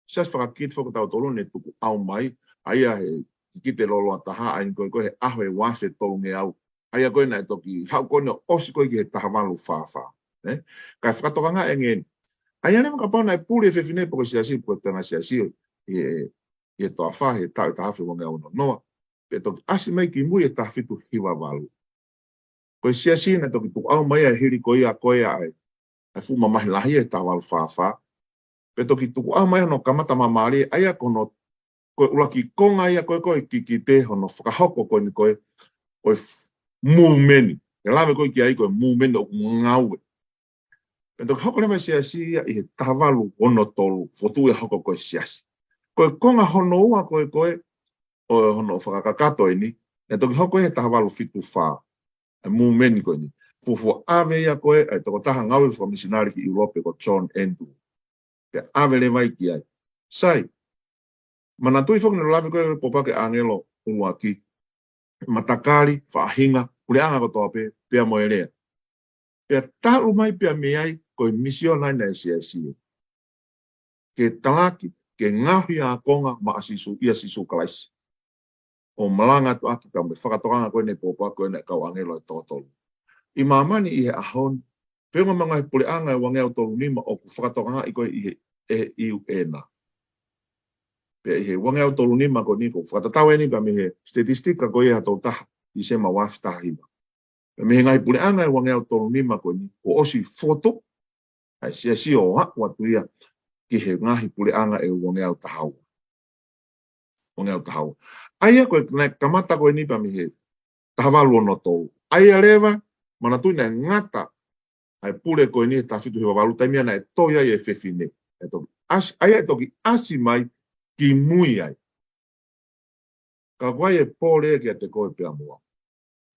siasi fakakikite foki ʻa tautolu ne tukuʻau mai, ʻa ia he kikite lōloa taha, ʻa eni ko ē ko ē he ʻaho ʻe ua afe tolungeau. ʻA ia ko ē naʻe toki haʻu ko eni ʻo ʻosi ko ē ki he taha valu fā fā. Eh? Kae fakatokangaʻi ange eni. ʻA ia leva kapau naʻe puli e fefine pe ko e siasi pe ko e toenga siasi ʻi he, ʻi he toafa he taʻu ʻe taha afe uangeau ono noa. Pea toki ʻasi mai kimui e taha fitu hiva valu. Ko e siasi naʻe toki tukuʻau mai ia hili ko ia ko ē ʻa e, ʻa e fuʻu mamahi lahi he taha valu fā fā. Pea toki tukuʻau mai hono kamata māmālie, ʻa ia ko hono, ko e ʻuluaki konga ia ko ē ko ē kikite hono fakahoko ko eni ko ē, ko e f-, movement. ʻE lave ko ē ki ai ko e movement ʻoku ngāue. Pea toki hoko leva e siasi ia ʻi he taha valu ono tolu, fotu ia hoko ko e siasi. Ko e konga hono ua ko ē ko ē, ʻo hono fakakakato eni, naʻe toki hoko he taha valu fitu fā, e movement ko eni. Fuofua ʻave ia ko ē, e tokotaha ngāue fakamisinale ki ʻIulope ko John Andrew. Pea ʻave leva ia ki ai. Sai, manatuʻi foki naʻe lave ko ē pōpoaki ʻa e ʻāngelo ʻuluaki, matakali, faʻahinga, puleʻanga kotoa pē, pea mo e lea. Pea talu mai pea mei ai, ko e misiona eni ʻa e siasi. Ke talaki, ke ngaohi ākonga maʻa Sīsū, ʻia Sīsū Kalaisi. ʻo malanga atu ʻaki pea mo e fakatokanga ko eni e pōpoaki ko eni e kau ʻāngelo ʻe toko tolu. ʻI māmani ʻi he ʻaho ni, feʻunga mo e ngaahi puleʻanga ʻe uangeau tolu nima ʻoku fakatokangaʻi ko ē ʻi he, ʻe he U N. Pea ʻi he uangeau tolu nima ko eni ʻoku fakatatau eni pea mei he statistika ko ia ʻa e tolu taha ʻi Tīsema ua afe taha hiva. Pea mei he ngaahi puleʻanga ʻe uangeau tolu nima ko eni, kuo ʻosi fokotuʻu ʻa e siasi ʻo aʻu atu ia ki he ngaahi puleʻanga ʻe uangeau taha ua. Uangeau taha ua. ʻA ia ko e naʻe kamata ko eni pea mei he taha valu ono tolu. ʻA ia leva, manatuʻi naʻe ngata ʻa e pule ko eni he taha fitu hiva valu, taimi ia naʻe toe ai e fefine. ʻE toki ʻasi, ʻa ia ʻe toki ʻasi mai ki mui ai. Ka ko e pole kiate koe pea mo au.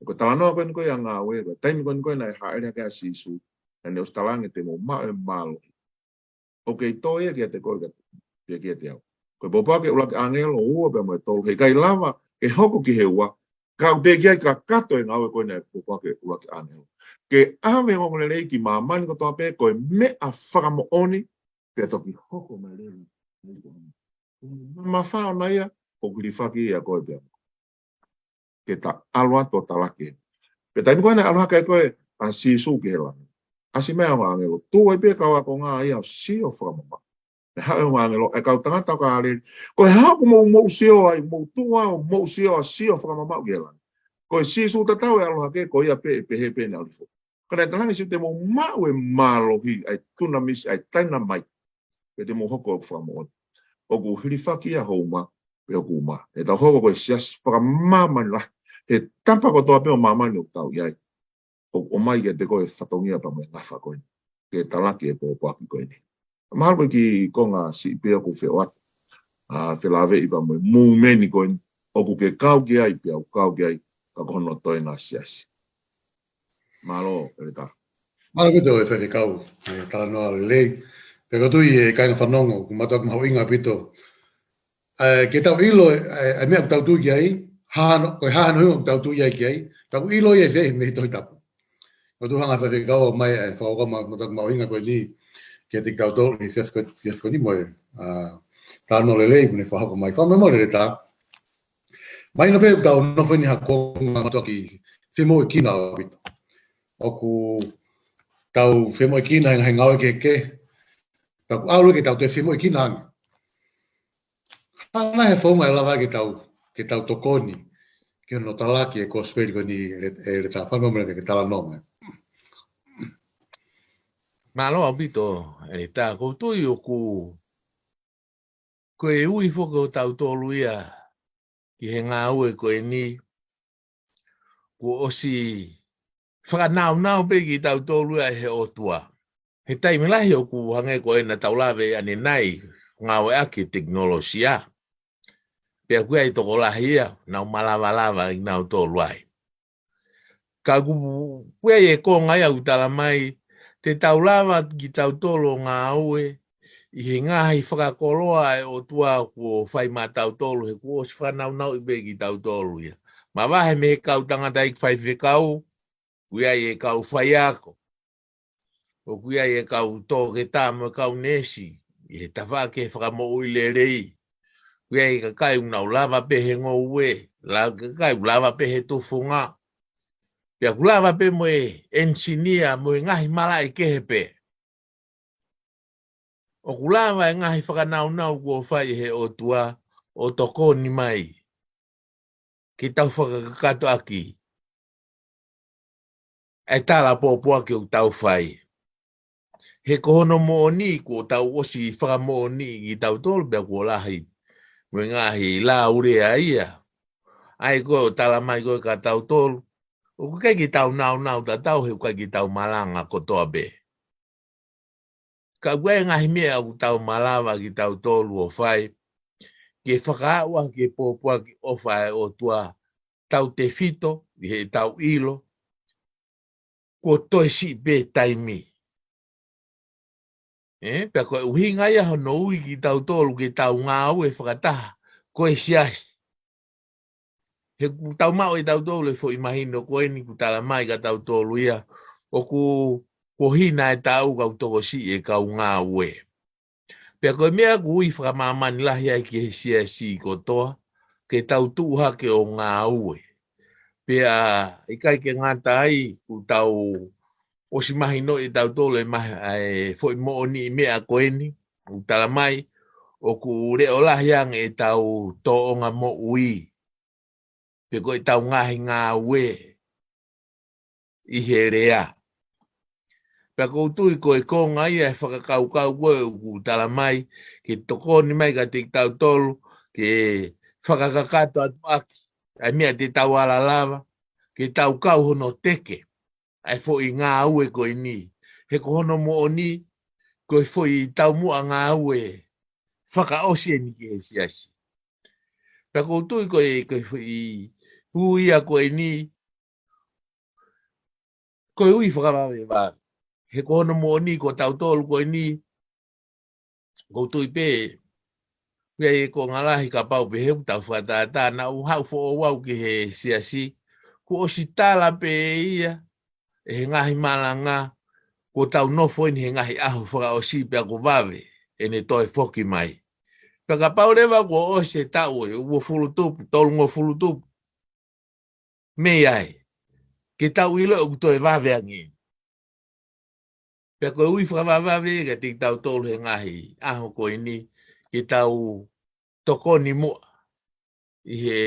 Ko e talanoa ko eni ko ia ʻa Ngāue, ko e taimi ko eni ko ia naʻe hāʻele hake ai ʻa Sīsū, naʻa ne ʻosi talaange te mou maʻu e mālohi. ʻOku kei toe ia kiate koe ka, pea kiate au. Ko e pōpoaki ʻuluaki ʻāngelo ua pea mo e tolu, heʻikai lava ke hoko ki he ua, ka ʻoku pehē ki ai kakato e Ngāue ko eni e pōpoaki ʻuluaki ʻāngelo. Ke ʻave e ongoongolelei ki māmani kotoa pē, ko e meʻa fakamoʻoni, pea toki hoko mai leva. Mamafa ʻona ia, ʻoku hilifaki ia koe pea mo au. Ke ta ʻalu atu ʻo talaki. Pea taimi ko ē naʻe ʻalu hake ko ē ʻa Sīsū ki he langi, ʻasi mai ʻa e ongo ʻāngelo, tuʻu ai pē kau ākonga ia ʻo sio fakamamaʻu. Naʻe haʻu e ongo ʻāngelo, ʻe kau tangata ʻo Kāleli, ko e hā ʻoku mou, mou sio ai, mou tuʻu ʻo mou sio ʻo sio fakamamaʻu ki he langi? Ko e Sīsū tatau ʻe ʻalu hake, ko ia pē ʻe pehē pē naʻe ʻalu hifo. Ka naʻe talaange Sīsū te mou maʻu e mālohi, ʻa e dunamis, ʻa e tainamaiti. Pea te mou hoko ʻo fakamoʻoni. ʻOku hilifaki ia hoʻo uma, pe hoku uma. ʻE tau hoko ko e siasi fakamāmani lahi he tapa kotoa pē ʻo māmani ʻoku tau ʻi ai. ʻOku ʻomai kiate koe e fatongia pea mo e ngafa ko eni ke talaki e pōpoaki ko eni. Mahalo ko e kiʻi konga siʻi pē ʻoku feʻoatu, ʻa, felāveʻi pea mo e mūmeni ko eni, ʻoku ke kau ki ai, pea u kau ki ai, ka ko hono toenga siasi. Mālō, ʻEletā. Mālō ʻaupito e faifekau, e talanoa lelei. Pea ʻoku ou tui e kāinga fanongo, ʻoku mātuʻaki mahuʻinga ʻaupito. ʻE, ke tau ʻilo, ʻe, ʻe meʻa ʻoku tau tui ki ai, hā hano, ko e hā hano ʻuhinga ʻoku tau tui ai ki ai, tau ʻilo ia ʻi he, mei he Tohi Tapu. ʻOku ou tui hanga faifekau mai, ʻe, fakakaukau ma, mātuʻaki mahuʻinga ko eni, kiate kitautolu he efiafi ko, efiafi ko eni mo e, ʻa, talanoa lelei, mo ne fakahoko mai. Fakamolemole ʻEletā. Mahino pē ʻoku tau nofo eni ha konga mātuʻaki femoʻuekina ʻaupito. ʻOku tau femoʻuekina he ngaahi ngāue kehekehe. Pea ʻoku ʻalu ke tau toe femoʻuekina ange. Hā nai ha founga ʻe lava ke tau, ke tau tokoni ki hono talaki e kosipeli ko eni ʻEle, ʻEletā? Fakamolemole ke talanoa mai. Mālō ʻaupito, ʻEletā, ʻoku ou tui ʻoku, ko e ui foki ʻo tautolu ia ki he ngāue ko eni, kuo ʻosi fakanaunau pē kitautolu ia ʻe he ʻOtua. He taimi lahi ʻoku hangē ko ena tau lave ʻanenai, ngāueʻaki e tekinolosia. Pea ʻoku ʻi ai e tokolahi ia, nau malavalava ʻi nautolu ai. Ka ʻoku, ʻoku ʻi ai e konga ia ʻoku tala mai, te tau lava kitautolu ʻo ngāue ʻi he ngaahi fakakoloa ʻa e ʻOtua kuo fai maʻatautolu, he kuo ʻosi fakanaunauʻi pē kitautolu ia. Mavahe mei he kau tangataʻeiki faifekau, ʻoku ʻi ai e kau faiako, ʻoku ʻi ai e kau toketā mo e kau neesi, ʻi he tafaʻaki e fakamoʻui lelei. ʻOku ʻi ai e kakai ʻoku nau lava pē he ngoue, la, kakai ʻoku lava pē he tufunga. Pea ʻoku lava pē mo e ʻenisinia mo e ngaahi malaʻe kehe pē. ʻOku lava e ngaahi fakanaunau kuo fai ʻe he ʻOtua ʻo tokoni mai ke tau fakakakatoʻaki e tala pōpoaki ʻoku tau fai. He ko hono moʻoni kuo tau ʻosi fakamoʻoniʻi kitautolu pea kuo lahi mo e ngaahi laulea ia. ʻA ia ko e tala mai ko ē kia tautolu, ʻoku ʻikai ke tau naunau tatau, he ʻoku ʻikai ke tau malanga kotoa pē. Ka ʻoku ʻi ai e ngaahi meʻa ʻoku tau malava kitautolu ʻo fai, ke fakaaʻu ʻaki e pōpoaki ʻofa ʻa e ʻOtua, tautefito ʻi heʻetau ʻilo kuo toe siʻi pē taimi. ʻE, pea ko e ʻuhinga ia hono ui kitautolu ke tau ngāue fakataha ko e siasi. He ʻoku tau maʻu ʻe tautolu e foʻi mahino ko eni ʻoku tala mai kia tautolu ia, ʻoku, kuo hina e taʻu ka ʻoku tokosiʻi e kau ngāue. Pea ko e meʻa ʻoku ui fakamāmani lahi ai ki he siasi kotoa, ke tau tuʻu hake ʻo ngāue. Pea ʻikai ke ngata ai, kuo tau ʻosi mahinoʻi ʻe tautolu e mah-, ʻa e foʻi moʻoniʻi meʻa ko eni, ʻoku tala mai, ʻoku leʻo lahi ange ʻetau tōʻonga moʻui, pe ko ʻetau ngaahi ngāue ʻi he lea. Pea ʻoku ou tui ko e konga ia e fakakaukau ko ē ʻoku tala mai, ke tokoni mai kiate kitautolu, ke fakakakato atu ʻaki ʻa e meʻa te tau ala lava, ke tau kau hono teke ʻa e foʻi ngāue ko eni. He ko hono moʻoni, ko e foʻi taumuʻa ngāue fakaʻosi eni ki he siasi. Pea ʻoku ou tui ko e, ko e foʻi ui ia ko eni, ko e ui fakavavevave. He ko hono moʻoni ko tautolu ko eni, ʻoku ou tui pē, pea ʻi he konga lahi kapau pē he ʻoku tau fakatātā naʻa ku haʻu foʻou au ki he siasi, kuo ʻosi tala pē ia ʻe he ngaahi malanga, kuo tau nofo eni he ngaahi ʻaho fakaʻosi pea kuo vave ʻene toe foki mai. Pea kapau leva kuo ʻosi e taʻu ʻe uofulu tupu, tolungofulu tupu, mei ai, ke tau ʻilo ʻoku toe vave ange. Pea ko e ui fakavavevave kiate kitautolu he ngaahi ʻaho ko eni, ke tau tokoni muʻa ʻi he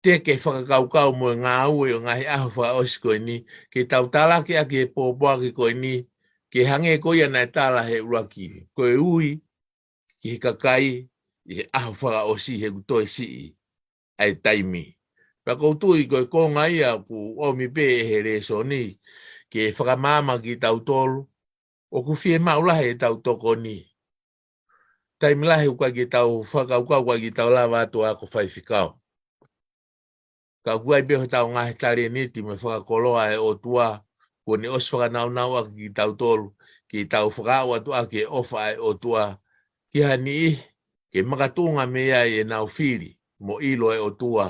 teke fakakaukau mo e ngāue ʻo e ngaahi ʻaho fakaʻosi ko eni, ke tau talaki ʻaki e pōpoaki ko eni, ke hangē ko ia naʻe tala he ʻuluaki, ko e ui ki he kakai ʻi he ʻaho fakaʻosi he ʻoku toe siʻi ʻa e taimi. Pea ʻoku ou tui ko e konga ia ʻoku ʻomi pē ʻe he lēsoni, ke fakamaama kitautolu, ʻoku fiemaʻu lahi ʻetau tokoni. Taimi lahi ʻoku ʻikai ke tau fakakaukau, ʻoku ʻikai ke tau lava atu ʻo ako faifekau. Ka ʻoku ʻi ai pē hotau ngaahi talēniti mo e fakakoloa ʻa e ʻOtua, kuo ne ʻosi fakanaunau ʻaki kitautolu, ke tau fakaaʻu atu ʻaki e ʻofa ʻa e ʻOtua ki ha niʻihi, ke makatuʻunga mei ai ʻenau fili mo ʻilo ʻa e ʻOtua,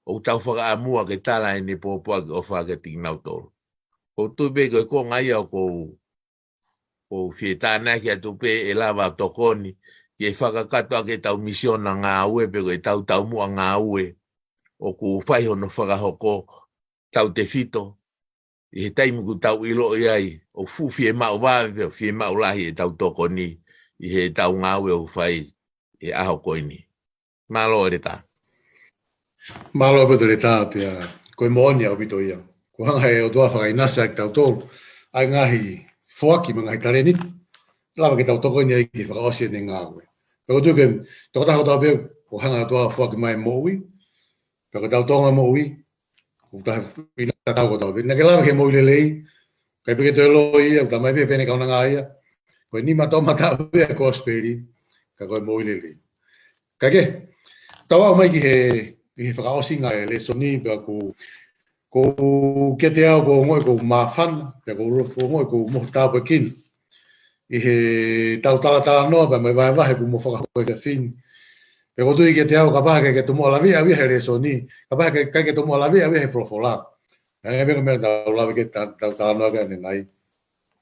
ʻoku tau fakaʻamua ke tala ʻene pōpoaki ʻofa kiate kinautolu. ʻOku ou tui pē ko e konga ia ʻoku ou ʻoku ou fie tānaki atu pē ʻe lava tokoni, ke fakakakato ʻaki ʻetau misiona ngāue pe ko ʻetau taumuʻa ngāue, ʻoku fai hono fakahoko tautefito, ʻi he taimi ʻoku tau ʻiloʻi ai, ʻoku fuʻu fiemaʻu vave, pe ʻoku fiemaʻu lahi ʻetau tokoni, ʻi heʻetau ngāue ʻoku fai ʻi he ʻaho ko eni. Mālō ʻEletā. Mālō ʻaupito ʻEletā, pea ko e moʻoni ʻaupito ia. Kuo hanga he ʻOtua ʻo fakaʻinasi ʻaki kitautolu ʻa e ngaahi foaki mo e ngaahi talēniti, lava ke tau tokoni ai ke fakaʻosi ʻene ngāue. Pea ʻoku ou tui ko e tokotaha kotoa pē kuo hanga he ʻOtua ʻo foaki mai e moʻui, pea ko ʻetau tōʻonga moʻui, ʻoku taha ina tatau kotoa pē. Naʻa ke lave ki he moʻui lelei, ʻikai pē ke toe loi ia, ʻoku talamai pē ʻe he Kaunanga ia, ko e nima toʻomataʻu ia ʻo e kosipeli, ka ko e moʻui lelei. Kae kehe, tau aʻu mai ki he, ki he fakaʻosinga ʻo e lēsoni, pea ʻoku, ʻoku ou kiate au ʻoku ou ongoʻi ʻoku ou māfana, pea ʻoku ou, ʻoku ou ongoʻi ʻoku ou mohe tāpuekina ʻi heʻetau talatalanoa pea mo e vahevahe kuo mo fakahoko he efiafi ni. Pea ʻoku ou tui kiate au kapau ʻe ʻikai ke tomuʻa lave ʻaki ia he lēsoni, kapau ʻe ʻikai ke, ʻikai ke tomuʻa lave ʻaki ia he folofola, ʻa e meʻa ko e meʻa ʻoku tau lave ki ai, tau, tau talanoa ki ai ʻanenai,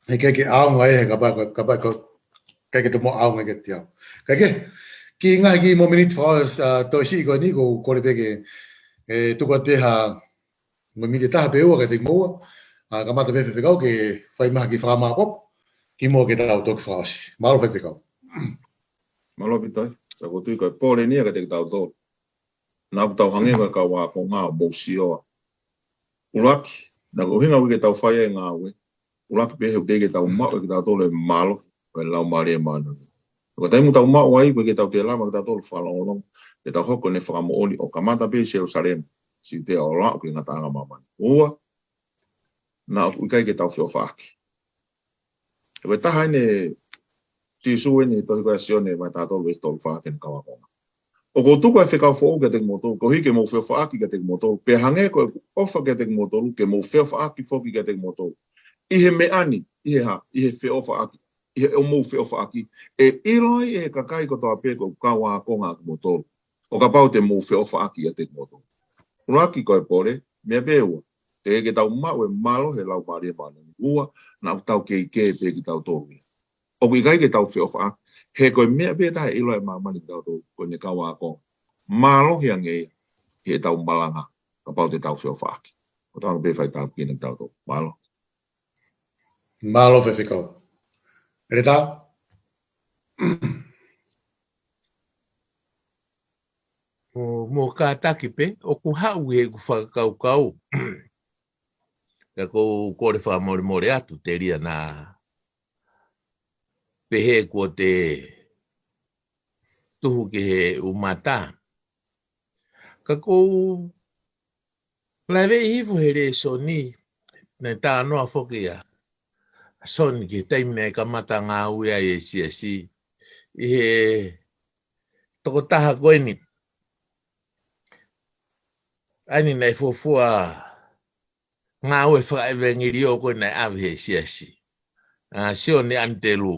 ʻe ʻikai ke ʻaonga ia he kapau, kapau, ʻikai ke tomuʻa ʻaonga kiate au. Kae kehe, kiʻi ngaahi kiʻi mōmeniti fakaʻosi, ʻa, toe siʻi ko eni, ʻoku ou kole pē ke, ʻe, tuku atu ha mōmeniti ʻe taha pe ua kiate kimoua, ʻa, kamata pē Faifekau ke fai mai ha kiʻi fakamāʻopoʻopo, kimuʻa ke tau toki fakaʻosi. Mālō Faifekau. Mālō ʻaupito. Pea ʻoku ou tui ko e pole eni ia kiate kitautolu. Naʻa ʻoku tau hangē ko e kau ākonga ʻo mou sio. ʻUluaki, naʻa ko e ʻuhinga ʻoku ʻikai ke tau fai ai e ngāue, ʻuluaki pē he ʻoku teʻeki ke tau maʻu ʻe kitautolu e mālohi ʻo e Laumālie Māʻoniʻoni. Ko e taimi ʻoku tau maʻu ai, ʻoku ʻikai ke tau toe lava kitautolu ʻo fakalongolongo, ke tau hoko ko ʻene fakamoʻoni ʻo kamata pē ʻi Selusalema, Siutea ʻo aʻu ki he ngataʻanga ʻo māmani. Ua, naʻa ʻoku ʻikai ke tau feʻofaʻaki. Ko e taha eni ʻa Sīsū eni he tohi ko ia ʻa Sione vahe taha tolu veesi tolu fā ki heʻene kau ākonga. ʻOku ou tuku ʻa e fekau foʻou kiate kimoutolu, koeʻuhi ke mou feʻofaʻaki kiate kimoutolu, pea hangē ko ʻeku ʻofa kiate kimoutolu, ke mou feʻofaʻaki foki kiate kimoutolu. ʻI he meʻa ni, ʻi he hā, ʻi he feʻofaʻaki, ʻi he ʻoku mou feʻofaʻaki, ʻe ʻilo ai ʻe he kakai kotoa pē ko ʻeku kau ākonga ʻa kimoutolu, ʻo kapau te mou feʻofaʻaki ʻiate kimoutolu. ʻUluaki ko e pole, meʻa pē ua, teʻeki ke tau maʻu e mālohi ʻo e Laumālie Māʻoniʻoni. Ua, naʻa ʻoku tau keikei pē kitautolu ia. ʻOku ʻikai ke tau feʻofaʻaki, he ko e meʻa pē taha ʻe ʻilo ai ʻe māmani kitautolu, ko ʻene kau ākonga. mālohi ange ia ʻi heʻetau malanga, kapau te tau feʻofaʻaki. ʻOku tau pē fai tau pina tau tō. Mālō. Mālō Faifekau. Eletā? Mo, mo kātaki pē, ʻoku haʻu ʻeku fakakaukau. Ka ʻoku ou kole fakamolemole atu, telia naʻa pehē kuo te tuhu ki he ʻumata. Ka ʻoku ou lave hifo he lēsoni, naʻe talanoa foki ʻa Soni ki he taimi naʻe kamata ngāue ai e siasi, ʻi he tokotaha ko eni. ʻA eni naʻe fuofua ngāue fakaʻevangeliō ko ē naʻe ʻave he siasi. ʻA Sione ʻAnitelū.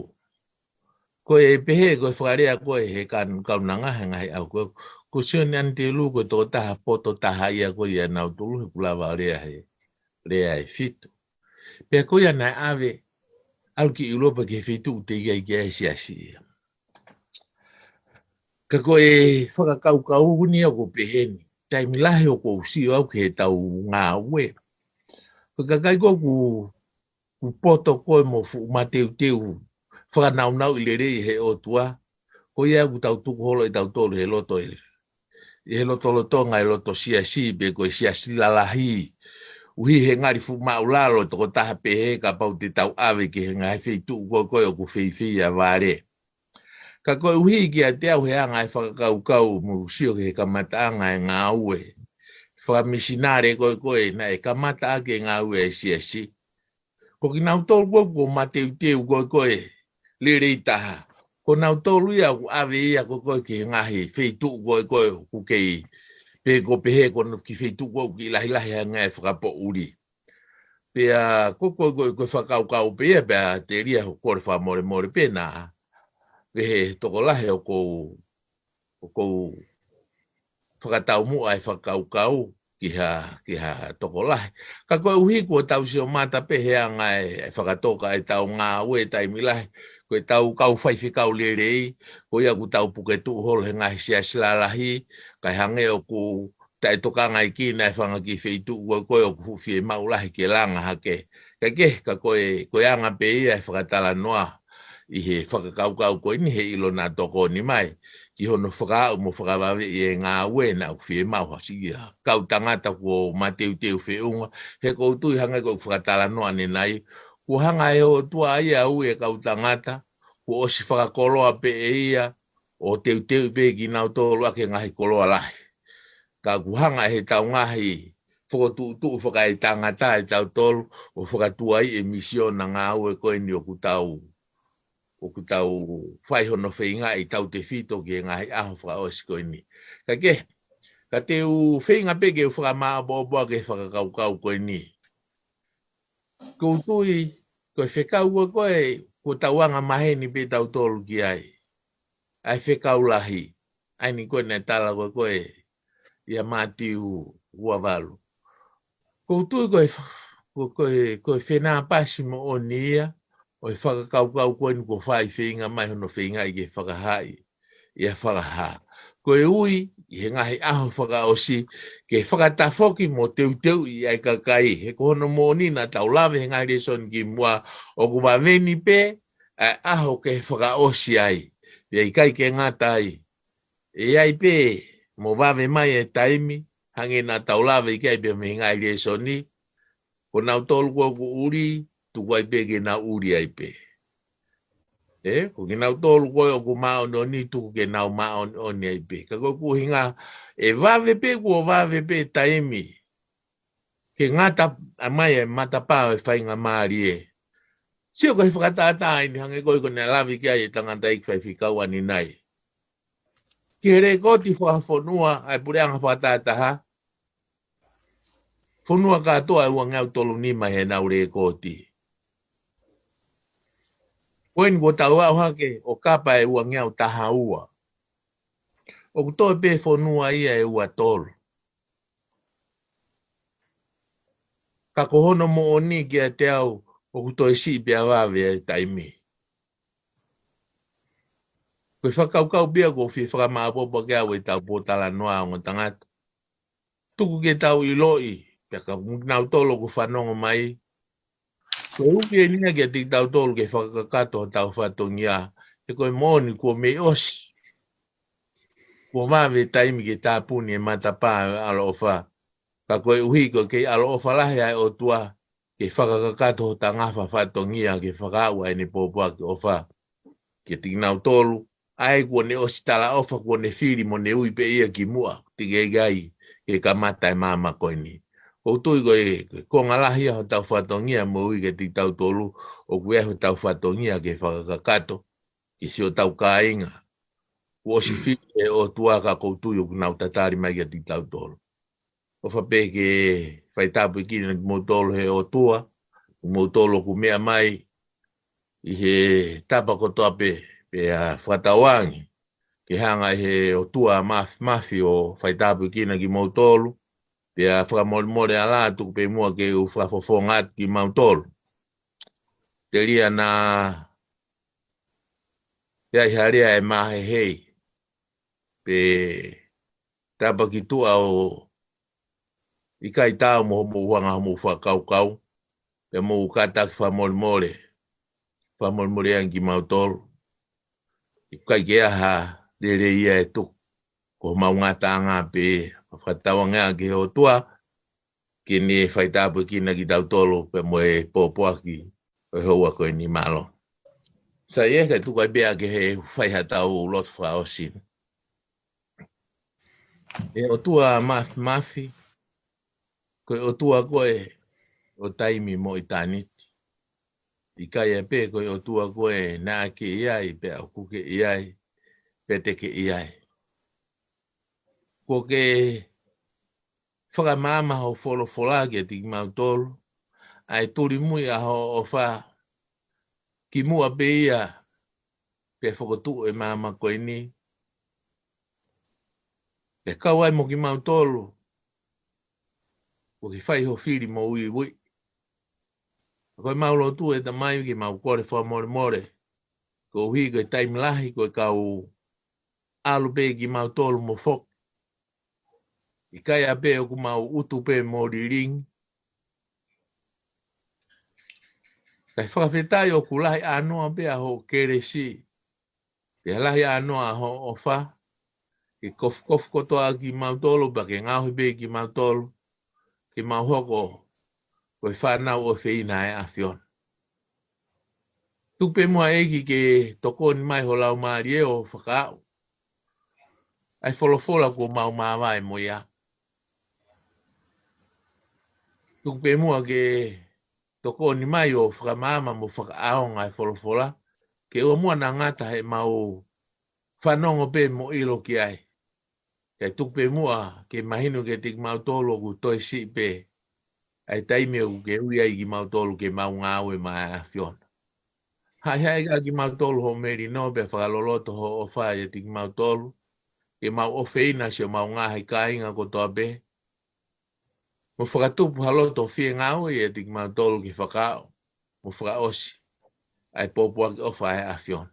Ko e pehē, ko e fakalea ko ē he kan-, kaunanga he ngaahi ʻaho ko ē, ko Sione ʻAnitelū ko e tokotaha poto taha ia ko ia nautolu he ʻoku lava lea he, lea ʻe fitu. Pea ko ia naʻe ʻave, ʻalu ki ʻIulopa ki he feituʻu teʻeki ai ke ʻi ai e siasi ia. Ka ko e fakakaukau ni ʻoku pehē ni. Taimi lahi ʻoku ou sio au ki heʻetau ngāue. Ko e kakai ko ē ʻoku, ʻoku poto ko ē mo fuʻu mateuteu fakanaunauʻi lelei he ʻOtua. Ko ia ʻoku tau tuku holo ʻe tautolu he loto ʻi, ʻi he lotolotonga e loto siasi pe ko e siasi lalahi. ʻUhi he ngali fuʻu māʻulalo e tokotaha pehē kapau te tau ʻave ki he ngaahi feituʻu ko ē ko ē ʻoku feifei ʻa vale. Ka koeʻuhi kiate au he anga e fakakaukau mo sio ki he kamataʻanga e ngāue fakamisinale ko ē ko ē naʻe kamata ʻaki e ngāue e siasi. Ko kinautolu ko ē ʻoku mateuteu ko ē ko ē lelei taha. Ko nautolu ia ʻoku ʻave ia ko ē ko ē ki he ngaahi feituʻu ko ē ko ē ʻoku kei, pe ko pehē ko e kiʻi feituʻu ko ē ʻoku kiʻi lahilahi ange e fakapoʻuli. Pea ko, ko, ko, ko e fakakaukau pē ia, pea telia ʻoku ou kole fakamolemole pē naʻa pehē tokolahi ʻoku ou, ʻoku ou fakataumuʻa e fakakaukau ki ha, ki ha tokolahi. Ka koeʻuhi kuo tau sio mata pē he anga e, e fakatoka ʻetau ngāue taimi lahi, ko ʻetau kau faifekau lelei, ko ia ʻoku tau puke tuʻu holo he ngaahi siasi lalahi, kae hangē ʻoku taʻetokangaʻi kinautolu e fanga kiʻi feituʻu ko ē ko ē ʻoku fuʻu fiemaʻu lahi ke langa hake. Ka ke, ka ko e, ko e anga pē ia e fakatalanoa ʻi he fakakaukau ko eni he ʻilo naʻa tokoni mai ki hono fakaaʻu mo fakavaveʻi e ngāue naʻa ʻoku fiemaʻu ha siʻi kau tangata kuo mateuteu feʻunga. He ʻoku ou tui hangē ko ʻeku fakatalanoa ʻanenai, kuo hanga ʻe he ʻOtua ia ʻo ui e kau tangata, kuo ʻosi fakakoloa pē ʻe ia, ʻo teuteuʻi pē kinautolu ʻaki e ngaahi koloa lahi. Ka ʻoku hanga ʻe heʻetau ngaahi fokotuʻutuʻu fakaetangata ʻe tautolu ʻo fakatuai e misiona ngāue ko eni ʻoku tau, ʻoku tau fai hono feingaʻi tautefito ki he ngaahi ʻaho fakaʻosi ko eni. Ka ke, ka te u feinga pē ke u fakamāʻopoʻopo ʻaki e fakakaukau ko eni. ʻOku ou tui, ko e fekau ko ē ko ē, kuo tau anga maheni pē tautolu ki ai. ʻA e fekau lahi, ʻa eni ko ē naʻe tala ko ē ko ē ʻia Mātiu ua valu. ʻOku ou tui ko e, ko, ko e, ko e fenāpasi moʻoni ia ʻo e fakakaukau ko eni kuo fai feinga mai hono feingaʻi ke fakahaaʻi ʻia Fakahā. Ko e ui ʻi he ngaahi ʻaho fakaʻosi ke fakatafoki mo teuteuʻi ʻa e kakai, he ko hono moʻoni naʻa tau lave he ngaahi lēsoni kimuʻa, ʻoku vave ni pē ʻa e ʻaho ke fakaʻosi ai, pea ʻikai ke ngata ai. ʻE ʻi ai pē mo vave mai e taimi, hangē naʻa tau lave ki ai pē mei he ngaahi lēsoni, ko nautolu ko ē ʻoku ʻuli, tuku ai pē ke nau ʻuli ai pē. ʻE, ko kinautolu ko ē ʻoku māʻoniʻoni, tuku ke nau māʻoniʻoni ai pē. Ka ko e ʻuhinga, ʻe vave pē, kuo vave pē taimi ke ngata ʻa mai e matapā ʻo e faingamālie. Sio ko e fakatātā eni hangē ko ē ko ʻene lave ki ai e tangataʻeiki faifekau ʻanenai. Ki he lēkooti fakafonua ʻa e puleʻanga fakatātā, fonua kātoa ʻe uangeau tolunima heʻenau lēkooti. Ko eni kuo tau aʻu hake ʻo kapa e uangeau taha ua. ʻOku toe pē fonua ia ʻe ua tolu. Ka ko hono moʻoni kiate au ʻoku toe siʻi pea vave e taimi. Ko e fakakaukau pē ia ʻoku ou fie fakamaʻopoʻopo ʻaki au ʻetau pōtalanoa ongo tangata. Tuku ke tau ʻiloʻi, pea ka mo kinautolu ʻoku fanongo mai, ko e uki eni ia kiate kitautolu ke fakakakato hotau fatongia, he ko e moʻoni kuo mei ʻosi. Kuo vave e taimi ke tāpuni e matapā ʻo e ʻaloʻofa. Ka koeʻuhi ko e kei ʻaloʻofa lahi ʻa e ʻOtua, ke fakakakato hotau ngafa fatongia ke fakaaʻu ʻa ʻene pōpoaki ʻofa kiate kinautolu, ʻa ia kuo ne ʻosi talaʻofa, kuo ne fili mo ne ui pē ia kimuʻa, teʻeki ai ke kamata e maama ko eni. ʻOku ou tui ko e, ko e konga lahi ia hotau fatongia mo e ui kiate kitautolu, ʻoku ʻi ai hotau fatongia ke fakakakato, ke siʻotau kāinga. Kuo ʻosi fili ʻe he ʻOtua ka ʻoku ou tui ʻoku nau tatali mai kiate kitautolu. ʻOfa pē ke fai tāpuekina kimoutolu ʻe he ʻOtua, kimoutolu ʻoku meʻa mai ʻi he tapa kotoa pē, pea fakatauange ke hanga ʻe he ʻOtua Māfimafi ʻo fai tāpuekina kimoutolu, pea fakamolemole ʻalā, tuku pē muʻa ke u fakafofonga atu kimautolu. Telia naʻa ʻi ai ha lea ʻe māhehei, pe tāpuaki tuʻa ʻo ʻikai taau mo hoʻomou anga hoʻomou fakakaukau, pea mou kātaki fakamolemole, fakamolemole ange kimautolu. ʻIkai ke ʻi ai ha lelei ia ʻe tuku, ko homau ngataʻanga pē, fakatauange ange ki he ʻOtua, ke ne fai tāpuekina kitautolu pea mo e pōpoaki ʻo e houa ko eni, mālō. Sai, ē, kae tuku ai pē ke u fai haʻatau lotu fakaʻosi. ʻE ʻOtua Māfimafi, ko e ʻOtua koe ʻo taimi mo ʻitāniti. ʻIkai ʻa pē ko e ʻOtua koe naʻa ke ʻi ai, pea ʻoku ke ʻi ai, pea te ke ʻi ai. Kuo ke fakamaama ho folofola kiate kimautolu, ʻa e tulimui ʻa hoʻo ʻofa, kimuʻa pē ia pea fokotuʻu e maama ko eni, pea kau ai mo kimautolu, kuo ke fai ho fili mo uiuiʻi. Ko e mau lotu, ʻe Tamai, ke mau kole fakamolemole, koeʻuhi ko e taimi lahi ko e kau ʻalu pē kimautolu mo foki. ʻIkai ʻa pē ʻoku mau ʻutu pē mo lilingi. Kae fakafetaʻi ʻoku lahi ʻānoa pē ʻa hoʻo kelesi, pea lahi ʻānoa ʻa hoʻo ʻofa, ke kofukofu kotoa kimautolu, pea ke ngaohi pē kimautolu ke mau hoko ko e fānau ʻofeina ʻa e ʻAfiona. Tuku pē muʻa ʻEiki ke tokoni mai ho Laumālie ʻo fakaaʻu ʻa e folofola kuo mau māvae mo ia. Tuku pē muʻa ke tokoni mai ʻo fakamaama mo fakaʻaonga e folofola, ke ʻoua muʻa naʻa ngata heʻemau fanongo pē mo ʻilo ki ai. Kae tuku pē muʻa ke mahino kiate kimautolu ʻoku toe siʻi pē ʻa e taimi ʻoku ke ui ai kimautolu ke mau ngāue maʻa e ʻAfiona. Haʻihaʻi ʻaki kimautolu ho melino, pea fakaloloto ho ʻofa ʻiate kimautolu, ke mau ʻofeina siʻomau ngaahi kāinga kotoa pē, mo fakatupu ha loto fiengāue ʻiate kimautolu ke fakaaʻu mo fakaʻosi ʻa e pōpoaki ʻofa ʻa e ʻAfiona.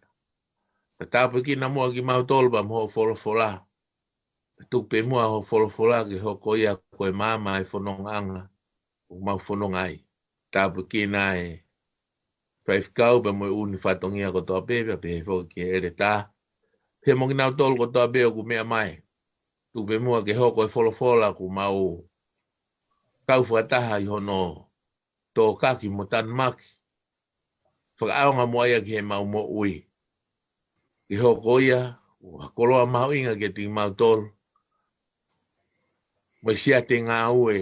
Pea tāpuekina muʻa kimautolu pea mo hoʻo folofola. Pea tuku pē muʻa hoʻo folofola ke hoko ia ko e maama ʻa e fonongaʻanga ʻoku mau fononga ai. Tāpuekina e faifekau pea mo e ʻū fatongia kotoa pē, pea pehē foki ki he ʻeletā, pea mo kinautolu kotoa pē ʻoku meʻa mai. Tuku pē muʻa ke hoko e folofola kuo mau kau fakataha ʻi hono tōkaki mo tanumaki, fakaʻaonga muʻa ia ki heʻemau moʻui, ke hoko ia ko ha koloa mahuʻinga kiate kimautolu mo e siate ngāue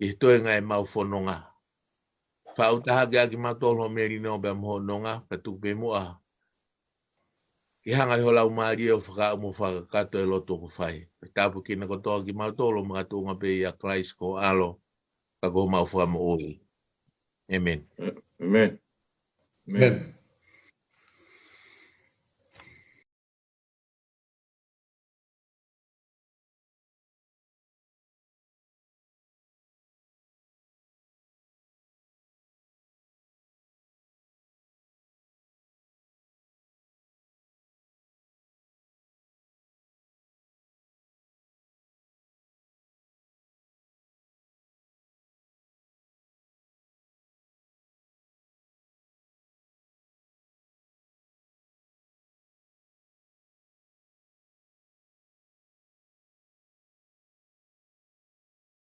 ʻi he toenga ʻemau fononga. Fakaʻutaʻaki ʻaki kimautolu ho melino pea mo hoʻo nonga, pea tuku pē muʻa ke hanga ʻe ho Laumālie ʻo fakaaʻu mo fakakakato e lotu ʻoku fai. Pea tāpuekina kotoa kimautolu ʻo makatuʻunga pē ʻia Kalaisi ko ho ʻAlo, ka ko homau Fakamoʻui. ʻĒmeni. ʻĒmeni. ʻĒmeni.